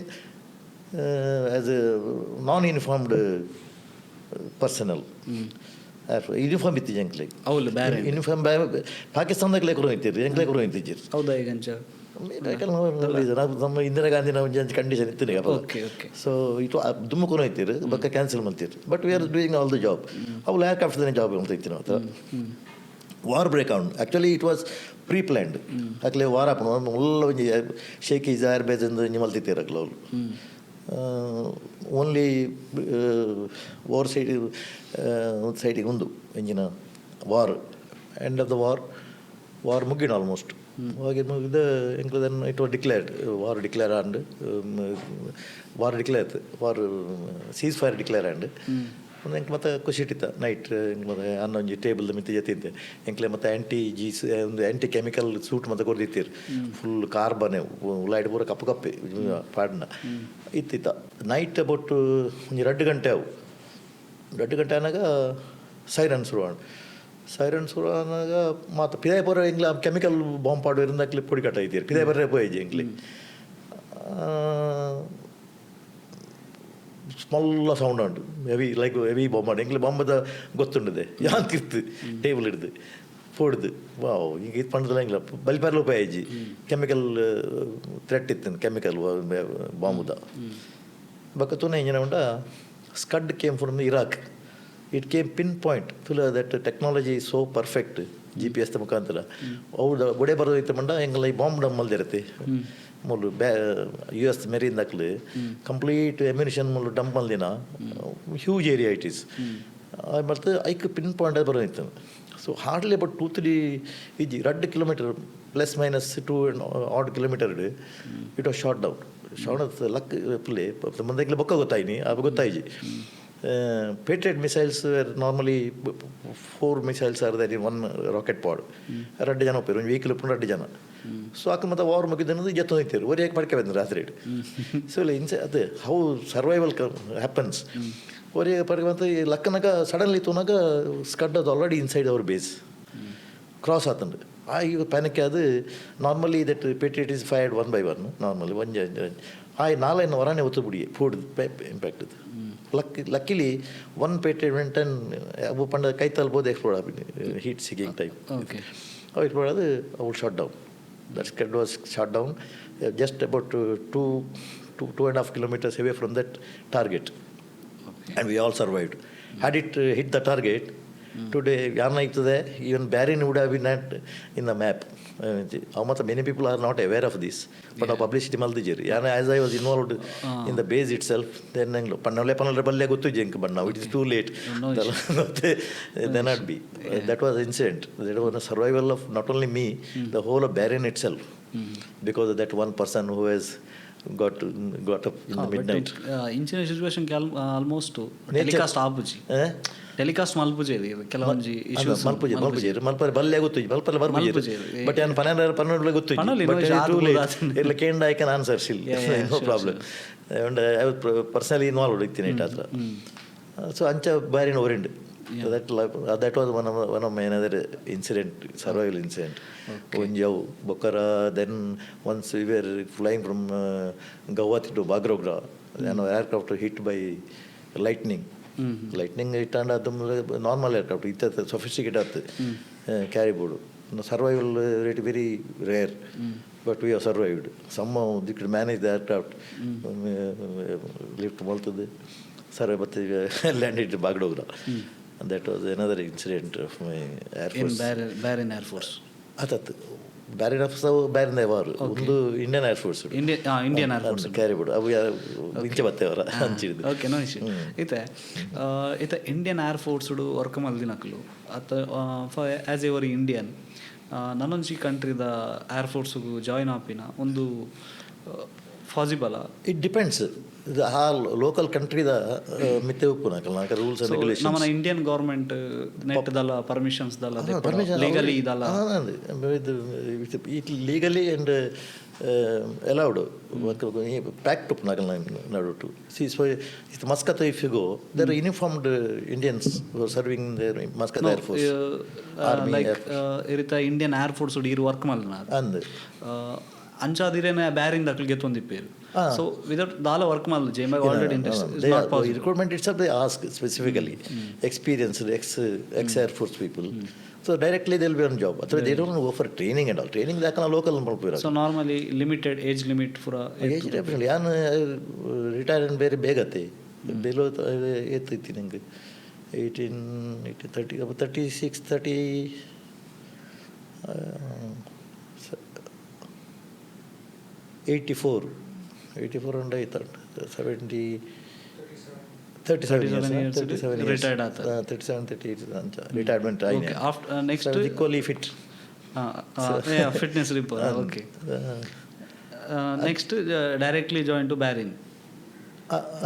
as a non uniformed personnel. Uniform ಇತ್ತು ಎಂಕ್ಲೆಗ್. ಹೌದು, ಬ್ಯಾರೆ. ಯೂನಿಫಾರ್ಮ್ ಪಾಕಿಸ್ತಾನದಾಗಲೇ ಕೊರೋ ಇತ್ತಿರಿ, ಎಂಕ್ಲೆ ಕೊರೋ ಇತ್ತಿಜ್ಜಿರಿ. ಹೌದಾ, ಈಗಂಚ? ನಮ್ಮ ಇಂದಿರಾ ಗಾಂಧಿ ಒಂಜಿ ಕಂಡೀಷನ್ ಇತ್ತು. Okay okay so ಇಟ್ಟು ದುಮ್ಮು ಕೊರೋ ಇತ್ತೀರಿ, ಬೊಕ್ಕ ಕ್ಯಾನ್ಸಲ್ ಮಾಡ್ತೀರಿ, but we are doing all the job. ಅವು ಏರ್ಕ್ರಾಫ್ಟ್ ಜಾಬ್ ಅಂತ ಇತ್ತು ನಾವು. ವಾರ್ ಬ್ರೇಕ್ ಆಂಡ್, actually it was pre planned. ಅಕ್ಲೆ ವಾರ್ ಆಪುಂಡು ಮುಲ್ಲ ಒಂಜಿ ಶೇಕೀಸ್ ಏರ್ ಬೇಸ್ ಒಂಜಿ ಮಲ್ತಿತ್ತೀರು ಅಕ್ಲೆ. ಅವ್ಲು ಓನ್ಲಿ ಓವರ್ ಸೈಡ್ ಸೈಡಿಗೆ ಉಂದು ಎಂಜಿನ war, end of the war. War ಮುಗಿನ ಆಲ್ಮೋಸ್ಟ್ ಹಾಗೆ ಮುಗಿದ ಎಂಕ್ಲು. Then it was declared, war declare and war declare, war cease fire declare and ಒಂದು ಎಂಕ್ ಮತ್ತೆ ಖುಷಿ ಇಟ್ಟಿತ್ತ. ನೈಟ್ ಎಂಕ್ ಮತ್ತೆ ಅನ್ನ ಒಂಜಿ ಟೇಬಲ್ ಮಿತ್ತ ಜೊತೆ ಎಂಕ್ಲೆ ಮತ್ತೆ ಆ್ಯಂಟಿ ಜೀಸ್ ಒಂದು ಆ್ಯಂಟಿ ಕೆಮಿಕಲ್ ಸೂಟ್ ಮತ್ತೆ ಕೊರ್ದಿತ್ತೀರು. ಫುಲ್ ಕಾರ್ಬನ್ ಉಲಾಯ್ಡ್ ಪೂರ ಕಪ್ಪು ಕಪ್ಪೆ ಪಾಡ್ನ ಇತ್ತಿತ್ತ. ನೈಟ್ ಅಬೌಟ್ ಒಂಜಿ 2 ಗಂಟೆ ಅವು. 2 ಗಂಟೆ ಆನಾಗ ಸೈರನ್ ಶುರು ಆಂಡ್. ಸೈರನ್ ಶುರು ಆನಾಗ ಮಾತ ಪಿದಾಯಿ ಪೂರ ಎಂಕ್ಲ ಕೆಮಿಕಲ್ ಬಾಂಬ್ ಪಾಡುವ ಅಕ್ಲೆ ಪೊಡಿ ಕಟ್ಟ ಇದ್ದೀರಿ. ಪಿದಾಯಿ ಬರ್ರೆ ಪೋಯಿಜಿ ಎಂಕ್ಲೆ. ಸ್ಮಾಲ್ ಸೌಂಡ್ ಉಂಟು, ಹೆವಿ ಲೈಕ್ ಹೆವಿ ಬಾಂಬ್ ಉಂಟು. ಎಂಕ್ಲೆ ಬಾಂಬದ ಗೊತ್ತುಂಡದೆ. ಯಾನ್ ತಿರ್ತು ಟೇಬಲ್ ಹಿಡ್ದು ಫೋಡ್ದು, ವಾವ್, ಈಗ ಇದು ಪಂಡದಲ್ಲ ಎಂಗ್ಲ ಬಲಿಪರ್ಲ ಉಪಯೋಜಿ. ಕೆಮಿಕಲ್ ಥ್ರೆಟ್ ಇತ್ತು, ಕೆಮಿಕಲ್ ಬಾಂಬುದ. ಬೊಕ್ಕ ತೂನ ಇಂಜಿನ ಉಂಡ, Scud came from Iraq. It came pin point full. That technology so perfect, GPS ಮುಖಾಂತರ ಅವು ಬೊಡೆ ಬರೋದೈತೆ ಮಂಡ ಎಂಗಲ ಈ ಬಾಂಬ್ ಡಂಪ್ ಮಲ್ದಿರತ್ತೆ. ಮೂಲು ಬ್ಯಾ ಯು ಎಸ್ ಮೆರಿನ್ ದಾಕ್ಲು ಕಂಪ್ಲೀಟ್ ಎಮ್ಯುನಿಷನ್ ಮೂಲು ಡಂಪ್ ಮಲ್ದಿನ. Huge area it is. ಮತ್ತು ಐಕ್ ಪಿನ್ ಪಾಯಿಂಟ್ ಬರೋದಿತ್ತು. ಸೊ ಹಾರ್ಡ್ಲಿ ಅಬೌಟ್ ಟೂ ತ್ರೀ ಇಜ್ಜಿ, 2 kilometer, plus minus 2 odd kilometer, it was shot down. Shot luck play ಮುಂದೆ ಬೊಕ್ಕ ಗೊತ್ತಾಯ್ನಿ, ಅವು ಗೊತ್ತಾಯ್ಜಿ. Patriot missiles, normally four missiles are there in one rocket pod. ರಡ್ಡು ಜನ ಒಪ್ಪಿರು, ಒಂದು vehicle ಉಪ್ಪು ರಡ್ಡು ಜನ. ಸೊ ಅಕ್ಕ ಮತ್ತೆ ವಾರ್ ಮುಗಿದ ಜೊತೆ ಹೋಗ್ತೀರಿ ಒರೇ ಪಡ್ಕೆ ಬಂದ್ರು ರಾತ್ರಿ. ಸೊ ಇಲ್ಲ ಇನ್ಸೆ ಅದು how survival happens. ಒರೇ ಪಡ್ಕೆ ಬಂತು ಈ ಲಕ್ಕನಾಗ ಸಡನ್ಲಿ ತೂನಾಗ ಸ್ಕಡ್ ಅದು already inside our base cross ಆತಂಡು. ಆ ಈಗ ಪ್ಯಾನಿಕ್ ಅದು. Normally that Patriot is fired one by one normally. ಒಂಜಿ ಆ ನಾಲೈನ್ ಹೊರನೆ ಒತ್ತು ಬಿಡಿ ಫುಡ್ ಇಂಪ್ಯಾಕ್ಟ್ ಇದು. Luckily one Patriot went and ಅವು ಪಂಡ ಕೈ ತಲ್ಬೋದು ಎಕ್ಸ್ಪ್ಲೋಡ್ ಆಪಿನಿ, ಹೀಟ್ ಸೀಕಿಂಗ್ ಟೈಪ್. ಅವು ಎಕ್ಸ್ಪ್ಲೋಡ್ ಅದು ಅವು shot down. That Scud was shot down just about 2, 2.5 kilometers away from that target, and we all survived. Had it hit the target, today ಯಾರನ್ನ ಇರ್ತದೆ, even Bahrain would have been not in the map. ಅವು ಮತ್ತು many people are not aware of this, but ನಾವು publicity ಮಲ್ದಿಜೇರಿ ಯಾನ್ as I was involved in the base itself. Then ನಂಗೆ ಪಣ್ಣಲೆ ಪನ್ನಲೆ ಬಲ್ಲೆ ಗೊತ್ತು ಎಂಕ್, but now it is too late. They not be. That was incident, that was survival of not only me, the whole of Bahrain itself, because of that one person who has got up in the midnight. ಇಂಚಿನ situation almost telecast ಆಪುಜಿ. Telecast ಮಲ್ಪುಜಿ ಕೆಲವೊಂಜಿ issues. ಮಲ್ಪುಜಿ, ಮಲ್ಪುಜಿ. ಮಲ್ಪರೆ ಬಲ್ಲೆ ಗೊತ್ತು, ಮಲ್ಪರೆ ಬರ್ಪುಜಿ. ಮಲ್ಪುಜಿ. ಬಟ್ ಯಾನ್ 12 12 ಗೊತ್ತು. ಪನೊಲಿ, ಬಟ್ no, two ಆತ್ ಲೇಟ್. ಇಲ್ಲ ಕೇಂಡ I can answer still, no problem. And I was personally involved ಇತ್ತೀನಿ ಹತ್ರ. ಸೊ ಅಂಚ ಬಾರಿನ ಒರಿಂಡ್. That was one of my another incident, survival incident. ಒಂಜಿ ಅವು ಬೊಕ್ಕರ. Then once we were flying from Guwahati to Bagdogra, then aircraft hit by lightning. Lightning hit and ಅದು normal aircraft ಇತ್ತ ಸೊಫಿಸ್ಟಿಕೇಟ್ ಆತು carry board. Survival rate very rare, but we have survived. Some they could manage the aircraft, lift ಮಲ್ತದೆ sir, ಮತ್ತೆ landed Bagdogra. That was another incident of my in air force. Bahrain air force? ಆತತ್ತು, Bahrain of Bahrain war ಒಂದು Indian air force. Indian air force. Carry board ಅವು ಇಂಚೆ ಬತ್ತೇವರ ಅಂಚಿಡ್ದು. Okay, no issue. ಇತ್ತೆ ಇತ್ತೆ Indian ಏರ್ ಫೋರ್ಸ್ಡು ವರ್ಕ್ ಮಲ್ದಿನಕುಲು ಅತ್ತ ಆ್ಯಸ್ ಎ ಒರಿ ಇಂಡಿಯನ್ ನನೊಂಜಿ ಕಂಟ್ರಿದ ಏರ್ ಫೋರ್ಸ್ಗು ಜಾಯ್ನ್ ಆಪಿನ ಒಂದು ಪಾಸಿಬಲ? It depends, ಆ ಲೋಕಲ್ ಕಂಟ್ರಿದ ಮಿತ್ತೆ ಉಪ್ಪುನಕಲ್ ನಾಕ ರೂಲ್ಸ್ ಅಂಡ್ ರೆಗ್ಯುಲೇಷನ್ಸ್. ನಮ್ಮನ ಇಂಡಿಯನ್ ಗೌರ್ಮೆಂಟ್ ನೆಟ್ ದಲ್ಲ ಪರ್ಮಿಷನ್ಸ್ ದಲ್ಲ ಲೀಗಲಿ ಇದಲ್ಲ? It legally and Allowed pact ಉಪ್ಪುನಾಗಲ್ಲ ನಡುಟು. See, so it Muscat, if you go there, uniformed Indians serving there, Muscat Air Force, Army. Like ಇರಿತ Indian air force ಇರು work ಮಲ್ನ. ಅಂದ್. ಅಂಚಾದಿರೇನೆ ಬ್ಯಾರಿಂದ ಅಕ್ಲು ಗೆತ್ತೊಂದಿಪ್ಪೇರು. ಸೊ without ದಾಲ work Mal J already interest They not are, possible. Recruitment itself they ask specifically experienced ex Air Force people. So directly they'll be on job. ಅಥವಾ they don't go for training and all. Training ದಾಕನ local ಮಲ್ಪುರ. So normally limited age limit ಪೂರ? Age definitely. ಯಾನ್ retire ಬೇರೆ ಬೇಗತ್ತೆ. Below ಏತ್ ಇತ್ತಿ ನಂಗೆ, 18, 18, 30, 36, 30, 84, 84 and ಐತ 70, 37 37 years. Years 37. Retired ಆತ. 37, 38 ಅಂತ retirement. Okay, after next equally fit. Fitness report, okay. Next directly join to Bahrain?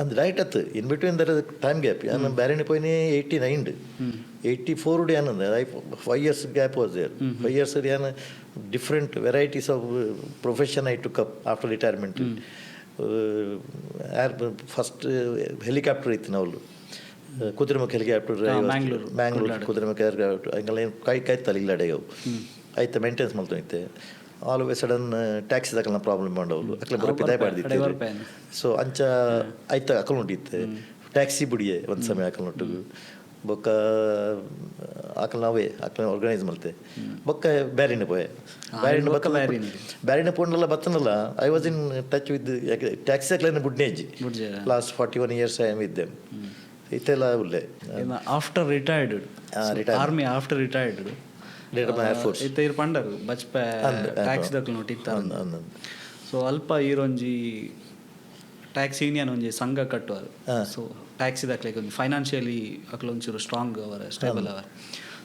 ಅಂದ್ ರೈಟ್ ಅತ್ತು. In between there time gap. ಯಾನ್ ಬ್ಯಾರಿನ್ ಪೋಯಿನಿ 89, 84 ಯಾನ್ I 5 years gap was there. 5 years ಯಾನ್ different varieties of profession I took up after retirement. Air first helicopter ಇತ್ತು ನಾವು, Kudremukh helicopter. Mangalore. Mangalore Kudremukh helicopter. ಹಂಗೆಲ್ಲ ಏನು ಕೈ ಕಾಯ್ತಲ್ಲ ಇಲ್ಲ ಅವು ಆಯ್ತು ಮೇಂಟೆನೆನ್ಸ್ ಮಲ್ತೊಂದಿತ್ತೆ. All of a sudden taxi ದಾಕಲ್ನ problem ಮಾಡವು, ಅಕ್ಲೆ ಬರೋ ಪಿದಾಯ್ ಪಾಡ್ದಿತ್ತು. ಸೊ ಅಂಚ ಆಯ್ತ ಅಕಲ್ ಇತ್ತೆ ಟ್ಯಾಕ್ಸಿ ಬುಡಿಯೆ ಒಂದು ಸಮಯ ಅಕಲ್ ನೊಟ್ಟುಗು. ಬೊಕ್ಕ ಅಕಲ್ ನಾವೇ ಅಕಲ್ ಆರ್ಗನೈಸ್ ಮಲ್ತೆ. ಬೊಕ್ಕ ಬ್ಯಾರಿನ ಪೋಯೆ, ಬ್ಯಾರಿನ ಬತ್ತ. ಬ್ಯಾರಿನ ಪೋಂಡಲ್ಲ ಬತ್ತನಲ್ಲ, I was in touch with taxi ಅಕ್ಲೇನ ಬುಡ್ನೇಜಿ. Last 41 years I am with them. ಇತ್ತೆಲ್ಲ ಉಲ್ಲೆ. After retired army, after retired air force. ಇತ್ತ ಇರ್ ಪಂಡರು ಬಚ್ಪೆ ಟ್ಯಾಕ್ಸಿ ದಕ್ಲು ನೋಟಿತ್ತ. ಸೊ ಅಲ್ಪ ಈರೊಂಜಿ ಟ್ಯಾಕ್ಸಿ ಯೂನಿಯನ್ ಒಂಜಿ ಸಂಘ ಕಟ್ಟುವರು. ಸೊ ಟ್ಯಾಕ್ಸಿ ದಕ್ಲೆಗ್ ಒಂಜಿ ಫೈನಾನ್ಷಿಯಲಿ ಅಕ್ಲು ಒಂಚೂರು ಸ್ಟ್ರಾಂಗ್ ಅವರ, ಸ್ಟೇಬಲ್ ಅವರ.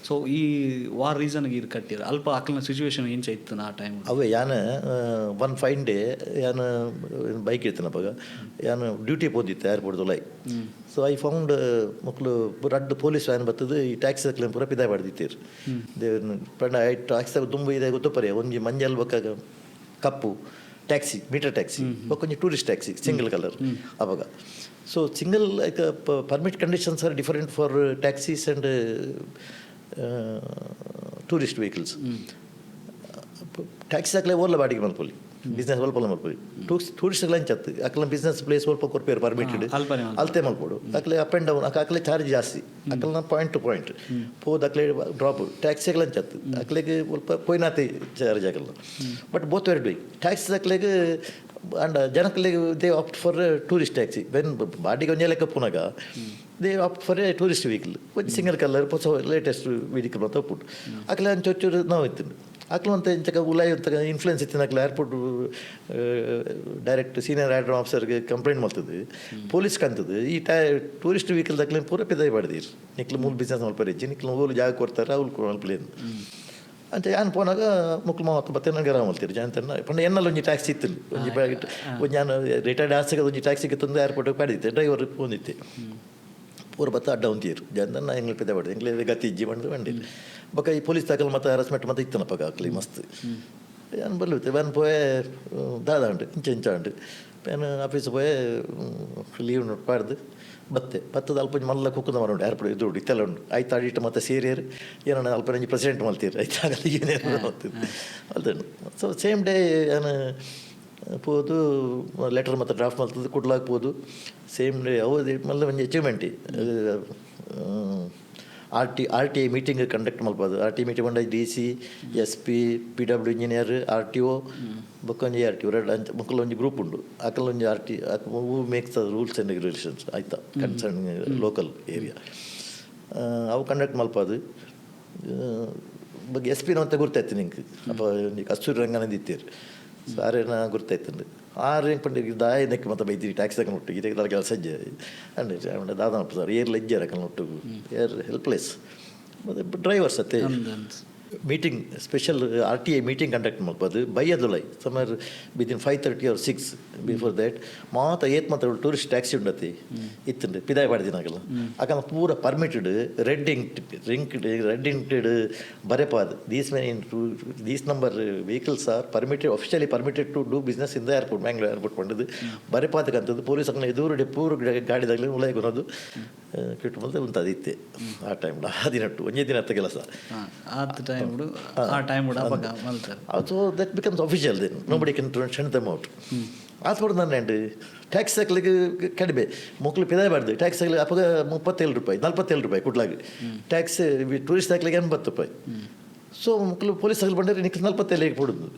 ಸೊ ಈ ವಾರ್ ರೀಸನ್ ಇರ್ ಕಟ್ಟಿರ. ಅಲ್ಪ ಅಕ್ಲನ ಸಿಚುವೇಶನ್ ಇಂಚ ಇತ್ತು ಆ ಟೈಮ್? ಅವೇ ಯಾನ್ ಒನ್ ಫೈನ್ ಡೇ ಯಾನ್ ಬೈಕ್ ಇರ್ತೀನಿ ಅವಾಗ, ಯಾನ್ ಡ್ಯೂಟಿ ಪೋದಿತ್ತು ಏರ್ಪೋರ್ಟ್ ದುಲಾಯಿ. ಸೊ I found ಮೊಕ್ಲು ರಡ್ಡ್ ಪೊಲೀಸ್ ವ್ಯಾನ್ ಬತ್ತದು ಈ ಟ್ಯಾಕ್ಸಿ ದಕ್ಲೆನ್ ಪೂರ ಪಿದಾಯ್ ಪಾಡ್ದಿತ್ತೆರ್. ಪಂಡ I taxi ದುಂಬು ಇದೆ ಗೊತ್ತುಪರೆ, ಒಂಜಿ ಮಂಜಲ್ ಬೊಕ್ಕ ಕಪ್ಪು ಟ್ಯಾಕ್ಸಿ, ಮೀಟರ್ ಟ್ಯಾಕ್ಸಿ, ಬೊಕ್ಕ ಒಂಜಿ ಟೂರಿಸ್ಟ್ ಟ್ಯಾಕ್ಸಿ ಸಿಂಗಲ್ ಕಲರ್ ಅವಾಗ. So single, like, permit conditions are different for taxis and tourist vehicles. Taxi ಅಕ್ಲೆ ಓಲ್ಲ ಬಾಡಿಗೆ ಮಲ್ಪೊಲಿ, ಬಿಸ್ನೆಸ್ ಒಲ್ಪ ಮಲ್ಪೊಲಿ. ಟೂರಿಸ್ಟ್ ಅಂಚತ್ತು, ಅಕ್ಲ ಬಿಸ್ನೆಸ್ ಪ್ಲೇಸ್ ಒಲ್ಪ ಕೊರ್ಪೇರು ಪರ್ಮಿಟೆಡ್. ಅಲ್ಪನೆ. ಅಲ್ತೆ ಮಲ್ಪೊಡು. ಅಕ್ಲೆ ಅಪ್ ಆ್ಯಂಡ್ ಡೌನ್, ಅಕ್ಲೆ ಚಾರ್ಜ್ ಜಾಸ್ತಿ. ಅಕ್ಲನ ಪಾಯಿಂಟ್ ಟು ಪಾಯಿಂಟ್ ಪೋದು ಅಕ್ಲೆ ಡ್ರಾಪ್. ಟ್ಯಾಕ್ಸಿ ಅಂಚತ್ತು, ಅಕ್ಲೆಗ್ ಒಲ್ಪ ಪೋಯ್ನಾತೆ ಚಾರ್ಜ್ ಆಗಲ್ಲ. But both were doing. Taxi ಅಕ್ಲೆಗ್ and ಜನಕ್ಲೆಗ್ they opt for tourist taxi. When ಬಾಡಿಗೆ ಒಂಜೇ ಲೆಕ್ಕ ಪುನಗ they opt for a tourist vehicle, ಒಂಜಿ ಸಿಂಗಲ್ ಕಲರ್ ಪೊಸ ಲೇಟೆಸ್ಟ್ ವೆಹಿಕಲ್ ಮಾತ ಉಪ್ಪುಂಡು. ಅಕ್ಲೆ ಅಂಚ ಒಂಚೂರು ನಾವು ಇತ್ತಿಂಡು. ಅಕ್ಲು ಅಂತ ಇಂಚಕ ಉಲಾಯಿ ಅಂತ ಇನ್ಫ್ಲುಯೆನ್ಸ್ ಇತ್ತಿನ ಅಕ್ಲೆ ಏರ್ಪೋರ್ಟ್ ಡೈರೆಕ್ಟ್ ಸೀನಿಯರ್ ಏರ್ಡ್ರೋಮ್ ಆಫೀಸರ್ಗೆ ಕಂಪ್ಲೇಂಟ್ ಮಲ್ತದೆ, ಪೊಲೀಸ್ ಕಂತದ್ದು ಈ ಟೂರಿಸ್ಟ್ ವೆಹಿಕಲ್ ದಕ್ಲೆ ಪೂರ ಪಿದಾಯಿ ಪಾಡ್ದೀರ್, ನಿಕ್ಲು ಮೂಲ ಬಿಸ್ನೆಸ್ ಮಲ್ಪರೆ ಇಜ್ಜಿ, ನಿಕ್ಲು ಓಲು ಜಾಗ ಕೊಡ್ತಾರೆ ಅವ್ಲು ಮಲ್ಪಲೇನು ಅಂಚ. ಯಾನ್ ಪೋನಾಗ ಮುಕ್ಲು ಮಾತ ಬತ್ತೆ ನನಗೆ ಆರಾಮ ಮಲ್ತೀರಿ ಜನ ಪಂಡ. ಎನ್ನಲ್ಲ ಒಂಜಿ ಟ್ಯಾಕ್ಸಿ ಇತ್ತು, ಒಂಜಿ ಬ್ಯಾಗ್ ಒಂಜಿ. ನಾನು ರಿಟೈರ್ಡ್ ಆಸೆಗೆ ಒಂಜಿ ಟ್ಯಾಕ್ಸಿಗೆ ತಂದು ಏರ್ಪೋರ್ಟಿಗೆ ಪಾಡಿದ್ದೆ. ಡ್ರೈವರ್ ಪೋಂದಿತ್ತೆ. ಪೂರ ಬತ್ತ ಅಡ್ಡ ಉಂತಿಯರು ಜನ, ಎಂಗ್ಲ ಪಿದಾಯ್ ಪಾಡ್ದು ಎಂಗ್ಲೆ ಗತಿ ಇಜ್ಜಿ ಪಂಡ್ದು ಬಂಡಿರು. ಬೊಕ್ಕ ಈ ಪೊಲೀಸ್ ದಾಕಲ್ ಮತ್ತೆ ಹರಾಸ್ಮೆಂಟ್ ಮತ್ತೆ ಇತ್ತನಪ್ಪ ಅಕ್ಲಿ ಮಸ್ತ್. ಯಾನ್ ಬಲ್ಲುತ್ತೆ ಬನ್ ಪೋಯೆ, ದಾದ ಉಂಟು ಇಂಚ ಇಂಚ ಉಂಟು. ಯಾನ್ ಆಫೀಸ್ ಪೋಯೆ, ಲೀವ್ ಪಾಡ್ದು ಬತ್ತೆ. ಬತ್ತದ ಅಲ್ಪ ಒಂಜಿ ಮಲ್ಲ ಕುಕ್ಕುದ ಮರ ಉಂಟು ಏರ್ಪೋರ್ಟ್ ಇದು ಉಂಟು, ಇತ್ತೆಲ್ಲ ಉಂಟು. ಆಯ್ತು, ಅಡಿಟ್ ಮತ್ತೆ ಸೇರಿಯರು ಏನೋ ಅಲ್ಪ ಒಂಜಿ ಪ್ರೆಸಿಡೆಂಟ್ ಮಲ್ತೀರು. ಆಯ್ತು, ಆಗಲ್ಲ ಏನೇನು ಮಲ್ತಿದ್ದು ಅಲ್ತುಂಡು. ಸೊ ಸೇಮ್ ಡೇ ಯಾನ್ ಪೋದು ಲೆಟರ್ ಮತ್ತು ಡ್ರಾಫ್ಟ್ ಮಲ್ತದ್ದು ಕುಡ್ಲಾಕ್ ಪೋದು ಸೇಮ್ ಡೇ ಅವು ಮಲ್ಲ ಒಂಜಿ achievement. RTI meeting conduct ಮಲ್ಪದು. ಆರ್ ಟಿ ಮೀಟಿಂಗ್ ಪಂಡ DC, SP, PW engineer, RTO ಬೊಕ್ಕ ಒಂಜಿ ಆರ್ ಟಿ ಎರಡು ಅಂಚ ಮೊಕ್ಕಲ ಒಂಜಿ ಗ್ರೂಪ್ ಉಂಡು. ಅಕಲ್ ಒಂಜಿ RT who makes the rules and regulations ಆಯ್ತಾ ಕನ್ಸರ್ನ್ ಲೋಕಲ್ ಏರಿಯಾ, ಅವು ಕಂಡಕ್ಟ್ ಮಲ್ಪದು. ಬಗ್ಗೆ ಎಸ್ ಪಿನ ಅಂತ ಗುರ್ತಾಯ್ತು ನಿಂಗೆ. ಅಪ್ಪ ಒಂಜಿ ಕಸ್ತೂರಿ ರಂಗನಂದ ಇತ್ತೀರು ಸಾರೇನ ಗುರ್ತಾಯ್ತುಂಡು. ಆರು ಹೆಂಗೆ ಪಂಡ ದಾಯ ನೆಕ್ ಮತ್ತೆ ಬೈದಿರಿ ಟ್ಯಾಕ್ಸಿ ತಗೊಂಡು ಒಟ್ಟು ಇದಕ್ಕೆ ಕೆಲಸ ಇಜ್ಜೆ ಅಂಡ್ ದಾದ ಸರ್ ಏರ್ಲ ಇಜ್ಜಾರ ಅಕಲ್ ಒಟ್ಟು ಏರ್ ಹೆಲ್ಪ್ಲೆಸ್ ಮತ್ತೆ ಡ್ರೈವರ್ಸ್ ಅತ್ತೆ. Meeting, special RTA meeting conduct ಮಲ್ಪದು ಬಯ್ಯದುಲೈ, somewhere within 5:30 or 6. Before that ಮಾತ ಏತ್ ಮಾತ ಟೂರಿಸ್ಟ್ ಟ್ಯಾಕ್ಸಿ ಉಂಡತಿ ಇತ್ತುಂಡು ಪಿದಾಯ್ ಪಾಡ್ದಿನಾಗಲ್ಲ ಅಕನ ಪೂರ permitted red ink rink red inked ಬರೆಪಾದ್ these many, these number vehicles are permitted, officially permitted to do business in the airport, Mangalore airport ಪಂಡದು ಬರೆಪಾದಕ್ಕಂಥದ್ದು. Police ಅಕನ ಎದುರು ಪೂರ ಗಾಡಿದಾಗಲಿ ಉಲಾಯಿ ಕೊನೋದು ಕಿಟ್ಟು ಬಂದು ಉಂಟು ಇತ್ತೆ ಆ ಟೈಮ್ ಹದಿನೆಂಟು ಒಂಜೇ ದಿನ ಕೆಲಸ. ಆತ್ ಟೈಮ್, ಆ ಟೈಮ್ ಅಪಗ ಮಲ್ತಾರೆ. So that becomes official, then nobody can send them out. ಆತ್ ಬರೋದು ನನ್ನ ಟ್ಯಾಕ್ಸ್ ಹಾಕ್ಲಿಕ್ಕೆ ಕಡಿಮೆ, ಮಕ್ಕಳು ಪಿದಾಯಬಾರ್ದು. ಟ್ಯಾಕ್ಸ್ ಹಾಕ್ಲಿಕ್ಕೆ ಅಪ್ಪಗ 37 ರೂಪಾಯಿ, 47 ರೂಪಾಯಿ ಕುಡ್ಲಾಗ ಟ್ಯಾಕ್ಸ್, ಟೂರಿಸ್ಟ್ ಹಾಕ್ಲಿಕ್ಕೆ 80 ರೂಪಾಯಿ. ಸೊ ಮಕ್ಕಳು ಪೊಲೀಸ್ ಹಾಕಲಿ ಬಂದರೆ ನಿಖಲ್ 47 ಕೊಡೋದು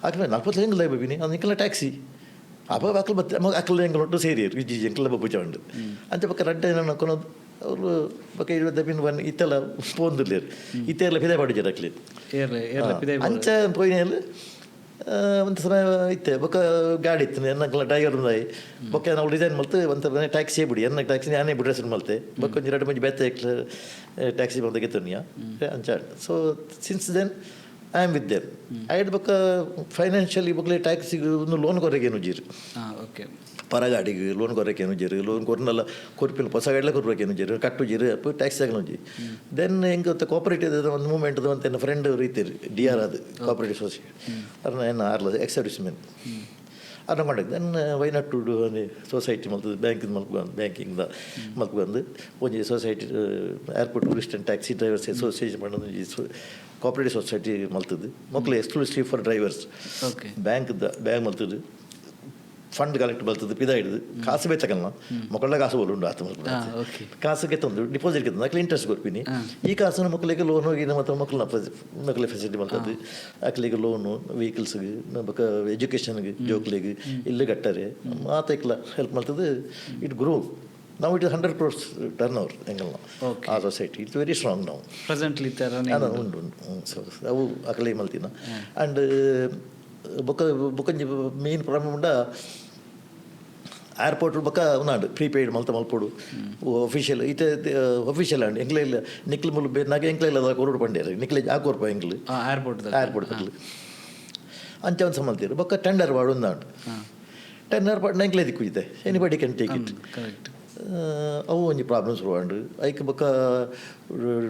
ಹಾಕಿ 47 ಹೆಂಗೆ ಬೀನಿ ಅದು ನಿಖಲ ಟ್ಯಾಕ್ಸಿ. ಅಪ್ಪ ಅಕ್ಕಲು ಬತ್ತೆ ಅಕ್ಕಲು ಎಂಕಲ್ ಒಟ್ಟು ಸೇರಿ ವಿಜಿ ಎಂಕಲ ಬಬ್ಬು ಉಂಡು ಅಂಚ ಪಕ್ಕ ರಡ್ಡೆ ಏನೋ ಕೊನೋದು ಅವರು ಬೊಕ 20 ಬಿನ್ ಬನ್ ಇತ್ತೆಲ್ಲ ಪೋಂದುಲ್ಲೇರು ಇತ್ತೆಲ್ಲ ಪಿದಾಯ್ ಪಾಡುಜೆರ್ ಅಕ್ಲೆ. ಏರ್ಲೆ ಏರ್ಲೆ ಪಿದಾಯ್. ಅಂಚ ಪೋಯಿನೇಲ್ ಒಂದು ಸಮಯ ಇತ್ತೆ ಬೊಕ ಗಾಡಿ ಇತ್ತು ಎನ್ನಕ್ಲ ಡ್ರೈವರ್ ಉಂದಾಯಿ. ಬೊಕ್ಕ ನಾವು ಡಿಸೈನ್ ಮಲ್ತು ಒಂತ ಟ್ಯಾಕ್ಸಿ ಬಿಡಿ ಎನ್ನ ಟ್ಯಾಕ್ಸಿ ನಾನೇ ಬಿಡ್ರೆಸ್ ಮಲ್ತೆ. ಬೊಕ್ಕ ಒಂಜಿ ರಡ್ಡ್ ಮಂಜಿ ಬೇತೆ ಟ್ಯಾಕ್ಸಿ ಬಂದ ಗೆತ್ತುನಿಯ ಅಂಚ. So since then I am with them. ಐಡ್ ಬೊಕ್ಕ ಫೈನಾನ್ಷಿಯಲಿ ಬೊಕ್ಕ ಟ್ಯಾಕ್ಸಿಗೆ ಒಂದು ಲೋನ್ ಕೊರಗೆ ಉಜ್ಜಿರು. ಓಕೆ ಪರ ಗಾಡಿಗೆ ಲೋನ್ ಕೊರಕ್ಕೆ ಉಜ್ಜಿರು. ಲೋನ್ ಕೊರ್ನಲ್ಲ ಕೊರ್ಪಿನ ಹೊಸ ಗಾಡಿಲ ಕೊರ್ಬೇಕು ಉಜ್ಜಿರು ಕಟ್ಟುಜಿರು ಅಪ್ಪ ಟ್ಯಾಕ್ಸಿ ಆಗಲ ಉಜ್ಜಿ. Then ಹೆಂಗೆ ಕೋಪರೇಟಿವ್ ಒಂದು ಮೂವ್ಮೆಂಟ್ ಅಂತ ಫ್ರೆಂಡ್ ರೀತಿರು ಡಿ ಆರ್ ಅದು ಕೋಪರೇಟಿವ್ ಸೊಸೈಟಿ ಅರ್ನ ಏನು ಆರ್ಲ ಎಕ್ಸ್ ಸರ್ವಿಸ್ ಮೆನ್ ಅರ್ನ contact. Then why not to do society ಮಲ್ತದ್ದು bank ಮಲ್ಪು ಬ್ಯಾಂಕಿಂಗ್ ಮಲ್ಪು ಬಂದು ಒಂಜಿ society, airport tourist and taxi drivers association ಪಂಡ ಒಂಜಿ ಕೋಪರೇಟಿವ್ ಸೊಸೈಟಿ ಮಲ್ತದ್ದು ಮೊಕ್ಲು exclusive for drivers. Bank bank ಮಲ್ತದ್ದು fund collect ಬರ್ತದೆ ಪಿದ ಹಿಡಿದು ಕಾಸು ಬೇಚಕಲ್ಲ ಮೊಕ್ಕಳ ಕಾಸು ಬೋಲು ಉಂಡು ಆತ ಮಲ್ಪು. ಕಾಸು ಗೆತ್ತೊಂದು ಡಿಪಾಸಿಟ್ ಗೆತ್ತೊಂದು ಅಕ್ಲೆ ಇಂಟ್ರೆಸ್ಟ್ ಕೊರ್ಪಿನಿ. ಈ ಕಾಸನ್ನು ಮಕ್ಕಳಿಗೆ ಲೋನ್ ಹೋಗಿ ಮತ್ತು ಮಕ್ಕಳನ್ನ ಮಕ್ಕಳ ಫೆಸಿಲಿಟಿ ಮಲ್ತದ್ದು ಅಕ್ಲಿಗೆ ಲೋನು ವೆಹಿಕಲ್ಸ್ಗೆ ಬೊಕ ಎಜುಕೇಷನ್ಗೆ ಜೋಕ್ಲಿಗೆ ಇಲ್ಲಿ ಕಟ್ಟರೆ ಮಾತ ಇಕ್ಲ ಹೆಲ್ಪ್ ಮಲ್ತದ್ದು. It grow ನಾವು, it 100 crores turn over ಎಂಗಲ್ನ ಆ ಸೊಸೈಟಿ. It's very strong ನಾವು. ಪ್ರೆಸೆಂಟ್ಲಿ ಅಲ್ಲ, ಉಂಡು ಉಂಡು. ಸೊ ಅವು ಅಕಲೆ ಮಲ್ತಿನ. ಆ್ಯಂಡ್ ಬೊಕ್ಕ ಬೊಕೊಂಜಿ ಮೇನ್ ಪ್ರಾಬ್ಲಮ್ ಉಂಡ ಏರ್ಪೋರ್ಟ್ ಬೊಕ್ಕ ಉಂದಾಂಡ್ ಪ್ರೀಪೇಯ್ಡ್ ಮಲ್ತ ಮಲ್ಪೊಡು ಒಫಿಷಿಯಲ್ ಇತ್ತೆ ಒಫಿಷಿಯಲ್ ಆಂಡ್ ಎಂಕ್ಲೆ ಇಲ್ಲ ನಿಕ್ಲು ಮುಲು ಬೇನಾಗ ಎಂಕ್ಲೆ ಇಲ್ಲ ಕೊರಡು ಪಂಡೇರು ನಿಕ್ಲೆ ಆ ಕೊರ್ಪ ಎಂಕ್ಲು. ಏರ್ಪೋರ್ಟ್. ಏರ್ಪೋರ್ಟ್ ಅಂಚ ಒಂದು ಮಲ್ತೀರು. ಬೊಕ್ಕ ಟೆಂಡರ್ ಪಾಡು ಉಂದಾಂಡ್. ಟೆಂಡರ್ ಪಾಡ್ ಎಂಕ್ಲೆ ದಿಕ್ಕು ಇದೆ, anybody can take it. ಅವು ಒಂಜಿ ಪ್ರಾಬ್ಲಮ್ ಶುರು ಆಂಡ್. ಐಕ್ ಬೊಕ್ಕ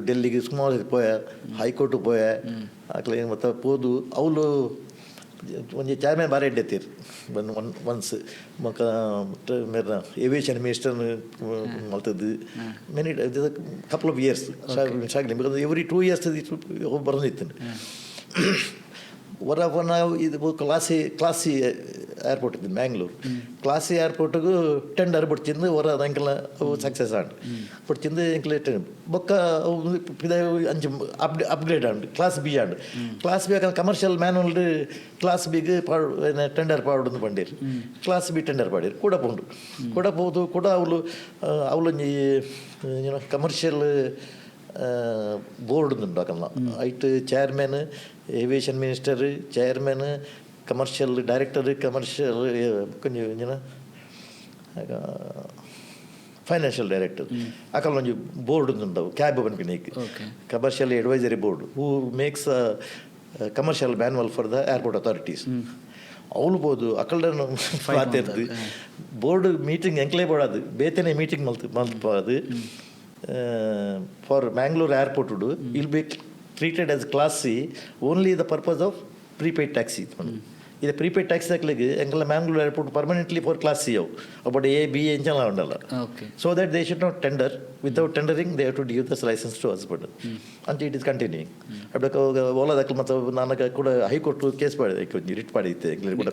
ಡೆಲ್ಲಿಗೆ ಸುಮಾರು ಪೋಯ, ಹೈಕೋರ್ಟ್ ಪೋಯ. ಅಕ್ಲೆ ಮತ್ತು ಪೋದು ಅವಳು ಒಂಜಿ ಚೇರ್ಮನ್ ಬಾರಿ ಎಡ್ಡೆತ್ತೀರ್ ಒನ್ ಒನ್ ಒನ್ಸ್ ಬೊಕ್ಕ ಮೇರ್ನ ಏವಿಯೇಷನ್ ಮಿನಿಸ್ಟರ್ ಮಲ್ತದ್ದು many couple of years struggling, because every 2 years ಬರೋದಿತ್ತು. ವರ ನಾವು ಇದು ಕ್ಲಾಸ್ ಸಿ ಏರ್ಪೋರ್ಟ್ ಇತ್ತು ಮ್ಯಾಂಗ್ಳೂರು. ಕ್ಲಾಸ್ ಸಿ ಏರ್ಪೋರ್ಟ್ಗೂ ಟೆಂಡರ್ ಬಿಡ್ತಿಂದು ಹೊರ ಎಂಕಲ್ನ ಅವು ಸಕ್ಸಸ್ ಆಂಡ್ ಬಿಡ್ತಿಂದು ಎಂಕಲ್ ಬೊಕ್ಕ ಅವು ಅಂಚ upgrade and class B and class B commercial manual class big ಪಾಡು ಟೆಂಡರ್ ಪಾಡು ಪಂಡೇರು. ಕ್ಲಾಸ್ ಬಿ ಟೆಂಡರ್ ಪಾಡೀರು ಕೂಡ ಪೋಂಡು ಕೂಡ ಪೋದು ಕೂಡ ಅವಳು ಅವಳೊಂಜಿ ಕಮರ್ಷಿಯಲ್ ಬೋರ್ಡ್ ಉಂಟು ಅಕಲ್ನ. ಐಟ್ chairman aviation minister, chairman commercial director, commercial ಕೊಂಚ ಫೈನಾನ್ಷಿಯಲ್ ಡೈರೆಕ್ಟರ್ ಅಕಲ್ ಒಂಜಿ ಬೋರ್ಡ್ ಉಂಟು ಕ್ಯಾಬ್ ಪನ್ಪಿನ. Commercial advisory board who makes commercial manual for the airport authorities. ಅವಳು ಬೋದು ಅಕಲ್ಡನ್ನು ಮಾತಾಡ್ದು ಬೋರ್ಡ್ ಮೀಟಿಂಗ್ ಎಂಕ್ಲೇ ಬೋಡಾದು ಬೇತನೆ ಮೀಟಿಂಗ್ ಮಲ್ತ್ ಮಲ್ಪಾದು for Mangalore airport will be treated as class C only the purpose of prepaid taxi. ಇದು prepaid taxi ಹಾಕ್ಲಿಕ್ಕೆ ಎಂಕಲ್ಲ Mangalore airport permanently for class C ಅವು about A B ಎಂಚಲ ಉಂಡಲ್ಲ. So that they should not tender. Without tendering, they have to give this license to us. But until it is continuing. ಅಬ್ಬಕ ಓಲಾದಕ್ಕೆ ಮತ್ತು ನನಗೆ ಕೂಡ high court case ಪಾಡಿದೆ, ಒಂಜಿ writ ಪಾಡಿತ್ತೆ ಎಂಕ್ಲೆ ಕೂಡ.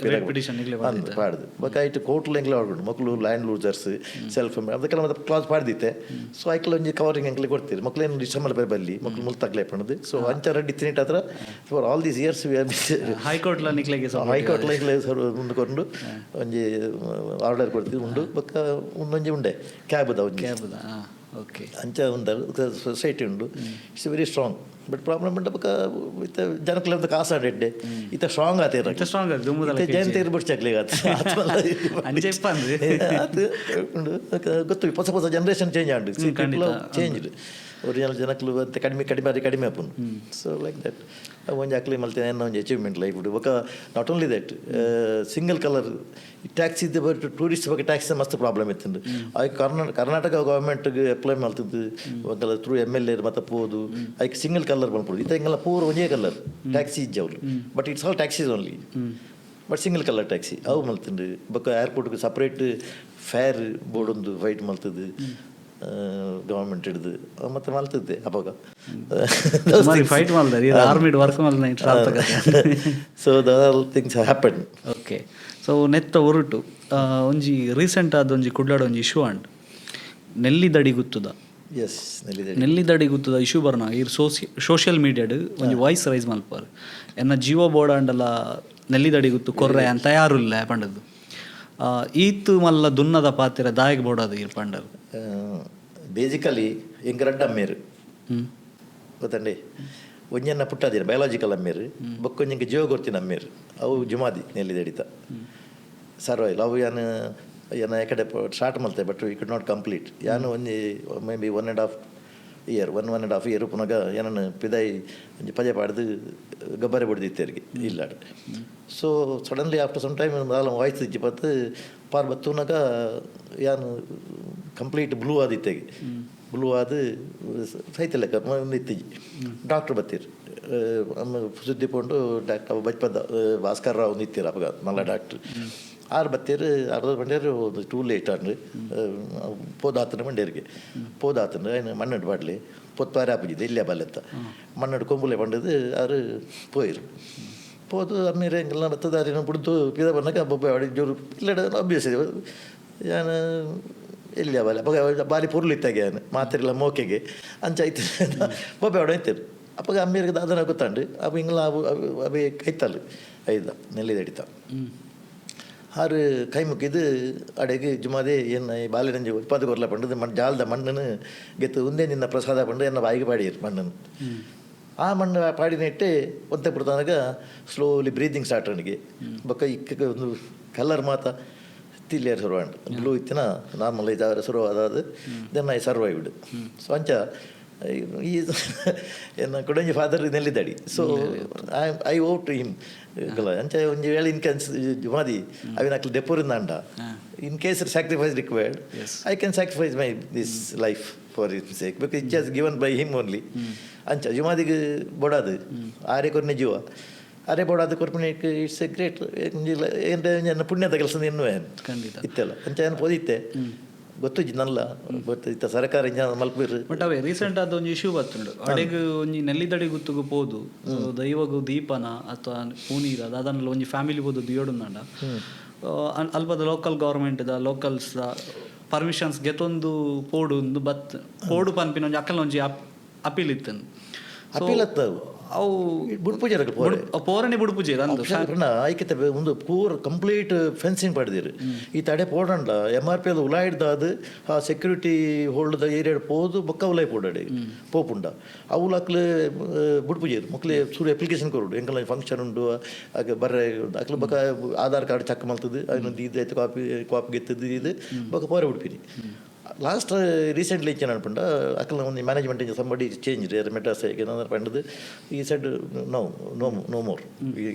ಪಾಡ್ದು ಬೊಕ್ಕ ಐಟ್ ಕೋರ್ಟ್ ಎಂಕ್ಲೆ ಆಡ್ಕೊಂಡು ಮಕ್ಕಳು ಲ್ಯಾಂಡ್ ಲೂಸರ್ಸ್ ಸೆಲ್ಫ್ ಅದಕ್ಕೆಲ್ಲ ಮತ್ತೆ ಕ್ಲಾಸ್ ಪಾಡ್ದಿತ್ತೆ. ಸೊ ಐಕ್ಲ ಒಂಜಿ ಕವರಿಂಗ್ ಎಂಕ್ಲೆ ಕೊಡ್ತೀರಿ ಮಕ್ಳು ಏನು ಡಿಸ್ಟರ್ಬ್ ಮಲ್ಪೆ ಬಲ್ಲಿ ಮಕ್ಳು ಮುಲ್ತಾಗ್ಲೆ ಪಣದು. ಸೊ ಅಂಚ ರೆಡ್ಡಿ ತಿನ್ನಿಟ್ ಹತ್ರ for all these years high court ನಿಕ್ಲೆಗೆ. High court ಮುಂದೆ ಒಂಜಿ ಆರ್ಡರ್ ಕೊಡ್ತೀವಿ ಉಂಡು. ಬೊಕ್ಕ ಉಂಡೊಂಜಿ ಉಂಡೆ ಕ್ಯಾಬ್ದ ಒಂಜಿ. ಕ್ಯಾಬ್ದ, ಓಕೆ. ಅಂಚ ಉಂಡು ಸೊಸೈಟಿ ಉಂಡು. It's very strong, but problem ಉಂಡು. ಬೊಕ್ಕ ಇತ್ತೆ ಜನಕ್ಲೆ ಕಾಸು ಆಡೆಡ್ಡೆ ಇತ್ತ ಸ್ಟ್ರಾಂಗ್ ಆತ. ಸ್ಟ್ರಾಂಗ್. ಜಯಂತಿ ಬುಡ್ಚಾಕ್ಲಿ. ಅಂಚೆ. ಅದು ಉಂಡು ಗೊತ್ತು. ಹೊಸ ಹೊಸ ಜನರೇಷನ್ ಚೇಂಜ್ ಆಂಡ್ ಚೇಂಜ್. ಒರಿಜಿನಲ್ ಜನಕ್ಲು ಅಂತ ಕಡಿಮೆ ಕಡಿಮೆ ಬಾರಿ ಕಡಿಮೆ ಆಪುಂಡು. ಸೊ ಲೈಕ್ that ಒಂಜಿ ಅಕ್ಲೆ ಮಲ್ತಿನ ಎನ್ನ ಒಂಜಿ ಅಚೀವ್ಮೆಂಟ್ ಲೈಫ್. ಬೊಕ not only that, single colour taxi, tourist ಬಗ್ಗೆ ಟ್ಯಾಕ್ಸಿ ಮಸ್ತ್ ಪ್ರಾಬ್ಲಮ್ ಇತ್ತು. ಐಕ್ ಕರ್ನಾಟಕ ಗೌರ್ಮೆಂಟ್ಗೆ ಅಪ್ಲೈ ಮಲ್ತದ್ದು ಒಂದಲ್ಲ ಥ್ರೂ ಎಮ್ಎಲ್ಎ ಮತ್ತೆ ಪೋದು ಐಕ್ ಸಿಂಗಲ್ ಕಲರ್ ಮಲ್ಪೊಡು. ಇತ್ತ ಎಂಕಲ್ನ ಪೂರ ಒಂಜೇ ಕಲರ್ ಟ್ಯಾಕ್ಸಿ ಇಜ್ಜಿ ಅವ್ಲು, but it's all taxis only, but single colour taxi ಅವು ಮಲ್ತುಂಡು. ಬೊಕ್ಕ ಏರ್ಪೋರ್ಟ್ಗೆ ಸಪ್ರೇಟ್ ಫೇರ್ ಬೋರ್ಡ್ ಒಂದು ಫೈಟ್ ಮಲ್ತದ್ದು ಗೌರ್ಮೆಂಟ್ ಹಿಡ್ದು ಅವು ಮತ್ತೆ ಮಲ್ತದ್ದೆ ಅವಾಗ. ಫೈಟ್ ಮಲ್ದಾರೆ, ಆರ್ಮಿಡ್ ವರ್ಕ್ ಮಲ್ದ. So the all things happen. Okay, so ನೆತ್ತ ಒರುಟು ಒಂಜಿ ರೀಸೆಂಟ್ ಆದ ಒಂಜಿ ಕುಡ್ಲಾಡ ಒಂಜಿ ಇಶ್ಯೂ ಆಂಡ್, ನೆಲ್ಲಿದಡಿ ಗುತ್ತುದ. ಎಸ್, ನೆಲ್ಲಿದೆ. ನೆಲ್ಲಿದಡಿ ಗುತ್ತದ ಇಶ್ಯೂ ಬರ್ನ ಇರ್ ಸೋಷಿಯಲ್ ಮೀಡಿಯಾಡ್ ಒಂಜಿ ವಾಯ್ಸ್ ರೈಸ್ ಮಲ್ಪಾರ್, ಎನ್ನ ಜೀವ ಬೋರ್ಡ್ ಆಂಡಲ ನೆಲ್ಲಿದಡಿ ಗುತ್ತು ಕೊರ್ರೆ ಅಂತ ತಯಾರುಲ್ಲ ಪಂಡದ್ದು. ಈತ್ ಮಲ್ಲ ದುನ್ನದ ಪಾತಿರ ದಾಯಗ್ ಬೋಡದು ಇರ್ ಪಂಡರು. ಬೇಸಿಕಲಿ ಎಂಕ್ ರಡ್ಡ್ ಅಮ್ಮೇರು. ಗೊತ್ತಂಡೆ, ಒಂಜನ್ನ ಪುಟ್ಟಾದಿನ ಬಯಾಲಜಿಕಲ್ ಅಮ್ಮೇರು, ಬೊಕ್ಕೊಂಜಿಂಗೆ ಜೀವ ಕೊರ್ತಿನ ಅಮ್ಮೇರು. ಅವು ಜುಮಾದಿ ನೆಲ್ಲಿದಡಿತ ಸರ್ವೈಲ್. ಅವು ಯಾನ್ ಯಾನ ಎಕಡೆ ಸ್ಟಾರ್ಟ್ ಮಲ್ತೆ, but we could not complete. ಯಾನ್ ಒಂಜಿ maybe 1.5 year, 1.5 year ಉಪ್ಪುನಗ ಏನನ್ನು ಪಿದಾಯಿ ಒಂಜಿ ಪಜೆ ಪಾಡ್ದು ಗಬ್ಬರೆ ಬಡ್ದಿತ್ತೇರಿಗೆ ಇಲ್ಲಾಡ್. So suddenly after some time ದಾಲ ವಾಯ್ಸ್ ಇಜ್ಜಿ ಪತ್ತು ಪಾರ್ ಬತ್ತುನಗ ಯಾನ್ ಕಂಪ್ಲೀಟ್ ಬ್ಲೂ ಆದಿತ್ತೆಗೆ, ಬ್ಲೂ ಆದ್ ಸೈತ ಲೆಕ್ಕ ಇತ್ತಿಜಿ. ಡಾಕ್ಟ್ರ್ ಬತ್ತೀರ್, ಅಮ್ಮ ಸುದ್ದಿ ಪೋಂಡು. ಡಾಕ್ಟರ್ ಬಜ್ಪದ ಭಾಸ್ಕರ್ ರಾವ್ ಇತ್ತೀರ ಅಪಗ ಮಲ್ಲ ಡಾಕ್ಟ್ರ್. ಆರು ಬತ್ತೀರ್, ಅರ್ಧ ಬಂಡೇರು ಟೂ ಲೇಟ್ ಅಂಡ್ ಪೋದಾತನ ಮಂಡೇರಿಗೆ ಪೋದಾತನ ಐನು ಮಣ್ಣು ಪಾಡ್ಲಿ ಪೊತ್ಪಾರೆ ಆಪುಜಿದೆ ಇಲ್ಲೇ ಬಲ್ಲೆತ್ತ ಮಣ್ಣು ಕೊಂಬುಲೆ ಪಂಡದು. ಆರು ಪೋಯಿರು ಪೋದು ಅಮ್ಮೀರೆ ಎಂಕಲ್ನ ಬತ್ತದಾರಿನ ಬುಡ್ದು ಪಿದ ಬನ್ನಕ ಬೊಬ್ಬೆ ಅಡಿ ಜೋರು ಇಲ್ಲಡ ಅಭ್ಯಾಸ. ಯಾನ್ ಎಲ್ಲಿ ಬಾಲೆ ಅಪಗ ಬಾರಿ ಪೊರ್ಲು ಇತ್ತಾಗೆ, ಯಾನ್ ಮಾತಿರ್ಲ ಮೋಕೆಗೆ ಅಂಚ ಐತೆ ಬೊಬ್ಬೆ ಅವಡ ಐತೆ. ಅಪ್ಪಗ ಅಮ್ಮೀರಿಗೆ ದಾದನ ಗೊತ್ತಾಂಡು. ಅಪ್ಪ ಇಂಗ್ಲ ಅವೆ ಕೈತಲ್ ಐದ ನೆಲ್ಲಿದಡಿತ ಆರು ಕೈ ಮುಕ್ಕಿದ್ದು ಅಡೆಗೆ ಜುಮಾದೆ ಎನ್ನ ಈ ಬಾಲ್ಯರಂಜಿ ಉತ್ಪಾದ ಕೊರ್ಲ ಪಂಡದು ಮಣ್ ಜಾಲ್ದ ಮಣ್ಣನ್ನು ಗೆತ್ತು ಉಂದೇ ನಿನ್ನ ಪ್ರಸಾದ ಪಂಡು ಎನ್ನ ಬಾಯಿಗೆ ಪಾಡಿಯರು ಮಣ್ಣನ್ನು. ಆ ಮಣ್ಣು ಪಾಡಿನೆಟ್ಟೆ ಒಂತೆ ಪುಡ್ತಾನಗ ಸ್ಲೋಲಿ ಬ್ರೀದಿಂಗ್ ಸ್ಟಾರ್ಟ್ ಅಣಿಗೆ. ಬೊಕ್ಕ ಇಕ್ಕ ಒಂದು ಕಲರ್ ಮಾತ ತಿಲ್ಲಿಯರ್ ಶುರು ಬ್ಲೂ ಇತ್ತಿನ ನಾರ್ಮಲ್ ಇದಾದ್ರೆ ಶುರು ಅದಾದ. Then I survived. So ಅಂಚ ಈ ಎನ್ನ ಕುಡಂಜಿ ಫಾದರ್ ನೆಲ್ಲಿದಡಿ. So I owe to him. ಅಂಚ ಒಂಜಿ ವೇಳೆ ಇನ್ ಕೇಸ್ ಜುಮಾದಿ ಅವಿನ ಅಕ್ಲು ದೆಪ್ಪುರಿಂದಾಂಡ, in case sacrifice required, I can sacrifice my this life for his sake, because it just given by him only. ಅಂಚ ಜುಮಾದಿಗೆ ಬೊಡಾದು ಆರೆ ಕೊರ್ನೆ ಜೀವ ಅರೆ ಬೋಡಾದ ಕೊರ್ಪಿನ it's A great ಎನ್ನ ಪುಣ್ಯದ ಕೆಲಸ ಎನ್ನುವೆ. ಇತ್ತೆಲ್ಲ ಅಂಚ ಏನು ಪೋದಿತ್ತೆ ಗೊತ್ತುಜ್ಜಿ ನಲ್ಲ ಗೊತ್ತು ಇತ್ತ ಸರ್ಕಾರ ಇಂಜ ಮಲ್ಪೀರು. ಬಟ್ ಅವೇ ರೀಸೆಂಟ್ ಆದ ಒಂಜಿ ಇಶ್ಯೂ ಬತ್ತುಂಡು, ಅಡೆಗ್ ಒಂಜಿ ನೆಲ್ಲಿದಡಿ ಗುತ್ತುಗು ಪೋದು ದೈವಗು ದೀಪನ ಅಥವಾ ಪೂನೀರ ಅದನ್ನೆಲ್ಲ ಒಂಜಿ ಫ್ಯಾಮಿಲಿ ಪೋದು ದಿಯೋಡುಂದಾಂಡ ಅಲ್ಪದ local government the locals permissions ಗೆತೊಂದು ಪೋಡು ಒಂದು ಬತ್ ಪೋಡು ಪನ್ಪಿನ ಒಂಜಿ ಅಕ್ಕಲ್ನ ಒಂಜಿ ಅಪೀಲ್ ಇತ್ತು. ಅಪೀಲ್ ಅತ್ತ. ಅವು ಬುಡ್ಪೂಜೆ ಪೋರೆ. ಪೋರಣೆ ಬುಡ್ಪುಜೆ ಅಂದು. ಐಕಿತ ಒಂದು ಪೂರ ಕಂಪ್ಲೀಟ್ ಫೆನ್ಸಿಂಗ್ ಪಡೆದಿರು. ಈ ತಡೆ ಪೋಡಂಡ ಎಮ್ಆರ್ಪಿ ಅದು ಉಲಾಯಿಡ್ದಾದ್ ಆ ಸೆಕ್ಯೂರಿಟಿ ಹೋಲ್ಡ್ the area ಪೋದು ಬೊಕ್ಕ ಉಲಾಯ್ ಪೋಡಡೆ ಪೋಪುಂಡ. ಅವು ಅಕ್ಲು ಬುಡ್ಪುಜೇರು. ಮೊಕ್ಲೆ ಸೂರು ಅಪ್ಲಿಕೇಶನ್ ಕೊರಡು, ಎಂಕಲ್ನ ಫಂಕ್ಷನ್ ಉಂಡು ಆಗ ಬರ್ರೆ. ಅಕ್ಲು ಬೊಕ್ಕ ಆಧಾರ್ ಕಾರ್ಡ್ ಚೆಕ್ ಮಲ್ತದು, ಐನು ದೀದ್ ಐತೆ ಕಾಪಿ ಕಾಪಿ ಗೆತ್ತದು ಇದು ಬೊಕ್ಕ ಪೋರೆ ಬಿಡ್ಪಿನಿ. ಲಾಸ್ಟ್ ರೀಸೆಂಟ್ಲಿ ಇಚ್ಛೆ ಪಂಡ ಅಕಲ್ನ ಒಂದು ಮ್ಯಾನೇಜ್ಮೆಂಟ್ ಸಂಬಡಿ ಚೇಂಜ್ ಮೆಟ್ರಾಸ್ ಪಂಡದು he said no, no, no more,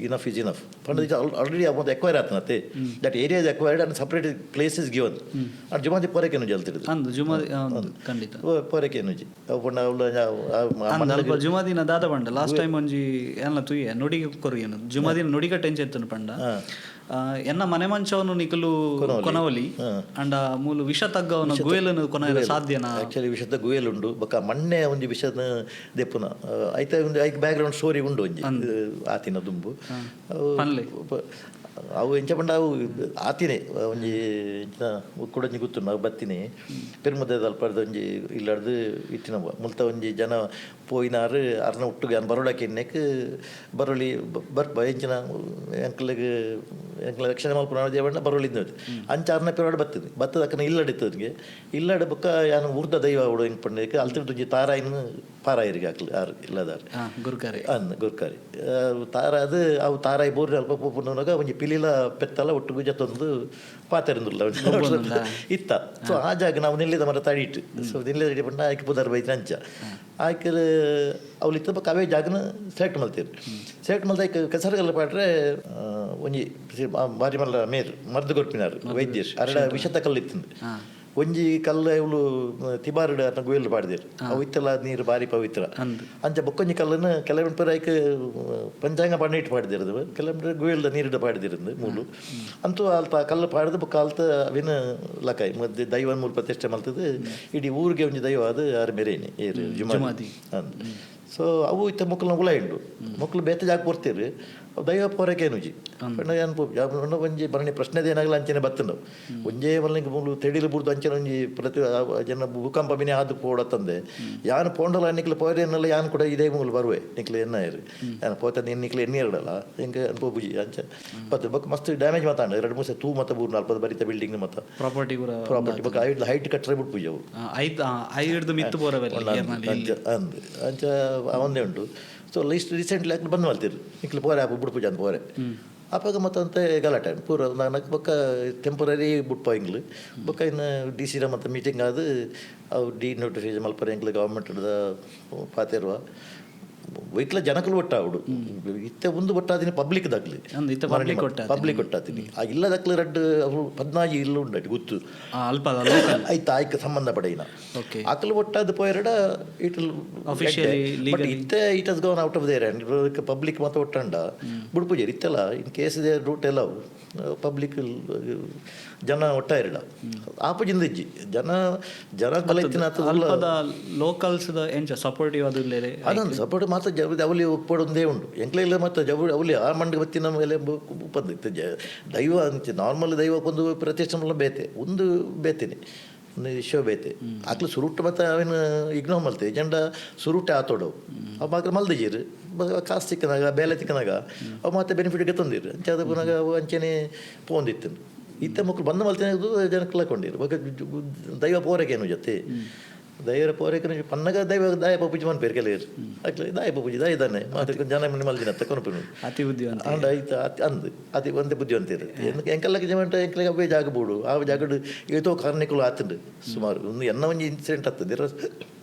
enough is enough ಪಂಡದು. ಆಲ್ರೆಡಿ ಒಂದು ಎಕ್ವೈರ್ ಆತನತ್ತೆ, that area is acquired and separate place is given. And Jumadi ಪೊರೆಕೆನು ಜಲ್ತಿಡುದು. ಅಂದು ಜುಮಾದಿ ಹೌದು, ಖಂಡಿತ. ಪೊರೆಕೆನುಜಿ ಅವು ಪಂಡ ಅವ್ಲ ಅಂದ್ ಅಲ್ಪ ಜುಮಾದಿನ ದಾದ ಪಂಡ ಲಾಸ್ಟ್ ಟೈಮ್ ಒಂಜಿ ಏನ್ಲ ತುಯ್ಯ ನುಡಿಗೆ ಕೊರಿಯನು ಜುಮಾದಿನ ನುಡಿಗಟ್ಟೆ ಎಂಚ ಪಂಡ, ಎನ್ನ ಮನೆ ಮಂಚವನ್ನು ನಿಕಲು ಕೊನವಲಿ ಅಂಡ ಮೂಲು ವಿಷ ತಗ್ಗವನ ಗುಯಲನ್ನು ಕೊನಯರ ಸಾಧ್ಯನಾ? ಆಕ್ಚುಲಿ ವಿಷದ ಗುಯಲ್ ಉಂಡು. ಬೊಕ್ಕ ಮಣ್ಣೆ ಒಂಜಿ ವಿಷದ ದೆಪ್ಪುನ ಐತ ಒಂದು ಐಕ್ ಬ್ಯಾಕ್ ಗ್ರೌಂಡ್ ಸ್ಟೋರಿ ಉಂಡು ಒಂಜಿ ಆತಿನ ದುಂಬು ಅವು ಪನ್ಲೆ. ಅವು ಎಂಚ ಪಂಡ ಅವು ಆತಿನೇ ಒಂಜಿ ಎಂಚಿನ ಕುಡೊಂಜಿ ಗುತ್ತುಂಡು. ಅವು ಬತ್ತಿನಿ ಪೆರ್ಮುದೆದ ಅಲ್ಪರ್ದ ಒಂಜಿ ಇಲ್ಲಡ್ದು ಇತ್ತಿನ ಮುಲ್ತ ಒಂಜಿ ಜನ ಪೋಯಿನಾರು ಅರ್ನ ಒಟ್ಟುಗೆ ಯಾನ್ ಬರೋಡಕ್ಕೆ ಇನ್ನೆಕ್ ಬರೊಲಿ ಬರ್ಪ ಎಂಚಿನ ಎಂಕ್ಲೆಗ್. ಎಂಕ್ಲ ರಕ್ಷಣೆ ಮಲ್ಪುನ ದೇವಣ್ಣ ಬರೋಳಿದ್ದ ಅಂಚ ಅರ್ನ ಪಿರವಾಡ ಬರ್ತದೆ ಬತ್ತದ ಅಕ್ಕನ ಇಲ್ಲಡೆ ಇತ್ತವರಿಗೆ ಇಲ್ಲಡೆ ಬೊಕ್ಕ ಯಾನು ಊರ್ದ ದೈವ ಅವಡು ಎಂಕ್ ಪಂಡ ಅಲ್ತಿರ್ದು ತಾರಾಯಿನ ಪಾರಾಯರಿಗೆ ಹಾಕ್ಲಿ ಆರು ಇಲ್ಲದಾರು. ಗುರುಕಾರಿ. ಅಂದ್ ಗುರ್ಕಾರಿ ತಾರ ಅದು ಅವು ತಾರಾಯಿ ಬೋರ್ ಅಲ್ಪ ಪೋಪುನಗ ಒಂಜಿ ಪಿಲಿಲ ಪೆತ್ತಲ ಒಟ್ಟು ಜತ್ತೊಂದು ಪಾತೆರಂದುಲ್ಲ ಇತ್ತ. ಸೊ ಆ ಜಾಗ ನಾವು ನಿಲ್ಲಿದ ಮರ ತಡಿಟ್ಟು, ಸೊ ನಿಲ್ಲಿದ ಅಡಿ ಪಂಡ ಆಯ್ಕೆ ಪುದರ್ ಬೈತಿನ ಅಂಚ ಆಯ್ಕೆ ಅವ್ಲು ಇತ್ತ ಬೊಕ್ಕ ಅವೇ ಜಾಗನ ಸೆಲೆಕ್ಟ್ ಮಲ್ತೀರಿ. ಸೆಲೆಕ್ಟ್ ಮಲ್ತ ಐಕ್ ಕೆಸರುಗಲ್ಲ ಪಾಡ್ರೆ ಒಂಜಿ ಬಾರಿ ಮಲ್ಲ ಮೇರ್ ಮರ್ದು ಕೊರ್ಪಿನಾರು ವೈದ್ಯರು ಅರಡ ವಿಷತ ಕಲ್ಲು ಇತ್ತಿಂದು. ಒಂಜಿ ಕಲ್ಲು ಇವಳು ತಿಬಾರುಡು ಅನ್ನ ಗುವೆಲ್ ಪಾಡ್ದೇರು, ಅವು ಇತ್ತೆಲ್ಲ ನೀರು ಬಾರಿ ಪವಿತ್ರ. ಅಂಚ ಬೊಕ್ಕೊಂಜಿ ಕಲ್ಲನ್ನು ಕೆಲವೊಂದು ಪೇರ್ ಐಕ್ ಪಂಚಾಂಗ ಪಾಂಡ ಇಟ್ಟು ಪಾಡ್ದಿರೋದು, ಕೆಲವೊಂದು ಗುವೆಲ್ದ ನೀರಿಡ ಪಾಡ್ದಿರೋದು ಮೂಲು. ಅಂತೂ ಅಲ್ಪ ಕಲ್ಲು ಪಾಡ್ದು ಬೊಕ್ಕ ಅಲ್ತ ಅವಿನ ಲಕಾಯಿ ಮಧ್ಯೆ ದೈವ ಮೂಲ ಪ್ರತಿಷ್ಠೆ ಮಲ್ತದ್ದು ಇಡೀ ಊರಿಗೆ ಒಂಜಿ ದೈವ ಅದು ಆರು ಮೇರೇನಿ ಏರು ಜುಮಾದಿ ಅಂದ್. ಸೊ ಅವು ಇತ್ತ ಮೊಕ್ಕಲ್ನ ಉಳ ಉಂಡು ಮೊಕ್ಕಲು ಬೇತೆ ಜಾಗ ಕೊಡ್ತೀರಿ ಅವು ದೈವ ಪೋರಕ್ಕೆ ಏನುಜಿ ಪಂಡ ಏನ್ ಪೋ ಒಂಜಿ ಬರಣಿ ಪ್ರಶ್ನೆದ ಏನಾಗಲ್ಲ ಅಂಚನೆ ಬತ್ತಂಡವು ಒಂಜೇ ಮಲ್ಲಿಂಗ್ ಮೂಲು ತೆಡಿಲು ಬುಡ್ದು ಅಂಚನೆ ಒಂಜಿ ಪ್ರತಿ ಜನ ಭೂಕಂಪ ಬಿನೆ ಆದು ಪೋಡತ್ತಂದೆ ಯಾನು ಪೋಂಡಲ ನಿಕ್ಲು ಪೋರೇನಲ್ಲ ಯಾನ್ ಕೂಡ ಇದೇ ಮೂಲು ಬರುವೆ ನಿಕ್ಲು ಎನ್ನ ಇರು ಯಾನು ಪೋತ ನಿಕ್ಲು ಎಣ್ಣೆ ಇರಡಲ್ಲ ಹಿಂಗೆ ಅನ್ಪೋಬುಜಿ ಅಂಚ ಬತ್ತು ಬೊಕ್ಕ ಮಸ್ತ್ ಡ್ಯಾಮೇಜ್ ಮಾತಾಂಡ ಎರಡು ಮೂರು ತೂ ಮತ್ತ ಬೂರು ನಾಲ್ಪದ ಬರಿತ ಬಿಲ್ಡಿಂಗ್ ಮತ್ತ ಪ್ರಾಪರ್ಟಿ ಕೂಡ ಪ್ರಾಪರ್ಟಿ ಬೊಕ್ಕ ಐಟ್ ಹೈಟ್ ಕಟ್ಟರೆ ಬಿಡ್ಪುಜಿ ಅವು ಐಡ್ದು ಮಿತ್ತು ಬೋರವೆಲ್ಲ ಅಂಚ ಅಂದ್ ಅಂಚ ಒಂದೇ ಉಂಟು. ಸೊ ಲಿಸ್ಟ್ ರೀಸೆಂಟ್ಲಿ ಅಕ್ಲು ಬಂದ್ ಮಲ್ತಿರು ನಿಕ್ಲು ಪೋರೆ ಆಪು ಬುಡ್ಪುಜಿ ಅಂತ ಪೋರೆ ಅಪಗ ಮತ್ತಂತೆ ಗಲಾಟೆ ಪೂರ ನನಗೆ ಬೊಕ್ಕ ಟೆಂಪರರಿ ಬುಟ್ಪ ಇಂಗ್ಲು ಬೊಕ್ಕ ಇನ್ನು ಡಿ ಸಿರ ಮತ್ತು ಮೀಟಿಂಗ್ ಆದು ಅವು ಡಿ ನೋಟಿಫಿಕೇಶನ್ ಮಲ್ಪರೆ ಎಂಕ್ಲು ಗೌರ್ಮೆಂಟ್ ಪಾತೆರುವ ವೈಕ್ಲ ಜನಕಲು ಒಟ್ಟಾವುಡು ಇತ್ತೆ ಒಂದು ಒಟ್ಟಾದಿನಿ ಪಬ್ಲಿಕ್ ದಾಕ್ಲಿ ಅಂದ್ ಇತ್ತೆ public ಒಟ್ಟಾತಿನಿ. ಪಬ್ಲಿಕ್ ಒಟ್ಟಾತಿನಿ ಆ ಇಲ್ಲ ದಕ್ಲು ರಡ್ಡ್ ಅವು 14 ಇಲ್ಲ ಉಂಡಾಟಿ ಗೊತ್ತು ಅಲ್ಪ ಲೋಕಲ್ ಆಯ್ತು ಆಯ್ಕೆ ಸಂಬಂಧ ಪಡೆಯಿನ okay Akal ಒಟ್ಟಾದ ಪೋಯರಡ it Officially, but ಇತ್ತೆ it has gone out of their hand. Public ಮಾತ ಒಟ್ಟಂಡ ಬುಡ್ಪುಜೇರು ಇತ್ತೆಲ್ಲ ಇನ್ ಕೇಸ್ they root ಎಲ್ಲ ಪಬ್ಲಿಕ್ ಜನ ಒಟ್ಟ ಇರಡ ಆಪುಜಿಂದ ಇಜ್ಜಿ ಜನ ಜನ ಬಲ ಇತ್ತಿನ ಅಲ್ಪದ ಲೋಕಲ್ಸ್ ದ ಎಂಚ ಸಪೋರ್ಟಿವ್ ಅದು ಇಲ್ಲೇರೆ. ಅದೊಂದು ಸಪೋರ್ಟ್ ಮಾತ್ರ ಜವ ಅವಲಿ ಒಪ್ಪಡೊಂದೇ ಉಂಟು ಎಂಕ್ಲ ಇಲ್ಲ ಮತ್ತು ಜವ ಅವಲಿ ಆ ಮಂಡಿಗೆ ಬತ್ತಿನ ಮೇಲೆ ಉಪ್ಪಂದು ಇತ್ತೆ ದೈವ ಅಂಚೆ ನಾರ್ಮಲ್ ದೈವ ಒಂದು ಪ್ರತಿಷ್ಠೆ ಬೇತೆ ಒಂದು ಬೇತೇನೆ ಒಂದು ವಿಶ್ವ ಬೇತೆ ಆಕ್ಲು ಸುರುಟ್ಟು ಮತ್ತು ಅವೇನು ಇಗ್ನೋರ್ ಮಲ್ತೆ ಜಂಡ ಸುರುಟೆ ಆತೋಡವು ಅವು ಮಾತ್ರ ಮಲ್ದಿಜೀರು ಕಾಸು ತಿಕ್ಕನಾಗ ಬೇಲೆ ತಿಕ್ಕನಾಗ ಅವು ಮತ್ತೆ ಬೆನಿಫಿಟ್ಗೆ ತಂದಿರು ಅಂಚೆ ಅದು ಪುನಗ ಅವು ಅಂಚೆನೆ ಪೋಂದಿತ್ತು ಇತ್ತೆ ಮಕ್ಕಳು ಬಂದ ಮಲ್ತೇನೆ ಜನಕ್ಕೆ ಕೊಂಡಿರು ಬೊಕ ದೈವ ಪೋರಕೇನು ಜೊತೆ ದೈವರ ಪೋರಕೇನು ಪನ್ನಗ ದೈವ ದಾಯ ಪೂಜೆ ಮನ್ಪೇರು ಕೆಲವರು ಅಕ್ಲೆ ದಾಯ ಪೂಜೆ ದಾಯ ತಾನೆ ಮಾತ್ರ ಜನ ಮಲ್ದಿನ ತಕೊನಪು ಅತಿ ಬುದ್ಧಿವಂತ ಅಂಡ ಐತ ಅತಿ ಅಂದ್ ಅತಿ ಒಂದೇ ಬುದ್ಧಿವಂತ ಇರುತ್ತೆ ಎಂಕಲ್ಲಕ್ಕೆ ಜಮಂಟ ಎಂಕಲಿಗೆ ಅವೇ ಜಾಗ ಬೋಡು ಆ ಜಾಗಡು ಏತೋ ಕಾರಣಕ್ಕೂ ಆತಂಡು ಸುಮಾರು ಒಂದು ಎನ್ನ ಒಂಜಿ ಇನ್ಸಿಡೆಂಟ್ ಆಗ್ತದೆ there are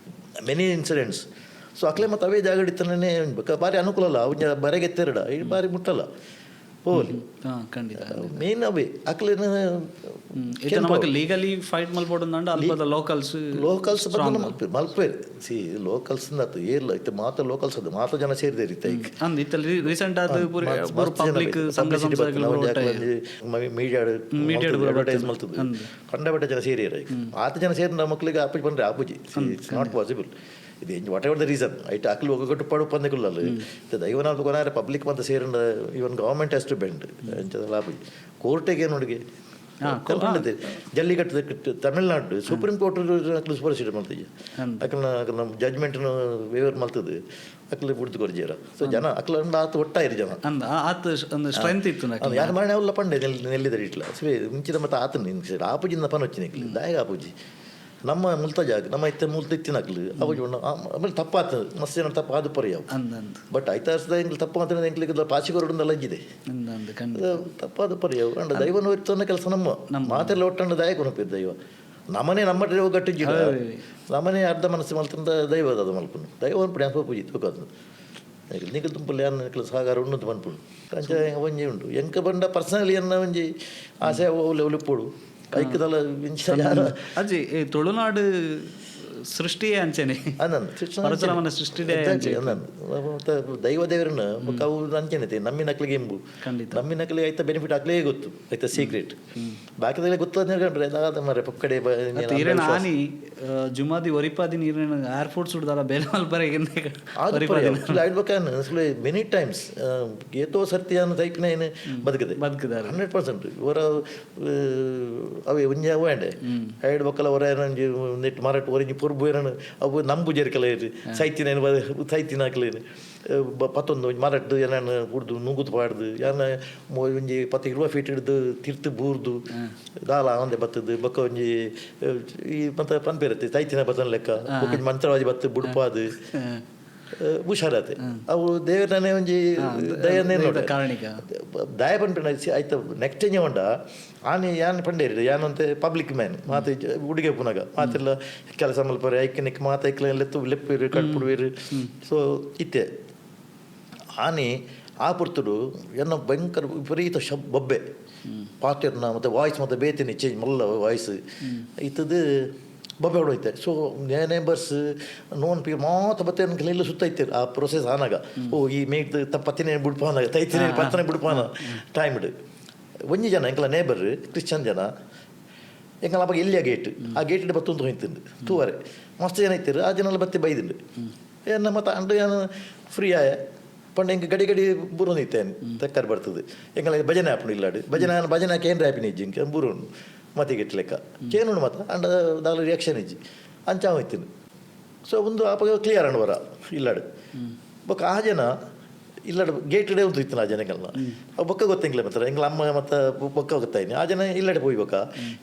many incidents. So ಅಕ್ಲೆ ಮತ್ತು ಅವೇ ಜಾಗ ಇತ್ತನೇ ಬಾರಿ ಅನುಕೂಲ ಅಲ್ಲ ಅವು ಬರೆಗೆತ್ತೆರಡ ಈ ಬಾರಿ ಮುಟ್ಟಲ್ಲ ಹೋಗಲಿ ಹಾ ಖಂಡಿತ ಮೇನ್ ಅವೇ ಅಕ್ಲೇನ ಇತ್ತೆ ನಮಕ್ ಲೀಗಲಿ ಫೈಟ್ ಮಲ್ಪೊಡು ಅಲ್ಪದ ಲೋಕಲ್ಸ್ ಲೋಕಲ್ಸ್ ಬಂದು ಮಲ್ಪೇರು ಸಿ ಲೋಕಲ್ಸ್ ಅಂದಾತು ಏರ್ಲ ಇತ್ತೆ ಮಾತ್ರ ಲೋಕಲ್ಸ್ ಅದು ಮಾತ್ರ ಜನ ಸೇರಿದೇರಿ ಇತ್ತೆ ಐಕ್ ಅಂದ್ ಇತ್ತೆ ರೀಸೆಂಟ್ ಆದ ಪೂರ ಪಬ್ಲಿಕ್ ಸಂಘ ಸಂಸ್ಥೆಗಳು ಮೀಡಿಯಾ ಅಡ್ವರ್ಟೈಸ್ ಮಲ್ತದ್ದು ಕಂಡಪಟ್ಟ ಜನ ಸೇರಿಯರ ಆತ ಜನ ಸೇರಿ ನಮ್ಮ ಮಕ್ಕಳಿಗೆ ಆಪುಜಿ ಬಂದ್ರೆ ಆಪುಜಿ it's not possible ಇದು what ever the reason ಐಟ್ ಅಕ್ಲು ಒಗ್ಗಟ್ಟು ಪಡು ಪಂದೆಕುಲ್ಲಲ್ಲ ದೈವನಾಥ ಕೊನಾರೆ ಪಬ್ಲಿಕ್ ಅಂತ ಸೇರಂಡ even government has to bend ಅಂಚದಲ್ಲ ಆಪುಜಿ ಕೋರ್ಟಿಗೆ ನೋಡಿಗೆ ಜಲ್ಲಿಕಟ್ಟು ತಮಿಳ್ನಾಡು ಸುಪ್ರೀಂ ಕೋರ್ಟ್ ಅಕ್ಲು ಸೂಪರ್ ಮಲ್ತಿಜಿ ಅಕ್ಲನ ಅಕ್ಲನ ಜಡ್ಜ್ಮೆಂಟ್ನು ವೇವರ್ ಮಲ್ತದೆ ಅಕ್ಲು ಬುಡ್ದು ಕೊರ್ಜೇರ. ಸೊ ಜನ ಅಕ್ಲ ಆತ ಒಟ್ಟಾಯಿರು ಜನ ಅಂದ್ ಆತ ಒಂದು ಸ್ಟ್ರೆಂತ್ ಇತ್ತು ನಕ್ಲೆ. ಯಾರು ಮರಣ ಅವಲ್ಲ ಪಂಡೆ ನೆಲ್ಲಿದ ಇಟ್ಲ ಸರಿ ಮುಂಚಿನ ಮತ್ತೆ ಆತನ ನಿನ್ಗೆ ಆಪುಜಿಂದ ಪನ ನಿಕ್ಲಿ ದಾಯಗ ಆಪುಜಿ ನಮ್ಮ ಮುಲ್ತ ಜಾಗ ನಮ್ಮ ಇತ್ತೆ ಮುಲ್ತ ಇತ್ತಿನಕ್ಲು ಅವಾಗ ಆಮೇಲೆ ತಪ್ಪಾತ ಮಸ್ತ್ ಜನ ತಪ್ಪ ಅದು ಪರ್ಯಾವ ಅಂದ್ ಅಂದ್ ಬಟ್ ಐತಾರ್ಸದ ಎಂಕ್ಲು ತಪ್ಪು ಮಾತ್ರ ಎಂಕ್ಲಿಗೆ ಪಾಚಿ ಕೊರಡುಂದಲ್ಲ ಇಜ್ಜಿದೆ ಅಂದ್ ಅಂದ್ ಖಂಡಿತ ತಪ್ಪಾದ ಪರ್ಯಾವ ಅಂಡ ದೈವನ ಒತ್ತನ್ನ ಕೆಲಸ ನಮ್ಮ ಮಾತೆಲ್ಲ ಒಟ್ಟಂಡ ದಾಯ ಕೊನಪಿದ್ದ ದೈವ ನಮ್ಮನೆ ನಮ್ಮ ಗಟ್ಟಿಜ್ಜಿಡ ನಮ್ಮನೆ ಅರ್ಧ ಮನಸ್ಸು ಮಲ್ತಂದ ದೈವ ಅದು ಮಲ್ಪುನು ದೈವ ಅನ್ಪುಡಿ ಅನ್ಪ ಪೂಜಿ ತೂಕದು ನಿಕಲ್ ತುಂಪಲ್ಲಿ ಯಾನ್ ನಿಕಲ್ ಸಾಗಾರ ಉಣ್ಣು ಮನ್ಪುಂಡು ಅಂಚ ಒಂಜಿ ಉಂಟು ಎಂಕ ಬಂಡ ಪರ್ಸನಲಿ ಎನ್ನ ಒಂಜಿ ಆಸೆ ಒಲೆ ಒಲಿಪ್ಪೋಡು ಐಕ್ಕದಲ್ಲ ಯಾರ ಅಜ್ಜಿ ಈ ತುಳುನಾಡು ಸೃಷ್ಟಿಯೇ ಅಂಚೆನೆ ಅಂದಂದು ಪರಶುರಾಮನ ಸೃಷ್ಟಿನೇ ಅಂಚೆ. ಅಂದಂದು ದೈವ ದೇವರನ್ನ ಬೊಕ್ಕ ಅವು ಅಂಚೆನೆ ನಮ್ಮಿನಕ್ಲಿಗೆ ಎಂಬು ಖಂಡಿತ. ನಮ್ಮಿನಕ್ಲಿಗೆ ಐತ ಬೆನಿಫಿಟ್ ಆಗ್ಲೇ ಗೊತ್ತು ಐತ ಸೀಕ್ರೆಟ್ ಬಾಕಿದಾಗಲೇ ಗೊತ್ತಾದ ಮರೆ ಪಕ್ಕಡೆ ಈರೇನ ಆನಿ ಜುಮಾದಿ ಒರಿಪಾದಿ ನೀರಿನ ಏರ್ಪೋರ್ಟ್ ಸುಡ್ದಾರ ಬೇಲೆ ಮಲ್ಪರೆ ಮೆನಿ ಟೈಮ್ಸ್ ಏತೋ ಸರ್ತಿ ಅನ್ನು ತೈಪಿನ ಬದುಕದೆ ಬದುಕಿದ್ದಾರೆ 100% ಇವರ ಅವೇ ಒಂಜಿ ಅವು ಅಂಡೆ ಐಡ್ ಬೊಕ್ಕಲ ಹೊರ ಒಂಜಿ ನೆಟ್ ಮಾರಾಟ ಒರಿಂಜಿ ಪೊರ್ಬು ಏನನು ಅವು ನಂಬು ಜೇರ್ಕಲ ಇರು ಸೈತಿನ ಸೈತಿನ ಹಾಕ್ಲೇನು ಪತ್ತೊಂದು ಒಂಜಿ ಮರಟ್ ಎನನ್ ಕುಡ್ದು ನುಂಗುದು ಪಾಡ್ದು ಯಾನ್ ಒಂಜಿ 10-20 ಫೀಟ್ ಹಿಡ್ದು ತಿರ್ತು ಬೂರ್ದು ದಾಲ ಆವಂದೆ ಬತ್ತದು. ಬೊಕ್ಕ ಒಂಜಿ ಈ ಮತ್ತೆ ಪನ್ಪೇರತ್ತೆ ತೈತಿನ ಬತ್ತನ ಲೆಕ್ಕ, ಬೊಕ್ಕ ಒಂಜಿ ಮಂತ್ರವಾದಿ ಬತ್ತು ಬುಡ್ಪಾದು ಹುಷಾರಾತೆ. ಅವು ದೇವರನೇ ಒಂಜಿ ದಯನೇ ನೋಡ. ಕಾರಣಿಕ. ದಯ ಪನ್ಪಿನ ಆಯ್ತು. ನೆಕ್ಸ್ಟ್ ಉಂಡ ಆನಿ ಯಾನ್ ಪಂಡೇರಿ, ಯಾನ್ ಅಂತೆ ಪಬ್ಲಿಕ್ ಮ್ಯಾನ್ ಮಾತ ಉಡುಗೆ ಪುನಗ ಮಾತೆಲ್ಲ ಕೆಲಸ ಮಲ್ಪರೆ ಐಕನಿಕ್ ಮಾತ ಐಕ್ಲ ಲೆತ್ತು ಲೆಪ್ಪಿರು ಕಟ್ಪುಡುವಿರು. ಸೊ ಇತ್ತೆ ಆನಿ ಆ ಪೊರ್ತುಡು ಎನ್ನ ಭಯಂಕರ ವಿಪರೀತ ಶಬ್ ಬೊಬ್ಬೆ ಪಾತೆರ್ನ ಮತ್ತು ವಾಯ್ಸ್ ಮತ್ತು ಬೇತಿನಿ ಚೇಂಜ್ ಮಲ್ಲ ವಾಯ್ಸ್ ಇತ್ತದು, ಬೊಬ್ಬೆ ಹೊಡೋಯ್ತೆ. ಸೊ ನೇಬರ್ಸ್ ನೋನ್ ಪಿ ಮಾತ ಬತ್ತೆ ಎಲ್ಲ ಸುತ್ತ ಇತ್ತೇರು. ಆ ಪ್ರೊಸೆಸ್ ಆನಾಗ, ಓ ಈ ಮೇಟ್ ಪತ್ತಿನೇ ಬುಡ್ಪಾನ ತೈತಿನೇ ಪತ್ತನೆ ಬುಡ್ಪಾನ ಟೈಮ್ ಒಂಜಿ ಜನ ಎಂಕಲ ನೇಬರ್ ಕ್ರಿಶ್ಚಿಯನ್ ಜನ. ಎಂಕಲ ಅವಾಗ ಎಲ್ಲಿಯ ಗೇಟ್, ಆ ಗೇಟ್ ಬತ್ತೊಂದು ಹೋಯ್ತುಂಡು ತೂವರೆ. ಮಸ್ತ್ ಜನ ಇತ್ತೀರು. ಆ ಜನ ಎಲ್ಲ ಬತ್ತಿ ಬೈದುಂಡು ಏನ ಮತ್ತೆ ಅಂಡು. ಏನು ಫ್ರೀ ಆಯ ಪಂಡ ಎಂಕ್ ಗಡಿ ಗಡಿ ಬೂರೊಂದು ಇತ್ತೇನೆ, ತೆಕ್ಕರ್ ಬರ್ತದೆ. ಎಂಕಲ ಭಜನೆ ಆಪುಂಡು ಇಲ್ಲಾಡು ಭಜನೆ. ಭಜನೆ ಕೇಂದ್ರ ಆಪಿನ ಇಜ್ಜಿ ಇಂಕ ಬೂರುಂಡು ಮತಿ ಗಿಟ್ಲೆಕ್ಕ ಕೇನುಂಡು ಮತ್ತ ಅಂಡ ದಾಲ ರಿಯಾಕ್ಷನ್ ಇಜ್ಜಿ ಅಂಚ ಹೋಯ್ತೀನಿ. ಸೊ ಒಂದು ಆಪಗ ಕ್ಲಿಯರ್ ಅಂಡ್ ಬರ ಇಲ್ಲಾಡು. ಬೊಕ್ಕ ಆ ಜನ ಇಲ್ಲಡ ಗೇಟ್ ಇಡೇ ಒಂದು ಇತ್ತು. ಆ ಜನಗಳನ್ನ ಅವು ಬೊಕ್ಕ ಗೊತ್ತಿಂಗ್ಲೆ ಮತ್ತೆ ಎಂಗ್ಲ ಅಮ್ಮ ಮತ್ತೆ ಬೊಕ್ಕ ಗೊತ್ತಾಯ್ನಿ. ಆ ಜನ ಇಲ್ಲಡೆ ಪೋಯಿ ಬೊಕ್ಕ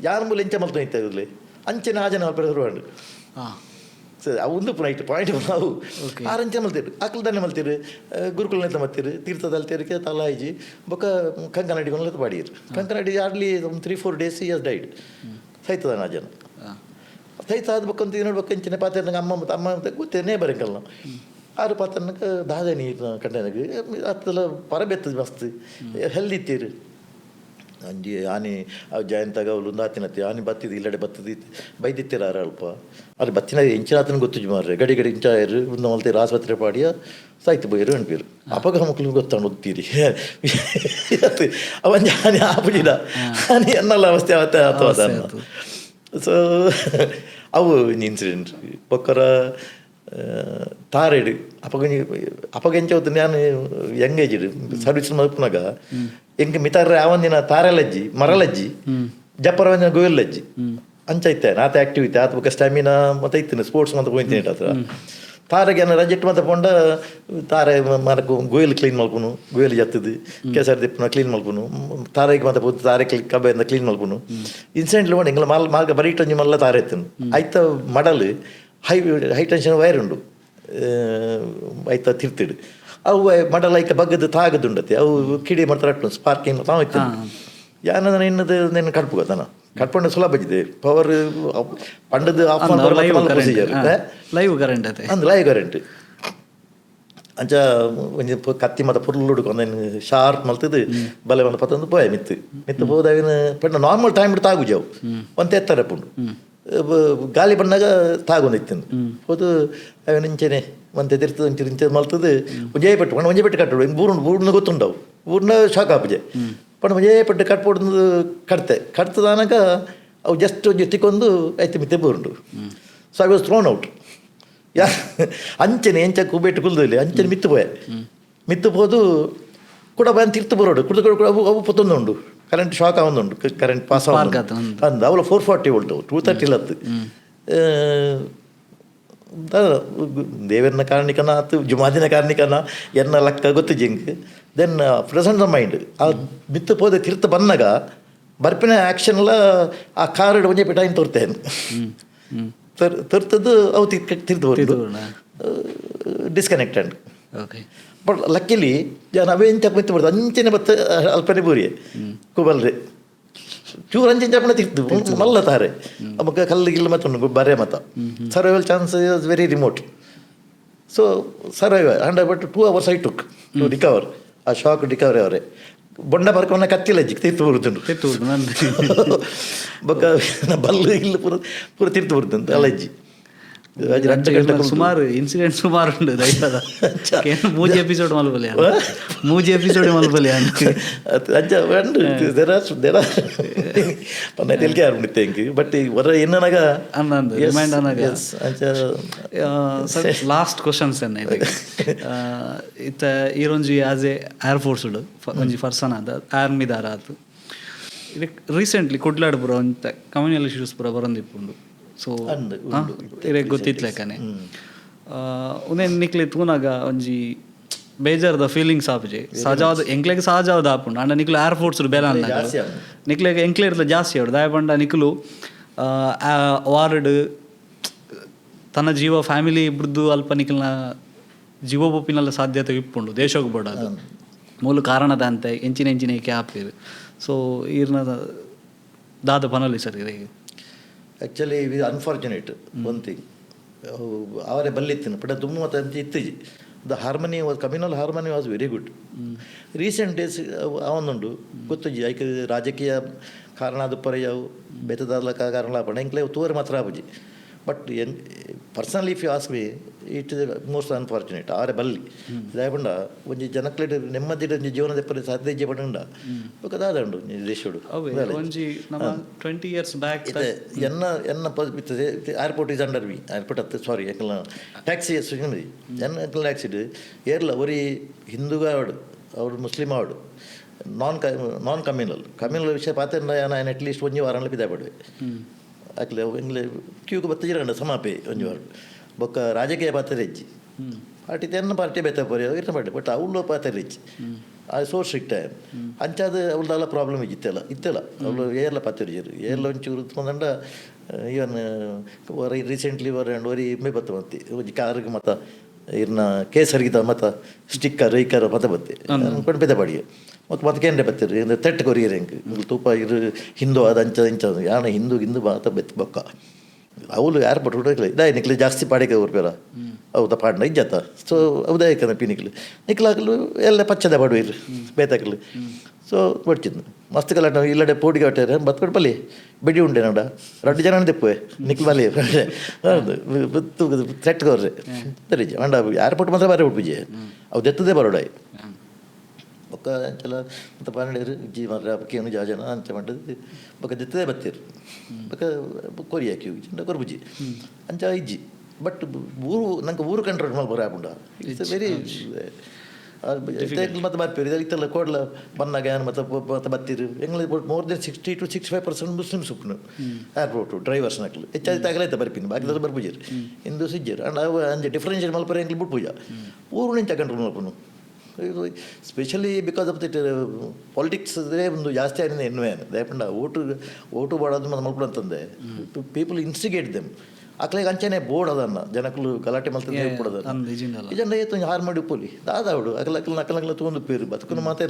ಯಾರ ಮೂಲ ಎಂಚ ಮಲ್ತು ಇತ್ತ ಇರ್ಲಿ ಅಂಚೆನೆ ಆ ಜನ ಶುರು. ಸರಿ, ಅವು ಒಂದು ರೈಟ್ ಪಾಯಿಂಟ್ ಅವು. ಆರಂಚೆ ಮಲ್ತೀರು, ಅಕ್ಲು ದಂಡೆ ಮಲ್ತೀರು, ಗುರುಕುಲ ನೆತ್ತ ಮತ್ತೀರು, ತೀರ್ಥದಲ್ಲಿ ತೇರಿಕೆ ತಲಾಯಿಜಿ. ಬೊಕ್ಕ ಕಂಕನಾಡಿ ಕೊಂಡ್ಲತ್ತ ಬಾಡಿರು. ಕಂಕನಾಡಿ hardly ಒಂದು 3-4 days he has died. ಸೈತದಾನ ಆ ಜನ. ಸೈತ ಆದ ಬೊಕ್ಕ ಅಂತ ನೋಡ್ಬೇಕು ಇಂಚಿನ ಪಾತ್ರ ಅಮ್ಮ ಮತ್ತು ಅಮ್ಮ ಅಂತ ಗೊತ್ತೇನೆ ಬರಂಕಲ್ಲ. ಆರು ಪಾತ್ರನಕ ದಾದ ನೀರು ಕಂಡನಗ ಅತ್ತಲ ಪರಬೆತ್ತದ ಮಸ್ತ್ ಹೆಲ್ದಿ ಇತ್ತೀರು. ಅಂಜಿ ಆನಿ ಜಯಂತಾಗ ಅವ್ಲು ಆತಿನತ್ತಿ ಆನಿ ಬತ್ತಿದ್ ಇಲ್ಲಡೆ ಬತ್ತದ ಬೈದಿತ್ತೀರ ಆರ ಅಲ್ಪ ಅದು ಬತ್ತಿನ ಎಂಚಿನಾತನ ಗೊತ್ತುಜಿ ಮಾರ್ರೆ. ಗಡಿ ಗಡಿ ಇಂಚ ಆಯರು ಒಂದು ಮಲ್ತೀರು ಆಸ್ಪತ್ರೆ ಪಾಡಿಯ ಸಾಯ್ತು ಬೋಯರು ಅನ್ಪೀರು. ಅಪಗ ಮಕ್ಕಳು ಗೊತ್ತಾಂಡು ಒತ್ತೀರಿ ಅವಂಜಿ ಆನಿ ಆಪುಜಿಡ ಆನಿ ಎನ್ನಲ್ಲ ಅವಸ್ಥೆ ಅವತ್ತೆ ಅಥವಾ. ಸೊ ಅವು ಇನ್ಸಿಡೆಂಟ್. ಬೊಕ್ಕರ ತಾರೆಡು ಅಪಗ ಅಪಗ ಎಂಚ ನಾನು ಯಂಗ್ ಏಜ್ ಸರ್ವಿಸ್ ಮಲ್ಪುನಾಗ ಎಂಕ್ ಮಿತಾರ ಆವಂದಿನ ತಾರೆಲಜ್ಜಿ ಮರಲಜ್ಜಿ ಜಪ್ಪರವಂದಿನ ಗೋಯಲ್ಲಜ್ಜಿ ಅಂಚ ಇತ್ತೆ. ಆತ ಆಕ್ಟಿವ್ ಇತ್ತೆ ಆತ. ಬೊಕ್ಕ ಸ್ಟ್ಯಾಮಿನಾ ಮತ್ತೆ ಇತ್ತು, ಸ್ಪೋರ್ಟ್ಸ್ ಮತ್ತೆ ಪೋಯಿಂತೀನಿ ಹತ್ರ. ತಾರೆಗೆ ಏನ ರಜೆಟ್ ಮತ್ತೆ ಪೋಂಡ ತಾರೆ ಮರಕು ಗೋಯಲ್ ಕ್ಲೀನ್ ಮಲ್ಪುನು, ಗೋಯಲ್ ಜತ್ತದು ಕೆಸರು ದಿಪ್ಪುನ ಕ್ಲೀನ್ ಮಲ್ಪುನು. ತಾರೆಗೆ ಮತ್ತೆ ಪೋದು ತಾರೆ ಕಬ್ಬೆಯಿಂದ ಕ್ಲೀನ್ ಮಲ್ಪುನು. ಇನ್ಸಿಡೆಂಟ್ ಮಾಡಿ ಎಂಗ್ಲ ಮಾಲ್ ಮಾರ್ಗ ಬರೀಟೊಂಜಿ ಮಲ್ಲ ತಾರೆ ಇತ್ತನು. ಐತ ಮಡಲ್ ಹೈ ಹೈ ಟೆನ್ಷನ್ ವೈರ್ ಉಂಡು ಐತ ತಿರ್ತಿಡು. ಅವು ಮಡಲ್ ಐಕ ಬಗ್ಗದ ತಾಗದುಂಡತೆ. ಅವು ಕಿಡಿ ಮಾಡ್ತಾರೆ, ಅಟ್ಟು ಸ್ಪಾರ್ಕಿಂಗ್ ತಾವು ಇತ್ತು. ಯಾನಂದ್ರೆ ಇನ್ನದು ನಿನ್ನ ಕಡ್ಪು ಗೊತ್ತಾನ ಕಡ್ಪಂಡ ಸುಲಭ ಇದೆ. ಪವರ್ ಪಂಡದು ಆಫ್ procedure. Live current ಅತೆ. ಅಂದ್ ಲೈವ್ ಕರೆಂಟ್. ಅಂಚ ಒಂಜಿ ಕತ್ತಿ ಮತ ಪುರ್ಲು ಒಂದೆನ್ ಶಾರ್ಪ್ ಮಲ್ತದು ಬಲೆ ಒಂದು ಪತ್ತೊಂದು ಪೋಯ ಮಿತ್ತು ಮಿತ್ತು ಪೋದ. ಅವಿನ ಪಂಡ ನಾರ್ಮಲ್ ಟೈಮ್ ತಾಗುಜಿ ಅವು. ಒಂತೆ ಎತ್ತರ ಪುಂಡು ಗಾಲಿ ಬಣ್ಣಾಗ ತಾಗೊಂದು ಇತ್ತು ಪೋದು. ಅವಿನ ಇಂಚೆನೆ ಒಂತೆ ತಿರ್ತು ಒಂಚೂರು ಇಂಚೆ ಮಲ್ತದು ಒಂಜೇ ಪೆಟ್ಟು ಪಂಡ ಒಂಜೇ ಪೆಟ್ಟು ಕಟ್ಟಡು. ಹಿಂಗೆ ಬೂರುಂಡು ಬೂರ್ನ ಗೊತ್ತುಂಡವು, ಬೂರ್ನ ಶಾಕ್ ಆಪುಜೆ. ಪಂಡ ಒಂಜೇ ಪೆಟ್ಟು ಕಟ್ಪೊಡು ಕಟ್ತೆ ಕಟ್ತದಾನಗ ಅವು ಜಸ್ಟ್ ಒಂಜಿ ತಿಕ್ಕೊಂದು ಐತೆ ಮಿತ್ತೆ ಬೂರುಂಡು. So I was thrown out. ಯಾ ಅಂಚನೆ ಎಂಚ ಕುಬೇಟು ಕುಲ್ದಲ್ಲಿ ಅಂಚನೆ ಮಿತ್ತು ಪೋಯೆ. ಮಿತ್ತು ಪೋದು ಕೂಡ ಬನ್ ತಿರ್ತು ಬರೋಡು ಕುಡ್ದು ಕುಡ ಅವು ಅವು ಪೊತ್ತೊಂದು ಉಂಡು. ಕರೆಂಟ್ ಶಾಕ್ ಆವೊಂದುಂಡು, ಕರೆಂಟ್ ಪಾಸ್. Spark ಆತು. ಅಂದ್ ಅವಲ 440 ವೋಲ್ಟ್, 230 ಲತ್ತು. ದೇವರನ ಕಾರಣಿಕನ ಆತು ಜುಮಾದಿನ ಕಾರಣಿಕನ ಎನ್ನ ಲಕ್ಕ ಗೊತ್ತು ಜಿಂಕ್. Then present mind ಆ ಮಿತ್ತು ಪೋದೆ ತಿರ್ತು ಬನ್ನಗ ಬರ್ಪಿನ ಆ್ಯಕ್ಷನ್ ಎಲ್ಲ ಆ ಕಾರ್ ಒಂಜೆ ಪೆಟ್ಟಾಯಿನ ತೋರ್ತೇನೆ ತರ್ತದ್ದು ಅವು ತಿರ್ತು ಬರ್ತದೆ. Disconnected. But luckily ಜನ ಅವೇ ಇಂಚ ಮಿತ್ತು ಬರ್ತದೆ ಅಂಚನೆ ಬತ್ತ ಅಲ್ಪನೆ ಬೂರಿಯೆ ಕುಬಲ್ರೆ ಚೂರು ಅಂಚಿನ ಚಪ್ಪಣ ತಿರ್ತು ಮಲ್ಲ ತಾರೆ ಅಮಕ ಕಲ್ಲು ಗಿಲ್ಲು ಮತ್ತೆ ಉಂಡು ಬರೆ ಮತ. Survival chance is very remote, so survive and but 2 hours I took to recover. ಆ ಶಾಕ್ ರಿಕವರಿ ಅವರೇ ಬೊಂಡ ಬರ್ಕವನ್ನ ಕತ್ತಿಲ್ಲ ಜಿಕ್ ತಿರ್ತು ಬರುತ್ತುಂಡು. ತಿರ್ತು ಬರುದು. ಬೊಕ್ಕ ಬಲ್ಲು ಇಲ್ಲ ಪೂರ ಪೂರ ತಿರ್ತು ಬರುತ್ತುಂಟು ಅಲಜ್ಜಿ 2 ಗಂಟೆ ಕುಲ್ದು. ಸುಮಾರು ಇನ್ಸಿಡೆಂಟ್ ಸುಮಾರು ಉಂಡು ದೈವದ. ಮೂಜಿ ಎಪಿಸೋಡ್ ಮಲ್ಪಲೆ, ಮೂಜಿ ಎಪಿಸೋಡ್ ಮಲ್ಪಲೆ. ಅಂಚ ಉಂಡು. There are there are ಪನ್ನ ತೆಲಿಕೆ ಆರ್ಬಿಡುತ್ತೆ ಎಂಕ್. ಬಟ್ ಹೊರ ಎನ್ನನಾಗ ಅಂದ ಅಂದ್ ರಿಮೈಂಡ್ ಅನ್ನಾಗ. ಅಂಚ. ಸರ್, ಲಾಸ್ಟ್ ಕ್ವಶನ್ಸ್ ಎನ್ನ ಇದಕ್ಕೆ. ಇತ್ತ ಈರೊಂಜಿ ಆಸ್ ಎ ಏರ್ ಫೋರ್ಸ್ ಒಂಜಿ ಪರ್ಸನ್ ಆದ ಆರ್ಮಿದಾರ ಆತು ಇದಕ್ಕೆ ರೀಸೆಂಟ್ಲಿ ಕುಡ್ಲಾಡ್ ಪುರ ಒಂತ ಕಮ್ಯುನಲ್ ಇಶ್ಯೂಸ್ ಪೂರ ಬರೊಂದಿಪ್ಪುಂಡು. ಸೊ ಅಂದ್, ಇರೆಗ್ ಗೊತ್ತಿತ್ಲೆಕ್ಕನೆ ಉಂದೆನ್ ನಿಕ್ಲೆ ತೂನಾಗ ಒಂಜಿ ಬೇಜಾರ್ದ ಫೀಲಿಂಗ್ಸ್ ಆಪುಜಿ ಸಹಜವಾದ ಎಂಕ್ಲೆಗ್ ಸಹಜವಾದ ಆಪುಂಡು. ಆಂಡ ನಿಕ್ಲು ಏರ್ ಫೋರ್ಸ್ ಬೇಲೆ ಜಾಸ್ತಿ ಆಪುಂಡು. ನಿಕ್ಲೆಗ್ ಎಂಕ್ಲೆರ್ದ ಜಾಸ್ತಿ ಆವಡ್. ದಾಯೆ ಪಂಡ ನಿಕುಲು ವಾರ್ಡ್ ತನ್ನ ಜೀವ ಫ್ಯಾಮಿಲಿ ಬುಡ್ದು ಅಲ್ಪ ನಿಕಲ್ನ ಜೀವ ಪೋಪಿನಲ್ಲ ಸಾಧ್ಯತೆ ಇಪ್ಪುಂಡು. ದೇಶಗ್ ಬೋಡಾದ್ ಮೂಲ ಕಾರಣದಂತೆ ಎಂಚಿನ ಎಂಚಿನ ಏಕೆ ಆಪೇರು. ಸೊ ಈರ್ನ ದಾದ ಪನೊಲಿ ಸರ್ ಇರೆಗ್? ಆ್ಯಕ್ಚುಲಿ ಇದು ಅನ್ಫಾರ್ಚುನೇಟ್ ಒನ್ ಥಿಂಗ್. ಅವರೇ ಬಲ್ಲಿತ್ತಿನ ಪಡ ದುಮ್ಮು ಮತ್ತು ಅಂತ ಇತ್ತೀಜಿ. The harmony was, communal harmony was very good. Recent days ಅವೊಂದುಂಡು ಗೊತ್ತುಜಿ. ಐಕ್ ರಾಜಕೀಯ ಕಾರಣ ಅದು ಯಾವು ಬೇತದಾದ ಕಾರಣ ಪಂಡ ಎಂಕ್ಲೆ ತೂವರೆ ಮಾತ್ರ ಆಪುಜಿ. But N personally if you ask me, it is most unfortunate. ಆರೆ ಬಲ್ಲಿ ದಾಯೆ ಪಂಡ ಒಂಜಿ ಜನಕ್ಲೆಡ್ ನೆಮ್ಮದಿಡ್ ಒಂಜಿ ಜೀವನ ದೆಪ್ಪರೆ ಸಾಧ್ಯ ಇಜ್ಜಿ ಪಂಡ ಬೊಕ್ಕ ದಾದ ಉಂಡು ಒಂಜಿ ದೇಶಡು? ಅವೇ ಒಂಜಿ ನಮ್ಮ 20 ಇಯರ್ಸ್ ಬ್ಯಾಕ್. ಇತ್ತೆ ಎನ್ನ ಎನ್ನ airport is under me. Airport ಅತ್ತು, ಸಾರಿ, ಎಂಕಲ್ನ ಟ್ಯಾಕ್ಸಿ ಎನ್ನ ಎಂಕಲ್ನ ಟ್ಯಾಕ್ಸಿಡ್ ಏರ್ಲ ಒರಿ ಹಿಂದೂಗ ಆವಡ್, ಅವ್ರು ಮುಸ್ಲಿಂ ಆವಡ್, ನಾನ್ ಕಮ್ಯುನಲ್ ಕಮ್ಯುನಲ್ ವಿಷಯ ಪಾತೆರ್ನ ನಾನು ಅಟ್ಲೀಸ್ಟ್ ಒಂಜಿ ವಾರ ಪಿದಾಯ್ ಪಡುವೆ. ಅಕ್ಲೆ ಎಂಗ್ಲೆ ಕ್ಯೂಗ್ ಬತ್ತಿಜಿರಂಡ ಸಮಾಪೆ ಒಂಜಿ ವಾರ. ಬೊಕ್ಕ ರಾಜಕೀಯ ಪಾತೆರ ಇಜ್ಜಿ. ಪಾರ್ಟಿ ಎನ್ನ ಪಾರ್ಟಿ ಬೇತೆ ಪೊರಿ ಇರ್ನ ಪಾರ್ಟಿ, ಬಟ್ ಅವ್ಲು ಪಾತೆರ ಇಜ್ಜಿ. ಅದು ಸೋ ಸ್ಟ್ರಿಕ್ಟ್ ಆಯ್ ಅಂಚಾದ ಅವ್ಳದೆಲ್ಲ ಪ್ರಾಬ್ಲಮ್ ಇತ್ತಿಲ್ಲ ಇತ್ತಿಲ್ಲ. ಅವಳು ಏರ್ಲ ಪಾತೆರ್ಜೆರ್. ಏರ್ಲ ಒಂಚೂರು ಪಂಡ ಈವನ್ ಒರಿ ರೀಸೆಂಟ್ಲಿ ಒರಿ ಒರಿ ಇಂಬೆ ಬತ್ತ ಮತ್ತಿ ಒಂಜಿ ಕಾರ್ಗ್ ಮತ್ತ ಇರ್ನ ಕೇಸರಿಗಿದ ಮತ್ತ ಸ್ಟಿಕ್ಕರ್ ಇಕ್ಕರ್ ಮತ ಬತ್ತಿ ಅನ್ಕೊಂಡು ಪೆದ ಪಾಡಿಗೆ ಮತ್ತು ಮತ್ತೆ ಕೇಂದ್ರ ಬತ್ತಿರು ತೆಟ್ಟ ಕೊರಿಯರ್ ಎಂಕ್ ತೂಪ ಇರು ಹಿಂದೂ ಅದ ಅಂಚ ಇಂಚ ಯಾನ ಹಿಂದೂ ಹಿಂದೂ ಮಾತ ಬೆತ್. ಬೊಕ್ಕ ಅವಳು ಯಾರು ಪಟ್ಟು ಇದಾಯ್ ನಿಕ್ಲೆ ಜಾಸ್ತಿ ಪಾಡಿಗೆ ಊರ್ಪೇರ ಹೌದಾ ಪಾಡ್ನ ಇಜ್ಜತ್ತ. ಸೊ ಅವುದಾಯಕನ ಪಿ ನಿಕ್ಲು ನಿಕ್ಲಾಗಲು ಎಲ್ಲ ಪಚ್ಚದ ಪಾಡುವೀರು ಬೇತಾಕಲು. ಸೊ ಬಡ್ಚಿದ್ದು ಮಸ್ತ್ ಕಲಾಟ ಇಲ್ಲಡೆ ಪೋಡಿಗೆ ಹೊಟ್ಟೆ ಬತ್ಕೊಡು ಬಲ್ಲಿ ಬೆಡಿ ಉಂಡೆ ನೋಡ ರಡ್ಡು ಜನ ದೆಪ್ಪುವೆ ನಿಕ್ಲು ಬಲ್ಲಿ ಹೌದು ಥ್ರೆಟ್ ಕೊರ್ರೆ ಸರಿ. ಅಂಡ ಏರ್ಪೋರ್ಟ್ ಮಾತ್ರ ಬಾರಿ ಉಡ್ಪಿಜೆ ಅವು ದೆತ್ತದೇ ಬರೋಡಾಯ್. ಬೊಕ್ಕ ಅಂಚಲ ಮತ್ತು ಪನ್ನಡೇರು ಜಿ ಮಾತ್ರ ಕೇನು ಜಾಜನ ಅಂಚ ಮಂಡದು. ಬೊಕ್ಕ ದೆತ್ತದೇ ಬತ್ತೀರು. ಬೊಕ್ಕ ಕೊರಿ ಹಾಕಿ ಕೊರ್ಬುಜಿ ಅಂಚ ಇಜ್ಜಿ. ಬಟ್ ಊರು ನಂಗೆ ಊರು ಕಂಟ್ರೋಲ್ ಮಲ್ಪರೆ ಆಪುಂಡ? It's very ಮತ್ತೆ ಬರ್ಪೇರು ಇತ್ತೆಲ್ಲ ಕೋಡ್ಲ ಬನ್ನಾಗ ಏನು ಮತ್ತೆ ಮತ್ತೆ ಬತ್ತೀರು. ಎಂಗ್ಲ more than 60 to 65% Muslims ಉಪ್ಪುನು airport drivers ನಕ್ಲು. ಹೆಚ್ಚಾಗಿ ತಾಗಲೈತೆ ಬರ್ಪಿನಿ, ಬಾಕಿದವ್ರು ಬರ್ಪುಜೆರ್, ಹಿಂದೂಸ್ ಇಜ್ಜೆರ್. ಅಂಡ್ ಅವು ಅಂಚ ಡಿಫ್ರೆನ್ಷಿಯೇಟ್ ಮಲ್ಪರೆ ಎಂಕ್ಲು ಬುಡ್ಪುಜ. ಊರು ನಿಂಚ control ಮಲ್ಪುನು specially because of that politics ಒಂದು ಜಾಸ್ತಿ ಆಗಿದೆ ಎನ್ನುವೆ. ದಯಪಂಡ ಓಟು ಓಟು ಬಾಡೋದು ಮತ್ತೆ ಮಲ್ಪಡು ಅಂತಂದೆ ಪೀಪಲ್ ಇನ್ಸ್ಟಿಗೇಟ್ ದೆಮ್. ಅಕ್ಲೆಗ್ ಅಂಚನೆ ಬೋರ್ಡ್ ಅದನ್ನ ಜನಕುಲು ಗಲಾಟೆ ಮಲ್ತದೆ ಉಪ್ಪುಡದ. ಅಂದ್ ಇಜಿಂಡಲ. ಇಜಂಡ ಏತು ಹಾರ್ ಮಾಡಿ ಉಪ್ಪುಲಿ ದಾದ ಅವಡು ಅಕಲ ಅಕಲ ಅಕಲ ಅಕಲ ತೂಂದು ಪೇರು ಬದುಕುನು ಮಾತ್ರ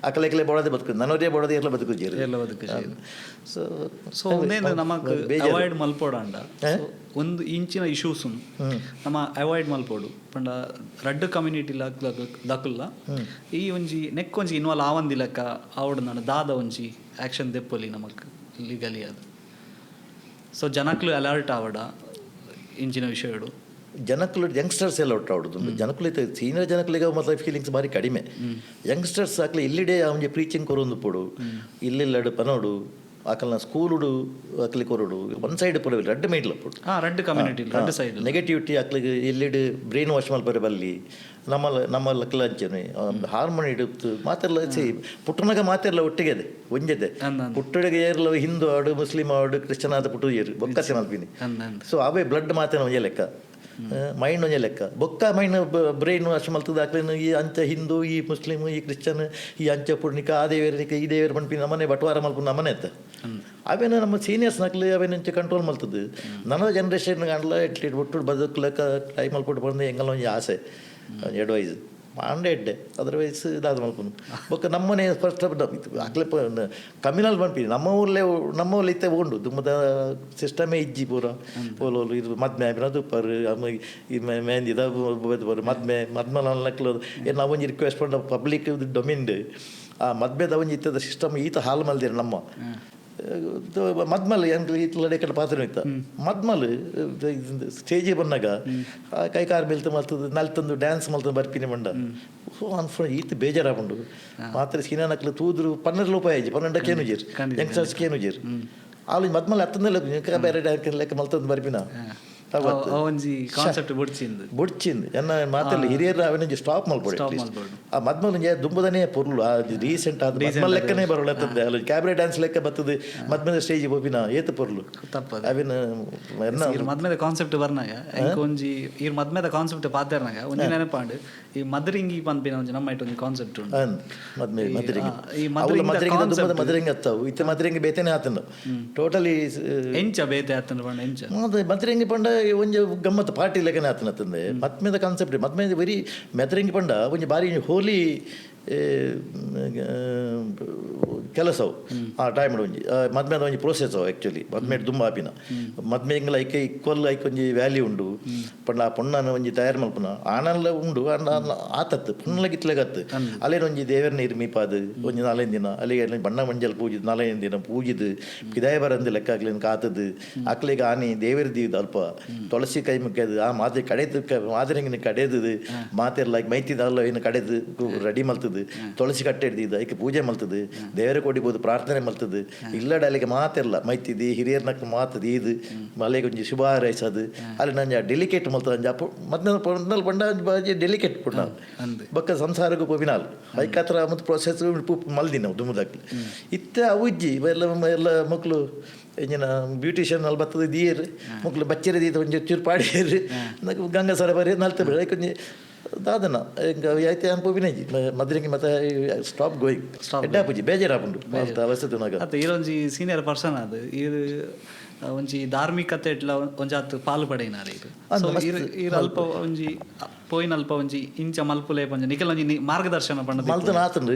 ಅಕಲ ಅಕಲೆ ಬೋಡದೆ ಬದುಕು ನನೋರೇ ಬೋಡದೆ ಇರ್ಲ ಬದುಕು. ಎಲ್ಲ ಬದುಕು. ಸೊ ಸೊ ಒಂದೇನು ನಮಕ್ ಅವಾಯ್ಡ್ ಮಲ್ಪೋಡಂಡ ಒಂದು ಇಂಚಿನ ಇಶ್ಯೂಸ್ ನಮ್ಮ ಅವಾಯ್ಡ್ ಮಲ್ಪೋಡು ಪಂಡ ರಡ್ಡ್ ಕಮ್ಯುನಿಟಿ ದಕುಲ್ಲ ಈ ಒಂಜಿ ನೆಕ್ ಒಂಜಿ ಇನ್ವಾಲ್ವ್ ಆವಂದಿಲಕ್ಕ ಆವಡು ನಾನು ದಾದ ಒಂಜಿ ಆಕ್ಷನ್ ದೆಪ್ಪೊಲಿ ನಮಕ್ ಲೀಗಲಿ ಅದು. ಸೊ ಜನಕ್ಲು ಅಲರ್ಟ್ ಆವಡ ಇಂಚಿನ ವಿಷಯಡು. ಜನಕ್ಕಲು ಯಂಗ್ಸ್ಟರ್ಸ್ ಎಲ್ಲ ಒಟ್ಟಾಡುದು. ಜನಕ್ಕಲು ಸೀನಿಯರ್ ಜನಕ್ಕಲಿಗೆ ಮತ್ತೆ ಫೀಲಿಂಗ್ಸ್ ಬಾರಿ ಕಡಿಮೆ. ಯಂಗ್ಸ್ಟರ್ಸ್ ಆಕ್ಲೆ ಇಲ್ಲಿಡೆ ಒಂಜಿ ಪ್ರೀಚಿಂಗ್ ಕೊರೊಂದು ಪೋಡು, ಇಲ್ಲಿಲ್ಲಡು ಪನೋಡು, ಆಕಲ್ನ ಸ್ಕೂಲುಡು ಅಕ್ಲಿ ಕೊರಡು. ಒನ್ ಸೈಡ್ ಪುರ ರಡ್ಡ್ ಮೈಡ್ಲ ಪೋಡು. ಹಾ, ರಡ್ಡ್ ಕಮ್ಯುನಿಟಿ ರಡ್ಡ್ ಸೈಡ್. ನೆಗೆಟಿವಿಟಿ ಅಕ್ಲಿಗೆ ಎಲ್ಲಿಡ್ ಬ್ರೈನ್ ವಾಶ್ ಮಲ್ಪರೆ ಬಲ್ಲಿ. ನಮ್ಮಲ್ಲ ನಮ್ಮ ಲಕ್ಕಲ ಅಂಚನೆ ಹಾರ್ಮೋನಿ ಇಡುತ್ತು ಮಾತೆಲ್ಲ. ಸಿ ಪುಟ್ಟನಾಗ ಮಾತೆಲ್ಲ ಒಟ್ಟಿಗೆ ಅದೆ ಒಂಜದೆ. ಅಂದ್ ಅಂದ್. ಪುಟ್ಟಡಿಗೆ ಏರ್ಲ ಹಿಂದೂ ಆಡು, ಮುಸ್ಲಿಂ ಆಡು, ಕ್ರಿಶ್ಚಿಯನ್ ಆದ ಪುಟ್ಟು ಏರು ಬೊಕ್ಕಸೆ ಮಲ್ಪಿನಿ. ಅಂದ್ ಅಂದ್. ಸೊ ಅವೇ ಬ್ಲಡ್ ಮಾತೇನ ಒಂಜೆ ಲೆಕ್ಕ, ಮೈಂಡ್ ಒಂಜೆ ಲೆಕ್ಕ. ಬೊಕ್ಕ ಮೈಂಡ್ ಬ್ರೈನ್ ವಾಶ್ ಮಲ್ತದ ಅಕ್ಲೆನ ಈ ಅಂಚ ಹಿಂದೂ, ಈ ಮುಸ್ಲಿಂ, ಈ ಕ್ರಿಶ್ಚಿಯನ್, ಈ ಅಂಚ ಪುಡ್ನಿಕ ಆ ದೇವೇರ್ನಿಕ ಈ ದೇವೇರ್ ಪನ್ಪಿ ನಮ್ಮನೆ ಬಟವಾರ ಮಲ್ಪು ನಮ್ಮನೆ ಅತ್ತ. ಅವೇನ ನಮ್ಮ ಸೀನಿಯರ್ಸ್ ನಕ್ಲಿ ಅವೇನ ಇಂಚ ಕಂಟ್ರೋಲ್ ಮಲ್ತದ್ದು ನನ್ನ ಜನರೇಷನ್ ಕಾಣಲ ಎಟ್ಲೀಟ್ ಒಟ್ಟು ಬದುಕ್ಲಕ್ಕ ಟ್ರೈ ಮಲ್ಪಟ್ಟು ಬಂದು ಎಂಗಲ ಒಂಜಿ ಆಸೆ ಅಡ್ವೈಸ್ ಮಾಂಡೆ ಎಡ್ಡೆ. ಅದರ್ವೈಸ್ ಇದಾದ ಮಲ್ಪುನು. ಬೊಕ್ಕ ನಮ್ಮನೆ ಫಸ್ಟ್ ಅಕ್ಲೆ ಕಮ್ಯುನಲ್ ಪನ್ಪಿ ನಮ್ಮ ಊರ್ಲೆ ನಮ್ಮ ಊರ್ಲೆ ಇತ್ತೆ ಉಂಡು ದುಮ್ಮದ ಸಿಸ್ಟಮೇ ಇಜ್ಜಿ ಪೂರ. ಪೋಲೋಲು ಇದು ಮದ್ಮೆ ಆಪಿನ ತುಪ್ಪರು ಅಮ್ಮ ಈ ಮೆಹಂದಿದ ಬರು ಮದ್ಮೆ ಮದ್ಮಲ ನಕ್ಲು ಏನು. ನಾವು ಒಂಜಿ ರಿಕ್ವೆಸ್ಟ್ ಪಂಡ ಪಬ್ಲಿಕ್ ಡೊಮಿನ್ ಆ ಮದ್ಮೆದ ಒಂಜಿ ಇತ್ತದ ಸಿಸ್ಟಮ್ ಈತ ಹಾಲು ಮಲ್ದಿರ ನಮ್ಮ ಮದ್ಮಲ್ ಎಂಕ್ ಈತ ಕಡೆ ಪಾತ್ರ ಇತ್ತ. ಮದ್ಮಲ್ ಸ್ಟೇಜಿಗೆ ಬಂದಾಗ ಆ ಕೈ ಕಾರ್ ಮೇಲ್ತ ಮಲ್ತದ ನಲ್ತಂದು ಡ್ಯಾನ್ಸ್ ಮಲ್ತಂದು ಬರ್ಪಿನಿ ಬಂಡ. ಸೊ ಅನ್ಫೋನ್ ಈತ ಬೇಜಾರಾಪುಂಡು. ಮಾತ್ರ ಸೀನನಕ್ಲು ತೂದ್ರು 12 ರೂಪಾಯಿ ಆಯ್ತು 12 ಕೇನು ಜೇರ್. ಯಂಗ್ಸ್ಟರ್ಸ್ ಕೇನು ಜೇರ್ ಆಲು ಮದ್ಮಲ್ ಹತ್ತಂದಲ್ಲ ಬೇರೆ ಡ್ಯಾನ್ಸ್ ಲೆಕ್ಕ ಮಲ್ತಂದು ಬರ್ಪಿನ. ಒಂಜಿ ಕಾನ್ಸೆಪ್ಟ್ ಬುಡ್ಚಿಂದು. ಬುಡ್ಚಿಂದು ಎನ್ನ ಮಾತೆಲ್ಲ ಹಿರಿಯರು ಅವನಿಗೆ ಸ್ಟಾಪ್ ಮಲ್ಪೊಡು. Stop at least. ಮಲ್ಪೊಡು. ಆ ಮದ್ಮಲ್ ದುಂಬುದನೇ ಪೊರ್ಲು. ಆ ರೀಸೆಂಟ್ ಆದ ಮದ್ಮಲ್ ಲೆಕ್ಕನೇ ಬರೋಳತ್ತಂದೆ ಅಲ್ಲಿ ಕ್ಯಾಬ್ರೆ ಡ್ಯಾನ್ಸ್ ಲೆಕ್ಕ ಬರ್ತದೆ. ಮದ್ಮದ ಸ್ಟೇಜ್ ಪೋಪಿನ ಏತು ಪೊರ್ಲು. ತಪ್ಪದು. ಅವಿನ ಎನ್ನ ಈರ್ ಮದ್ಮೆದ ಕಾನ್ಸೆಪ್ಟ್ ಬರ್ನಾಗ ಎಂಕ್ ಒಂಜಿ ಈರ್ ಮದ್ಮೆದ ಕಾನ್ಸೆಪ್ಟ್ ಪಾತೆರ್ನಾಗ ಒಂಜಿ ನೆನಪಾಂಡ್. ಈ ಮದರಿಂಗಿ ಪನ್ಪಿನ ಒಂಜಿ ನಮ್ಮ ಒಂಜಿ ಕಾನ್ಸೆಪ್ಟ್ ಉಂಡು. ಅಂದ್ ಮದ್ಮೆ ಮದರಿಂಗಿ. ಈ ಅವುಲ ಮದರಿಂಗಿದ ಮದರಿಂಗಿ concept. ಮದರಿಂಗಿ ಅತ್ತವು. ಇತ್ತೆ ಮದರಿಂಗಿ ಬೇತೆನೆ ಆತಂಡು ಟೋಟಲಿ. ಎಂಚ ಬೇತೆ ಆತಂಡ ಪಂಡ ಎಂಚ? ಮದರಿಂಗಿ ಪಂಡ ಒಂಜಿ ಗಮ್ಮತ್, ಪಾರ್ಟಿ ಲೆಕ್ಕನೆ ಆತನತ್ತಂದೆ. ಮದ್ಮೆದ ಕಾನ್ಸೆಪ್ಟ್ ಮದ್ಮೆ ವೆರಿ ಮೆದರಿಂಗಿ ಪಂಡ ಒಂಜಿ ಬಾರಿ ಹೋಲಿ ಕೆಲಸವು. ಆ ಟೈಮ್ ಒಂಜಿ ಮದ್ಮೆದ ಒಂಜಿ ಪ್ರೋಸೆಸ್ ಅವು. ಆ್ಯಕ್ಚುಲಿ ಮದ್ಮೆ ದುಂಬ ಆಪಿನ ಮದ್ಮೆ ಎಂಗ್ಲ ಐಕೆ ಈಕ್ವಲ್ ಐಕ್ ಒಂಜಿ ವ್ಯಾಲ್ಯೂ ಉಂಡು ಪಂಡ ಆ ಪೊಣ್ಣನ ಒಂಜಿ ತಯಾರು ಮಲ್ಪುನ ಆಣಲ್ಲ ಉಂಡು ಆಂಡ ಆತತ್ತು ಪೊಣ್ಣಲ ಗಿತ್ಲೆಗತ್ತು. ಅಲ್ಲೇನ ಒಂಜಿ ದೇವರ ನೀರು ಮೀಪಾದು ಒಂಜಿ ನಾಲೈದು ದಿನ ಅಲ್ಲಿಗೆ ಅಲ್ಲಿ ಬಣ್ಣ ಮಂಜಲ್ ಪೂಜಿದ್, ನಾಲೈದು ದಿನ ಪೂಜಿದ್ ಪಿದಾಯ ಬರಂದು ಲೆಕ್ಕ ಅಕ್ಲೇನ್ ಕಾತದು ಅಕ್ಲೆಗ್ ಆನಿ ದೇವರ ದೀದ್ ಅಲ್ಪ ತುಳಸಿ ಕೈ ಮುಖ್ಯದು ಆ ಮಾತೆ ಕಡೆದು ಮಾದರಿಂಗಿನ ಕಡೆದು ಮಾತೆಲ್ಲ ಮೈತಿದಲ್ಲ ಏನು ಕಡೆದು ರೆಡಿ ಮಲ್ತದು, ತುಳಸಿ ಕಟ್ಟೆ ಹಿಡ್ದಿದ್ದು ಐಕೆ ಪೂಜೆ ಮಲ್ತದು, ದೇವರ ಕೊಡಿಬೋದು ಪ್ರಾರ್ಥನೆ ಮಲ್ತದು, ಇಲ್ಲಡ ಅಲ್ಲಿಗೆ ಮಾತೆಲ್ಲ ಮೈತಿದಿ ಹಿರಿಯರ್ನಕ್ ಮಾತು ದೀದು ಮಲೆಗೆ ಒಂಜಿ ಶುಭ ಹಾರೈಸದು. ಅಲ್ಲಿ ನಂಜ ಡೆಲಿಕೇಟ್ ಮಲ್ತದ ಅಂಜ ಮೊದ್ಲ ಪೊಣ್ಣಲ್ ಪಂಡ ಬಾಜಿ ಡೆಲಿಕೇಟ್ ಪುಣ್ಣ. ಅಂದ್. ಬೊಕ್ಕ ಸಂಸಾರಕ್ಕೆ ಪೋಪಿನಾಲ್ ಐಕಾತ್ರ ಮತ್ತು ಪ್ರೊಸೆಸ್ ಮಲ್ದಿನ ದುಮುದಾಕ್ಲಿ. ಇತ್ತೆ ಅವು ಇಜ್ಜಿ. ಎಲ್ಲ ಎಲ್ಲ ಮಕ್ಕಳು ಎಂಜಿನ ಬ್ಯೂಟಿಷಿಯನ್ ಅಲ್ಲಿ ಬತ್ತದ ದೀಯರ್ ಮಕ್ಕಳು ಬಚ್ಚರೆ ದೀತ ಒಂಜಿ ಚೂರು ಪಾಡಿಯರ್ ಗಂಗಾ ಸರ ಬರಿ ನಲ್ತ ಬೇಡ. ಒಂಜಿ ದಾದನ ಎಂಕ ಐತೆ ಅನ್ಪೋಪಿನ ಇಜ್ಜಿ ಮದ್ರಿಂಗಿ ಮತ್ತೆ ಸ್ಟಾಪ್ ಗೋಯಿಂಗ್. Stop. ಎಡ್ಡಾಪುಜಿ, ಬೇಜಾರಾಪುಂಡು ಅವಸ್ಥೆ ತುನಾಗ. ಅತ್ತ ಈರೊಂಜಿ ಸೀನಿಯರ್ ಪರ್ಸನ್ ಅದು ಈರ್ ಒಂಜಿ ಧಾರ್ಮಿಕತೆ ಇಟ್ಲ ಒಂಜಾತ್ ಪಾಲು ಪಡೆಯಿನಾರ ಇದು. ಅಂದ್ ಸೊ ಮಸ್ತ್. ಈರ್ ಈರ್ ಅಲ್ಪ ಒಂಜಿ ಪೋಯಿನ ಅಲ್ಪ ಒಂಜಿ ಇಂಚ ಮಲ್ಪುಲೆ ಪಂಜ ನಿಕಲ್ ಒಂಜಿ ಮಾರ್ಗದರ್ಶನ ಪಂಡ. ಮಲ್ತನ ಆತಂಡು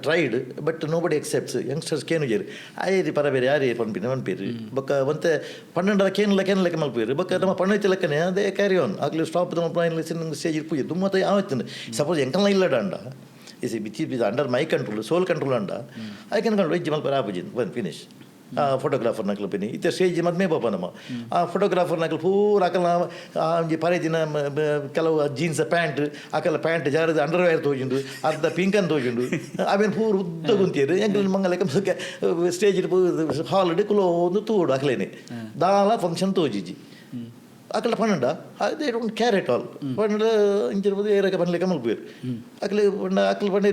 tried, but nobody accepts. Youngsters ಕೇನುಜೆರ್ ಆಯೇರಿ ಪರ ಬೇರೆ ಯಾರೇ ಪನ್ಪಿನ ಪನ್ಪೇರು. ಬೊಕ್ಕ ಒಂತೆ ಪನ್ನೊಂಡರ ಕೇನ್ಲ ಕೇನ್ ಲೆಕ್ಕ ಮಲ್ಪೇರು. ಬೊಕ್ಕ ನಮ್ಮ ಪಣ್ಣೈತೆ ಲೆಕ್ಕನೆ ಅದೇ ಕ್ಯಾರಿ ಆನ್ ಆಗ್ಲಿ ಸ್ಟಾಪ್. ನಮ್ಮ ಸ್ಟೇಜ್ ಪೂಜೆ ದುಮ್ಮತ ಯಾವತ್ತಂಡು ಸಪೋಸ್ ಎಂಕಲ್ನ ಇಲ್ಲಡ ಅಂಡ is which is under my control, sole control ಅಂಡ I can control. ಇಜ್ಜಿ ಮಲ್ಪರ ಆಪುಜಿ, ಬಂದ್ ಫಿನಿಶ್. ಆ ಫೋಟೋಗ್ರಾಫರ್ ನಕಲು ಪಿನಿ ಇತ್ತೆ ಸ್ಟೇಜ್ ಮದ್ಮೆ ಪಾಪ ನಮ್ಮ ಆ ಫೋಟೋಗ್ರಾಫರ್ ನಕಲು ಪೂರ ಅಕಲ್ನ ಆ ಒಂಜಿ ಪರೆ ದಿನ ಕೆಲವು ಜೀನ್ಸ್ ಪ್ಯಾಂಟ್ ಅಕಲ ಪ್ಯಾಂಟ್ ಜಾರದ ಅಂಡರ್ ವೇರ್ ತೋಜುಂಡು, ಅರ್ಧ ಪಿಂಕನ್ ತೋಜುಂಡು. ಅವೇನು ಪೂರ ಉದ್ದ ಕುಂತಿರು. ಎಂಕಲ್ ಮಂಗಲಕ್ಕೆ ಸ್ಟೇಜ್ ಹಾಲ್ ಕುಲೋ ಒಂದು ತೂಡು ಅಕ್ಲೇನೆ ದಾಲ function ತೋಜಿಜಿ. ಅಕಲ ಪನ್ನಂಡ they don't care at all. ಪಂಡ ಇಂಚಿರ್ಬೋದು ಏರಕ ಪನ್ಲೆಕ್ಕ ಮಲ್ಪೇರು. ಅಕ್ಲೆ ಪಂಡ ಅಕ್ಲ ಪಂಡ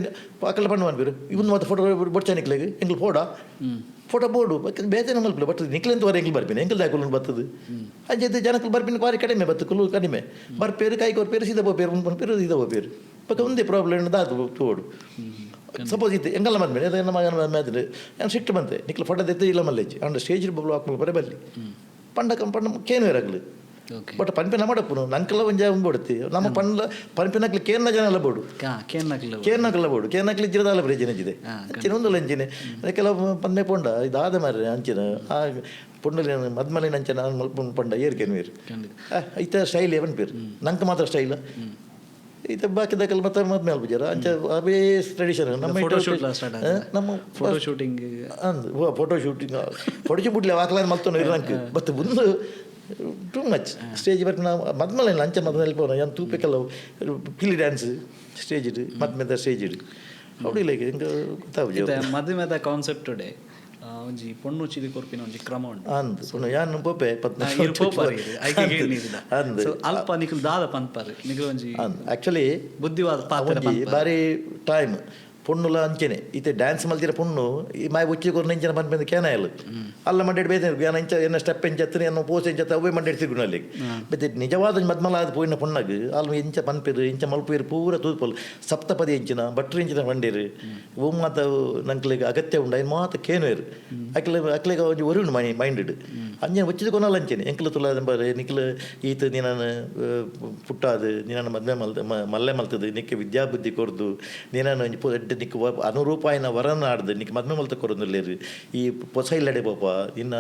ಅಕಲ ಪಂಡ ಮನ್ಪೇರು. ಇವನ್ ಮತ್ತೆ ಫೋಟೋ ಬೊಡ್ಚ ನಿಕ್ಲೆಗ್ ಎಂಕ್ಲು ಫೋಟೋ ಫೋಟೋ ಬೋರ್ಡು ಬೇತೆ ಮಲ್ಪಲೆ. ಬಟ್ ನಿಕ್ಲೆಂತ ವಾರ ಎಂಕ್ಲು ಬರ್ಪಿನ ಎಂಕಲ್ ದಾಕುಲು ಬರ್ತದೆ. ಅಂಚೆ ಜನಕ್ಕಲು ಬರ್ಪಿನ ಬಾರಿ ಕಡಿಮೆ ಬತ್ತು ಕುಲು ಕಡಿಮೆ ಬರ್ಪೇರು, ಕೈ ಕೊರ್ಪೇರು, ಸೀದಾ ಪೋಪೇರು, ಪನ್ಪೇರು, ಸೀದಾ ಪೋಪೇರು. ಬಟ್ ಒಂದೇ ಪ್ರಾಬ್ಲಮ್ ದಾತು ತೋಡು. ಸಪೋಸ್ ಇತ್ತು ಎಂಗಲ್ಲ ಮದ್ಮೇಲೆ ಅದೇ ನಮ್ಮ ಮಗನ ಮದ್ವೆ ನಾನು ಸಿಟ್ಟು ಬಂತೆ ನಿಕ್ಲು ಫೋಟೋ ದೆತ್ತು ಇಲ್ಲ ಮಲ್ಲೆಜ್ಜಿ ಅಂಡ ಸ್ಟೇಜ್ ಬ್ಲಾಕ್ ಮಲ್ಪರೆ ಬಲ್ಲಿ ಪಂಡ ಪಂಡ ಕೇನು ಇರಗ್ಲು. ಬಟ್ ಪನ್ಪಿನ ಮಾಡಪ್ಪನು ನಂಕಲ ಒಂಜ ಬೋಡುತ್ತಿ ನಮ್ಮ ಪಂಡ ಪನ್ಪಿನಕ್ಲು ಕೇನ್ನ ಜನ ಎಲ್ಲ ಬೋಡು. ಕೇನ್ನಕ್ಲು. ಕೇನ್ನಕ್ಲ ಬೋಡು, ಕೇನ್ನಕ್ಲು ಇಜ್ಜಿರದಾಲ ಪ್ರಯೋಜನ ಇಜ್ಜಿದೆ. ಅಂಚಿನ ಒಂದು ಅಂಚಿನ ಕೆಲವು ಪಂದೆ ಪೊಂಡ ಇದಾದ ಮಾರ್ರೆ. ಅಂಚಿನ ಆ ಪುಂಡಲಿನ ಮದ್ಮಲಿನ ಅಂಚಿನ ಮಲ್ಪುನ್ ಪಂಡ ಏರ್ ಕೇನ್ವೇರು. ಇತ್ತ ಸ್ಟೈಲ್ ಪನ್ಪೇರು, ನಂಗೆ ಮಾತ್ರ ಸ್ಟೈಲ್ ಇತ್ತ ಬಾಕಿದಕಲ್ ಮತ್ತೆ ಮದ್ಮೆ ಅಲ್ಪುಜಾರ. ಅಂಚ ಅವೇ ಟ್ರೆಡಿಷನ್ ನಮ್ಮ ಫೋಟೋ ಶೂಟ್ ಸ್ಟಾರ್ಟ್. ನಮ್ಮ ಫೋಟೋ ಶೂಟಿಂಗ್. ಅಂದ್ ಫೋಟೋ ಶೂಟಿಂಗ್, ಫೋಟೋ ಶೂಟ್ ಬುಡ್ಲೆ ವಾಕಲಾನ್ ಮಲ್ತೊಂಡು ಇರಂಕ್ ಬತ್ ಒಂದು ಟೂ ಮಚ್ ಸ್ಟೇಜ್ ಬರ್ಪಿನ ಮದ್ಮಲೆ ಅಂಚ ಮದ್ಮಲೆ ಪೋನ ಯಾನ್ ತೂಪೆ ಕೆಲವು ಪಿಲಿ ಡ್ಯಾನ್ಸ್ ಸ್ಟೇಜ್ ಇಡು ಮದ್ಮೆದ ಸ್ಟೇಜ್ ಇಡು ಅವಡಿ ಲೈಕ್ ಎಂಕ್ ಗೊತ್ತಾಪುಜಿ. ಇತ್ತೆ ಮದುಮೆದ ಕಾನ್ಸೆಪ್ಟ್ ಡೇ ಒಂಜಿ ಪೊಣ್ಣು ಚಿದಿ ಕೊರ್ಪಿನ ಒಂಜಿ ಕ್ರಮ ಉಂಡು. ಅಂದ್ ಪುನ ಯಾನ್ ಪೋಪೆ. ಇರ್ ಪೋಪರ್ ಇರ್ ಐಕೆ ಕೇಳಿದ. ಅಂದ್. ಸೊ ಅಲ್ಪ ನಿಕುಲು ದಾದ ಪನ್ಪರ್ ನಿಕುಲು ಒಂಜಿ ಅಂದ್ ಆಕ್ಚುಲಿ ಬುದ್ಧಿವಾದ ಪಾತ್ರ ಒಂಜಿ ಪನ್ಪರ್? ಬಾರಿ ಟೈಮ್ ಪೊಣ್ಣುಲ ಅಂಚೆನೆ ಇತ್ತೆ ಡ್ಯಾನ್ಸ್ ಮಲ್ತಿರ ಪೊಣ್ಣು ಈ ಮಾಯ ಉಚ್ಚಿ ಕೊರ್ನ ಇಂಚಿನ ಪನ್ಪೆಂದು ಕೇನಾಯಲ್ ಅಲ್ಲ ಮಂಡೇಡ್ ಬೇತೆ ಯಾನ ಇಂಚ ಎನ್ನ ಸ್ಟೆಪ್ ಎಂಚ ಎತ್ತನೆ ಎನ್ನ ಪೋಸ್ ಎಂಚ ಅವೇ ಮಂಡೇಡ್ ತಿರುಗುನ ಅಲ್ಲಿ. ಮತ್ತೆ ನಿಜವಾದ ಮದ್ಮಲ ಆದ್ ಪೋಯಿನ ಪೊಣ್ಣಗ್ ಅಲ್ ಇಂಚ ಪನ್ಪೆರು ಇಂಚ ಮಲ್ಪೇರು ಪೂರ ತೂಪಲ್ ಸಪ್ತಪದಿ ಎಂಚಿನ ಭಟ್ರು ಇಂಚಿನ ಬಂಡೇರು ಓ ಮಾತ ನಂಕ್ಲೆಗ್ ಅಗತ್ಯ ಉಂಡು ಐನ್ ಮಾತ ಕೇನುವೆರು. ಅಕ್ಲೆ ಅಕ್ಲೆಗ್ ಒಂಜಿ ಒರಿಯುಂಡು ಮೈ ಮೈಂಡ್. ಅಂಚನೆ ಒಚ್ಚಿದ ಕೊನಲ್ ಅಂಚೆನೆ ಎಂಕ್ಲ ತುಲ ಬರೆ ನಿಕ್ಲ ಈತ ನಿನನ ಪುಟ್ಟಾದು ನಿನನ ಮದ್ಮೆ ಮಲ್ತ ಮಲ್ಲೆ ಮಲ್ತದು ನಿಕ್ಕೆ ವಿದ್ಯಾಬುದ್ಧಿ ಕೊರ್ದು ನಿನನ ಒಂಜಿ ಎಡ್ಡೆ ನಿಕ್ ಅನುರೂಪಾಯಿನ ವರನ ಆಡ್ದು ನಿಕ್ ಮದ್ಮೆ ಮಲ್ತ ಕೊರೊಂದುಲ್ಲೆರ್. ಈ ಪೊಸ ಇಲ್ಲಡೆ ಪೋಪ, ನಿನ್ನ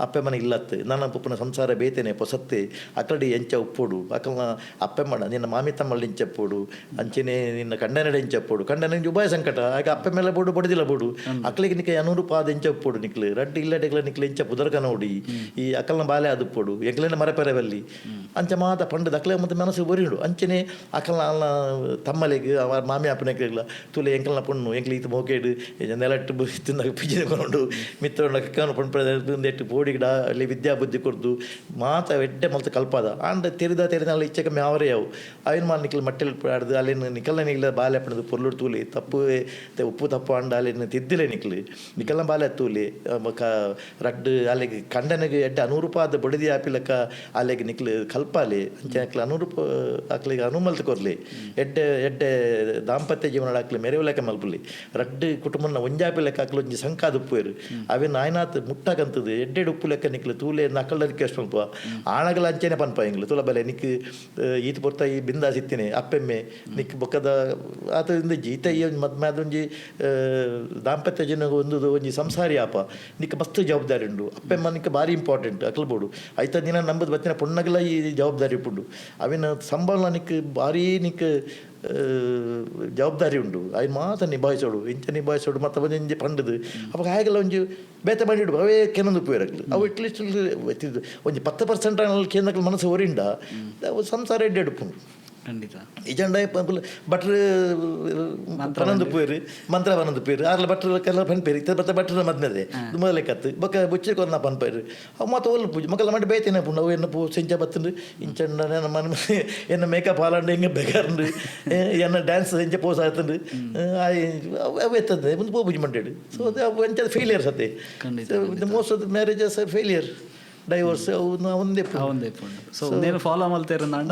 ಅಪ್ಪೆ ಮನೆ ಇಲ್ಲತ್ತು ನನ್ನ ಪುಪ್ಪನ ಸಂಸಾರ ಬೇತೆನೆ ಪೊಸತ್ತೆ. ಅಕಡಿ ಎಂಚ ಉಪ್ಪೊಡು ಅಕಲ್ನ ಅಪ್ಪೆ ಮಡ ನಿನ್ನ ಮಾಮಿ ತಮ್ಮಲ್ಲಿ ಎಂಚ ಉಪ್ಪೊಡು, ಅಂಚೆನೆ ನಿನ್ನ ಕಂಡನಡೆ ಎಂಚ ಉಪ್ಪೊಡು. ಕಂಡನ ಉಭಯ ಸಂಕಟ ಆಗ ಅಪ್ಪೆ ಮೇಲೆ ಬೋಡು ಬಡದಿಲ್ಲ ಬೋಡು. ಅಕ್ಲೆಗ್ ನಿಕ್ಕ ಅನುರೂಪಾದ ಎಂಚ ಉಪ್ಪೊಡು, ನಿಕ್ಲು ರಡ್ಡ್ ಇಲ್ಲಡೆಗ್ಲ ನಿಕ್ಲು ಎಂಚ ಪುದರ್ಕ ನೋಡಿ ಈ ಅಕಲ್ನ ಬಾಲೆ ಆದುಪ್ಪೊಡು, ಎಂಕ್ಲೆನ ಮರಪೆರೆ ಬಲ್ಲಿ ಅಂಚ ಮಾತ ಪಂಡದ ಅಕ್ಲೆ ಮತ್ತೆ ಮನಸ್ಸು ಒರಿಯುಂಡು. ಅಂಚೆನೆ ಅಕಲ್ನ ಅಲ್ನ ತಮ್ಮಲೆಗ್ ಅವ ಮಾಮಿ ಅಪ್ಪನೆಗ್ಲ ತುಲೆ ಎಂಕಲ್ನ ಎಂಕಲ್ನ ಪೊಣ್ಣು ಎಂಕ್ಲು ಈತ್ ಮೋಕೆಡ್ ನೆಲಟ್ ತಿಂದಾಗ ಪಿಜಿನ ಕೊನೊಂಡು ಮಿತ್ತೊಂಡ ಕಕ್ಕನ ಪಂಡ್ಪೆ ಪೋಡಿಗಿಡ ಅಲ್ಲಿ ವಿದ್ಯಾ ಬುದ್ಧಿ ಕೊರ್ದು ಮಾತ ಎಡ್ಡೆ ಮಲ್ತ್ ಕಲ್ಪಾದ. ಆಂಡ ತೆರಿದ ತೆರಿನಾಲ ಇಚ್ಚೆ ಕಮ್ಮಿ ಅವರೇ ಅವು ಅವಿನ ಮಾಲ್ ನಿಕ್ಲು ಮಟ್ಟೆಲ್ ಆಡ್ದು ಅಲ್ಲಿನ ನಿಕಲ್ನ ನಿಕ್ಲ ಬಾಲೆ ಪಂಡದು ಪೊರ್ಲುಡು ತೂಲಿ ತಪ್ಪು ಉಪ್ಪು ತಪ್ಪು ಆಂಡ ಅಲ್ಲಿನ ತಿದ್ದಿಲೆ ನಿಕ್ಲು ನಿಕಲ್ನ ಬಾಲೆ ತೂಲಿ ಬೊಕ ರಡ್ಡ್ ಅಲ್ಲಿಗೆ ಕಂಡನಿಗೆ ಎಡ್ಡೆ ಅನುರೂಪಾದ ಬೊಡದಿ ಆಪಿಲಕ್ಕ ಅಲ್ಲಿಗೆ ನಿಕ್ಲು ಕಲ್ಪಾಲಿ ಅಂಚೆ ಅಕ್ಲು ಅನುರೂಪ ಅಕ್ಲಿಗೆ ಅನುಮಲ್ತ್ ಕೊರ್ಲಿ ಎಡ್ಡೆ ಎಡ್ಡೆ ದಾಂಪತ್ಯ ಜೀವನ ಅಕ್ಲು ಮೆರವಲೆಕ್ಕ ಮಲ್ಪುಲಿ ರಡ್ಡ್ ಕುಟುಂಬನ ಒಂಜಾಪಿ ಲೆಕ್ಕ ಅಕ್ಲು ಒಂಜಿ ಸಂಕಾದ ಉಪ್ಪುವೆರು ಅವೆನ್ ಆಯ್ನಾತ್ ಮುಟ್ಟಕಂತದು ಎಡ್ಡೆಡ್ ಉಪ್ಪು ಲೆಕ್ಕ ನಿಕ್ಲು ತೂಲೆ ನಕಲ್ದ ರಿಕ್ವೆಸ್ಟ್ ಮಲ್ಪ ಆಣಗಲ ಅಂಚೆನೆ ಪನ್ಪ ಎಂಗ್ಲು ತುಲ ಬಲೆ ನಿಕ್ ಈತ್ ಪೊರ್ತ ಈ ಬಿಂದಾಸ್ ಇತ್ತಿನಿ ಅಪ್ಪೆಮ್ಮೆ ನಿಕ್ ಬೊಕ್ಕದ ಆತ ಇಂದಿಜ್ಜಿ ಈತ ಈ ಮದ್ಮೆ ಅದೊಂಜಿ ದಾಂಪತ್ಯ ಜೀವನ ಒಂದು ಒಂಜಿ ಸಂಸಾರಿ ಆಪ ನಿಕ್ ಮಸ್ತ್ ಜವಾಬ್ದಾರಿ ಉಂಡು ಅಪ್ಪೆಮ್ಮ ನಿಕ್ ಭಾರಿ ಇಂಪಾರ್ಟೆಂಟ್ ಅಕ್ಲು ಬೋಡು ಐತ ದಿನ ನಂಬುದು ಬತ್ತಿನ ಪೊಣ್ಣಗಲ ಈ ಜವಾಬ್ದಾರಿ ಉಪ್ಪುಂಡು ಅವಿನ ಸಂಬಳ ನಿಕ್ ಭಾರಿ ನಿಕ್ ಜವಾಬ್ದಾರಿ ಉಂಡು ಅಯ್ನ್ ಮಾತ ನಿಭಾಯಿಸೋಡು ಇಂಚ ನಿಭಾಯಿಸೋಡು ಮತ್ತು ಒಂಜಿ ಪಂಡದು ಅವಾಗ ಆಗೆಲ್ಲ ಒಂಜಿ ಬೇತೆ ಬಂದಿಡು ಅವೇ ಕೆನೊಂದು ಉಪ್ಪುವೆರ್ ಅಕ್ಲು ಅವು ಅಟ್ಲೀಸ್ಟ್ ಒಂಜಿ 10% ಕೇಂದ್ರಕ್ಲು ಮನಸ್ಸು ಒರಿಂಡ ಅವು ಸಂಸಾರ ಎಡ್ಡೆ ಉಪ್ಪುಂಡು. ಖಂಡಿತ. ಇಜಂಡ ಭಟ್ರು ಪನೊಂದು ಪೇರು ಮಂತ್ರ ಪನೊಂದು ಪೇರು ಆರ್ಲ ಭಟ್ರು ಕೆಲ ಪನ್ಪೇರು ಇತ್ತ ಬತ್ತ ಭಟ್ರ ಮದ್ಮೆದೆ ಮೊದಲೇ ಕತ್ತು ಬೊಕ್ಕ ಬುಚ್ಚಿ ಕೊರ್ನ ಪನ್ಪೇರು ಅವು ಮಾತ ಓಲ್ ಪೂಜೆ ಮಕ್ಕಳ ಮಂಡಿ ಬೇತೇನೆ ಪುಂಡು ಅವು ಎನ್ನ ಪೂ ಸಿಂಚ ಬತ್ತುಂಡು ಇಂಚಂಡ ಮನ ಎನ್ನ ಮೇಕಪ್ ಹಾಲಂಡು ಎಂಗ ಬೆಗಾರಂಡು ಎನ್ನ ಡ್ಯಾನ್ಸ್ ಎಂಚ ಪೋಸ್ ಆತಂಡು ಅವು ಎತ್ತಂದೆ ಮುಂದೆ ಪೋ ಪೂಜೆ ಮಂಡೇಡು. ಸೊ ಅದು ಅವು ಎಂಚ failure ಸತೆ. Most of the marriages are failure, divorce ಅವು ಒಂದೇ. ಒಂದೇ. ಸೊ నేను follow ಮಲ್ತೇರಂದಾಂಡ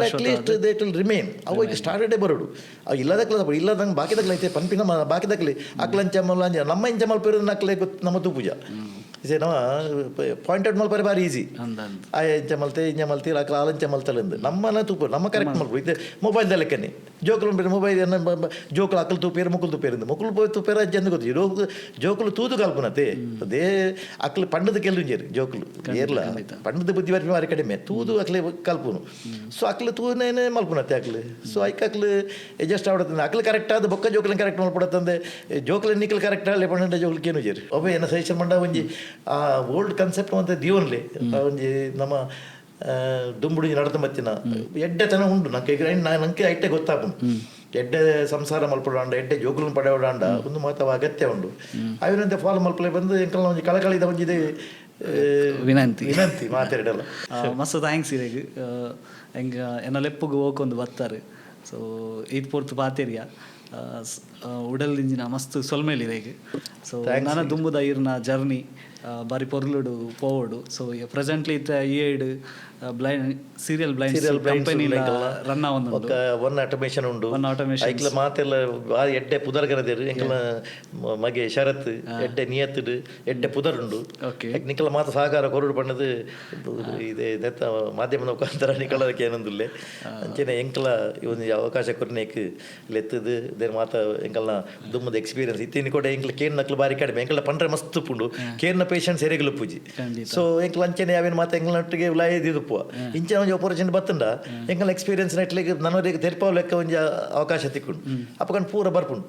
at least they will remain. ಅವು ಈಗ ಸ್ಟಾರ್ಟೆಡೇ ಬರೋಡು ಅವು ಇಲ್ಲದಕ್ಲ ಇಲ್ಲದಂಗೆ ಬಾಕಿದಕ್ಲ ಐತೆ ಪನ್ಪಿನ ಬಾಕಿದಕ್ಲಿ ಅಕ್ಲಂಚ ಮಲ್ಲ ನಮ್ಮ ಇಂಚ ಮಲ್ಪೇರು ನಕ್ಲೆ ಗೊತ್ತು ನಮ್ಮ ತೂಪುಜ ಇಸೆ ನಮ್ಮ ಪಾಯಿಂಟ್ ಔಟ್ ಮಲ್ಪರೆ ಭಾರಿ ಈಸಿ. ಆ ಇಂಚ ಮಲ್ತೆ ಇಂಚ ಮಲ್ತಿ ಅಕ್ಲ ಆಲಂಚ ಮಲ್ತಲೆಂದು ನಮ್ಮನ ತೂಪು ನಮ್ಮ ಕರೆಕ್ಟ್ ಮಲ್ಪು. ಇದು ಮೊಬೈಲ್ ಲೆಕ್ಕನೆ ಜೋಕುಲು ಉಂಟು ಮೊಬೈಲ್ ಜೋಕುಲು ಅಕ್ಕಲು ತೂಪೇರು ಮುಕ್ಕಲು ತೂಪೇರು ಮುಕ್ಕಲು ಪೋಯಿ ತೂಪೇರು ಅಜ್ಜಂದು ಗೊತ್ತು ಜೋಕುಲು ತೂದು ಕಲ್ಪುನತೆ ಅದೇ ಅಕ್ಲು ಪಂಡದ ಕೆಲವು ಜೋಕುಲು ಏರ್ಲ ಪಂಡದ ಬುದ್ಧಿ ಬರ್ಪಿ ಮಾರಿ ಕಡಿಮೆ ತೂದು ಅಕ್ಲೆ ಕಲ್ಪುನು. ಸೊ ಅಕ್ಲು ತೂನೇನೆ ಮಲ್ಪುನತೆ ಅಕ್ಲು. ಸೊ ಐಕ್ ಅಕ್ಲು ಅಡ್ಜಸ್ಟ್ ಆವಡತ್ತಂದೆ ಅಕ್ಲು ಕರೆಕ್ಟ್ ಆದ ಬೊಕ್ಕ ಜೋಕುಲು ಕರೆಕ್ಟ್ ಮಲ್ಪಡತ್ತಂದೆ ಜೋಕುಲು ನಿಕ್ಲು ಕರೆಕ್ಟ್ ಆಗಲಿ ಪಂಡ ಜೋಕುಲು ಏನು ಜೇರು ಒಬ್ಬ ಏನ ಸಜೆಷನ್ ಮಂಡ ಒಂಜಿ ಆ ಓಲ್ಡ್ ಕನ್ಸೆಪ್ಟ್ ಅಂತ ದೀವನ್ಲಿ ಒಂಜಿ ನಮ್ಮ ದುಂಬುಡಿ ನಡತ ಮತ್ತಿನ ಎಡ್ಡೆತನ ಉಂಡು ನಂಗೆ ನಂಗೆ ಐಟೆ ಗೊತ್ತಾಪುಂಡು ಎಡ್ಡೆ ಸಂಸಾರ ಮಲ್ಪಡಾಂಡ ಎಡ್ಡೆ ಜೋಕುలను ಪಡೆಯೋಡಾಂಡ ಒಂದು ಮಾತವ ಅಗತ್ಯ ಉಂಡು ಅವಿನಂತೆ ಫಾಲೋ ಮಲ್ಪಲೆ ಬಂದು ಎಂಕಲ್ನ ಒಂಜಿ ಕಳಕಳಿದ ಒಂಜಿ ಇದೆ ವಿನಂತಿ ವಿನಂತಿ ಮಾತಾಡಲ್ಲ. ಮಸ್ತ್ thanks ಇರೆಗ್ ಎಂಗ ಎನ್ನ ಲೆಪ್ಪುಗು ಹೋಗೊಂದು ಬತ್ತಾರೆ. ಸೊ ಈತ್ ಪೊರ್ತು ಪಾತೆರಿಯ ಉಡಲ್ ದಿಂಜಿನ ಮಸ್ತ್ ಸೊಲ್ಮೆಲ್ ಇರೆಗ್. ಸೊ ನನ ದುಂಬುದ ಇರ್ನ ಜರ್ನಿ ಬಾರಿ ಪೊರ್ಲುಡು ಪೋವಡು. ಸೊ ಪ್ರೆಸೆಂಟ್ಲಿ ಇತ್ತ ಏಡ್ blind serial blind company run ಆವೊಂದುಂಡು. ಒನ್ ಆಟೋಮೇಷನ್ ಉಂಡು. ಒನ್ ಆಟೋಮೇಷನ್ ಐಕ್ಲ ಮಾತೆಲ್ಲ ಬಾರಿ ಎಡ್ಡೆ ಪುದರ್ ಕರೆದೇರು ಎಂಕಲ್ನ ಮಗೆ ಶರತ್ ಎಡ್ಡೆ ನಿಯತ್ತುಡು ಎಡ್ಡೆ ಪುದರ್ ಉಂಡು. ನಿಕಲ ಮಾತ ಸಹಕಾರ ಕೊರಡು ಪಣ್ಣದು ಇದೆ ನೆತ್ತ ಮಾಧ್ಯಮದ ಮುಖಾಂತರ ನಿಕಲದಕ್ಕೆ ಏನೊಂದುಲ್ಲೆ ಅಂಚೆನೆ ಎಂಕಲ ಈ ಒಂದು ಅವಕಾಶ ಕೊರ್ನೇಕ್ ಲೆತ್ತದು ದೇರ್ ಮಾತ ಎಂಕಲ್ನ ದುಮ್ಮದ ಎಕ್ಸ್ಪೀರಿಯನ್ಸ್ ಇತ್ತಿನ ಕೂಡ ಎಂಕಲ ಕೇನ್ ನಕ್ಲು ಬಾರಿ ಕಡಿಮೆ ಎಂಕಲ ಪಂಡ್ರೆ ಮಸ್ತ್ ಪುಂಡು ಕೇರ್ನ ಪೇಷಂಟ್ಸ್ ಎರೆಗಲು ಪೂಜಿ. ಸೊ ಎಂಕಲ ಅಂಚೆನೆ ಯಾವೇನು ಮಾತ ಎಂಕಲ್ನ ಒಟ್ಟಿಗೆ ಉಲಾಯದಿದುಪ್ಪುವ ಇಂಚಿನ ಒಂಜಿ ಆಪರ್ಚುನಿಟಿ ಬತ್ತುಂಡ ಎಂಕಲ್ನ ಎಕ್ಸ್ಪೀರಿಯನ್ಸ್ ನೆಟ್ಲಿಗೆ ನನ್ನವರಿಗೆ ತೆರ್ಪಾವ್ ಲೆಕ್ಕ ಒಂಜಿ ಅವಕಾಶ ತಿಕ್ಕೊಂಡು ಅಪ್ಪಕಂಡು ಪೂರ ಬರ್ಪುಂಡು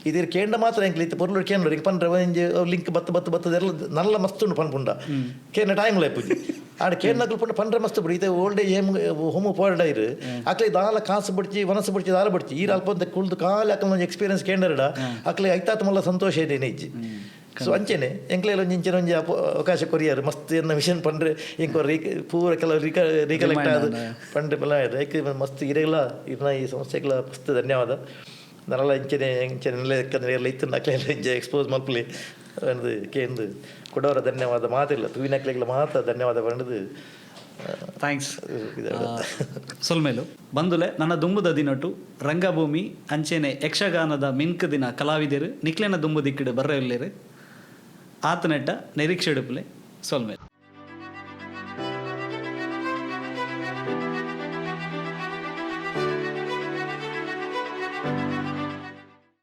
ಇದಿರ್ ಕೇಂಡ ಮಾತ್ರ ಎಂಕ್ಲ ಇತ್ತೆ ಪೊರ್ಲು ಕೇಂದ್ರ ಇಂಕ್ ಪಂಡ್ರೆ ಒಂಜಿ ಲಿಂಕ್ ಬತ್ತು ಬತ್ತು ಬತ್ತದ ನಲ್ಲ ಮಸ್ತ್ ಉಂಡು ಪನ್ಪುಂಡ ಕೇಂದ್ರ ಟೈಮ್ ಲೈಪುಜಿ ಆಡ ಕೇಂದ್ರ ಪಂಡ ಪಂಡ್ರೆ ಮಸ್ತ್ ಬಿಡು ಇತ್ತೆ ಓಲ್ಡ್ ಏಜ್ ಹೇಮ್ ಹೋಮು ಪೋರ್ಡ ಇರು ಅಕ್ಲೆ ದಾಲ ಕಾಸು ಬಡ್ಚಿ ವನಸು ಬಡ್ಚಿ ದಾಲ ಬಡ್ಚಿ ಈ ಅಲ್ಪ ಅಂತ ಕುಳ್ದು ಕಾಲಿ ಅಕ್ಲ ಒಂಜಿ ಎಕ್ಸ್ಪೀರಿಯನ್ಸ್ ಕೇಂದ್ರಡ ಅಕ್ಲೆ ಐತಾತ್ ಮಲ್ಲ ಸಂತೋಷ ಇದೆ ಇಜ್ಜಿ. ಸೊ ಅಂಚೆನೆ ಎಂಕ್ಲೆಲ ಒಂಜಿ ಇಂಚಿನ ಒಂಜಿ ಅವಕಾಶ ಕೊರಿಯರ್ ಮಸ್ತ್ ಎನ್ನ ಮಿಷನ್ ಪಂಡ್ರೆ ಇಂಕ ಪೂರ ಕೆಲವು ರೀಕಲೆಕ್ಟ್ ಆದ್ ಪಂಡ್ರೆ ಪಲ ಐಕ್ ಮಸ್ತ್ ಇರೆಗ್ಲ ಇರ್ನ ಈ ಸಂಸ್ಥೆಗ್ಲ ಮಸ್ತ್ ಧನ್ಯವಾದ. ನರಳ ಇಂಚೆನೆ ಇಂಚೆನೆ ನೆಲೆ ಇತ್ತು ನಕ್ಲೆಲ್ಲ ಇಂಚೆ ಎಕ್ಸ್ಪೋಸ್ ಮಲ್ಪಲಿ ಪಂಡ್ದು ಕೇಂದು ಕೊಡವರ ಧನ್ಯವಾದ ಮಾತಿಲ್ಲ ತೂವಿನಕ್ಲೆಗ್ಲ ಮಾತ ಧನ್ಯವಾದ ಪಂಡ್ದು. Thanks ಸೊಲ್ಮೇಲು ಬಂದುಲೆ ನನ್ನ ದುಂಬುದ ದಿನಟು ರಂಗಭೂಮಿ ಅಂಚೆನೆ ಯಕ್ಷಗಾನದ ಮಿನ್ಕ್ ದಿನ ಕಲಾವಿದರು ನಿಕ್ಲೆನ ದುಂಬು ದಿಕ್ಕಿಡು ಬರ್ರೆ ಇಲ್ಲೇರು ಆತನೆಟ್ಟ ನಿರೀಕ್ಷೆ ಉಡುಪುಲೆ ಸೊಲ್ಮೇಲು.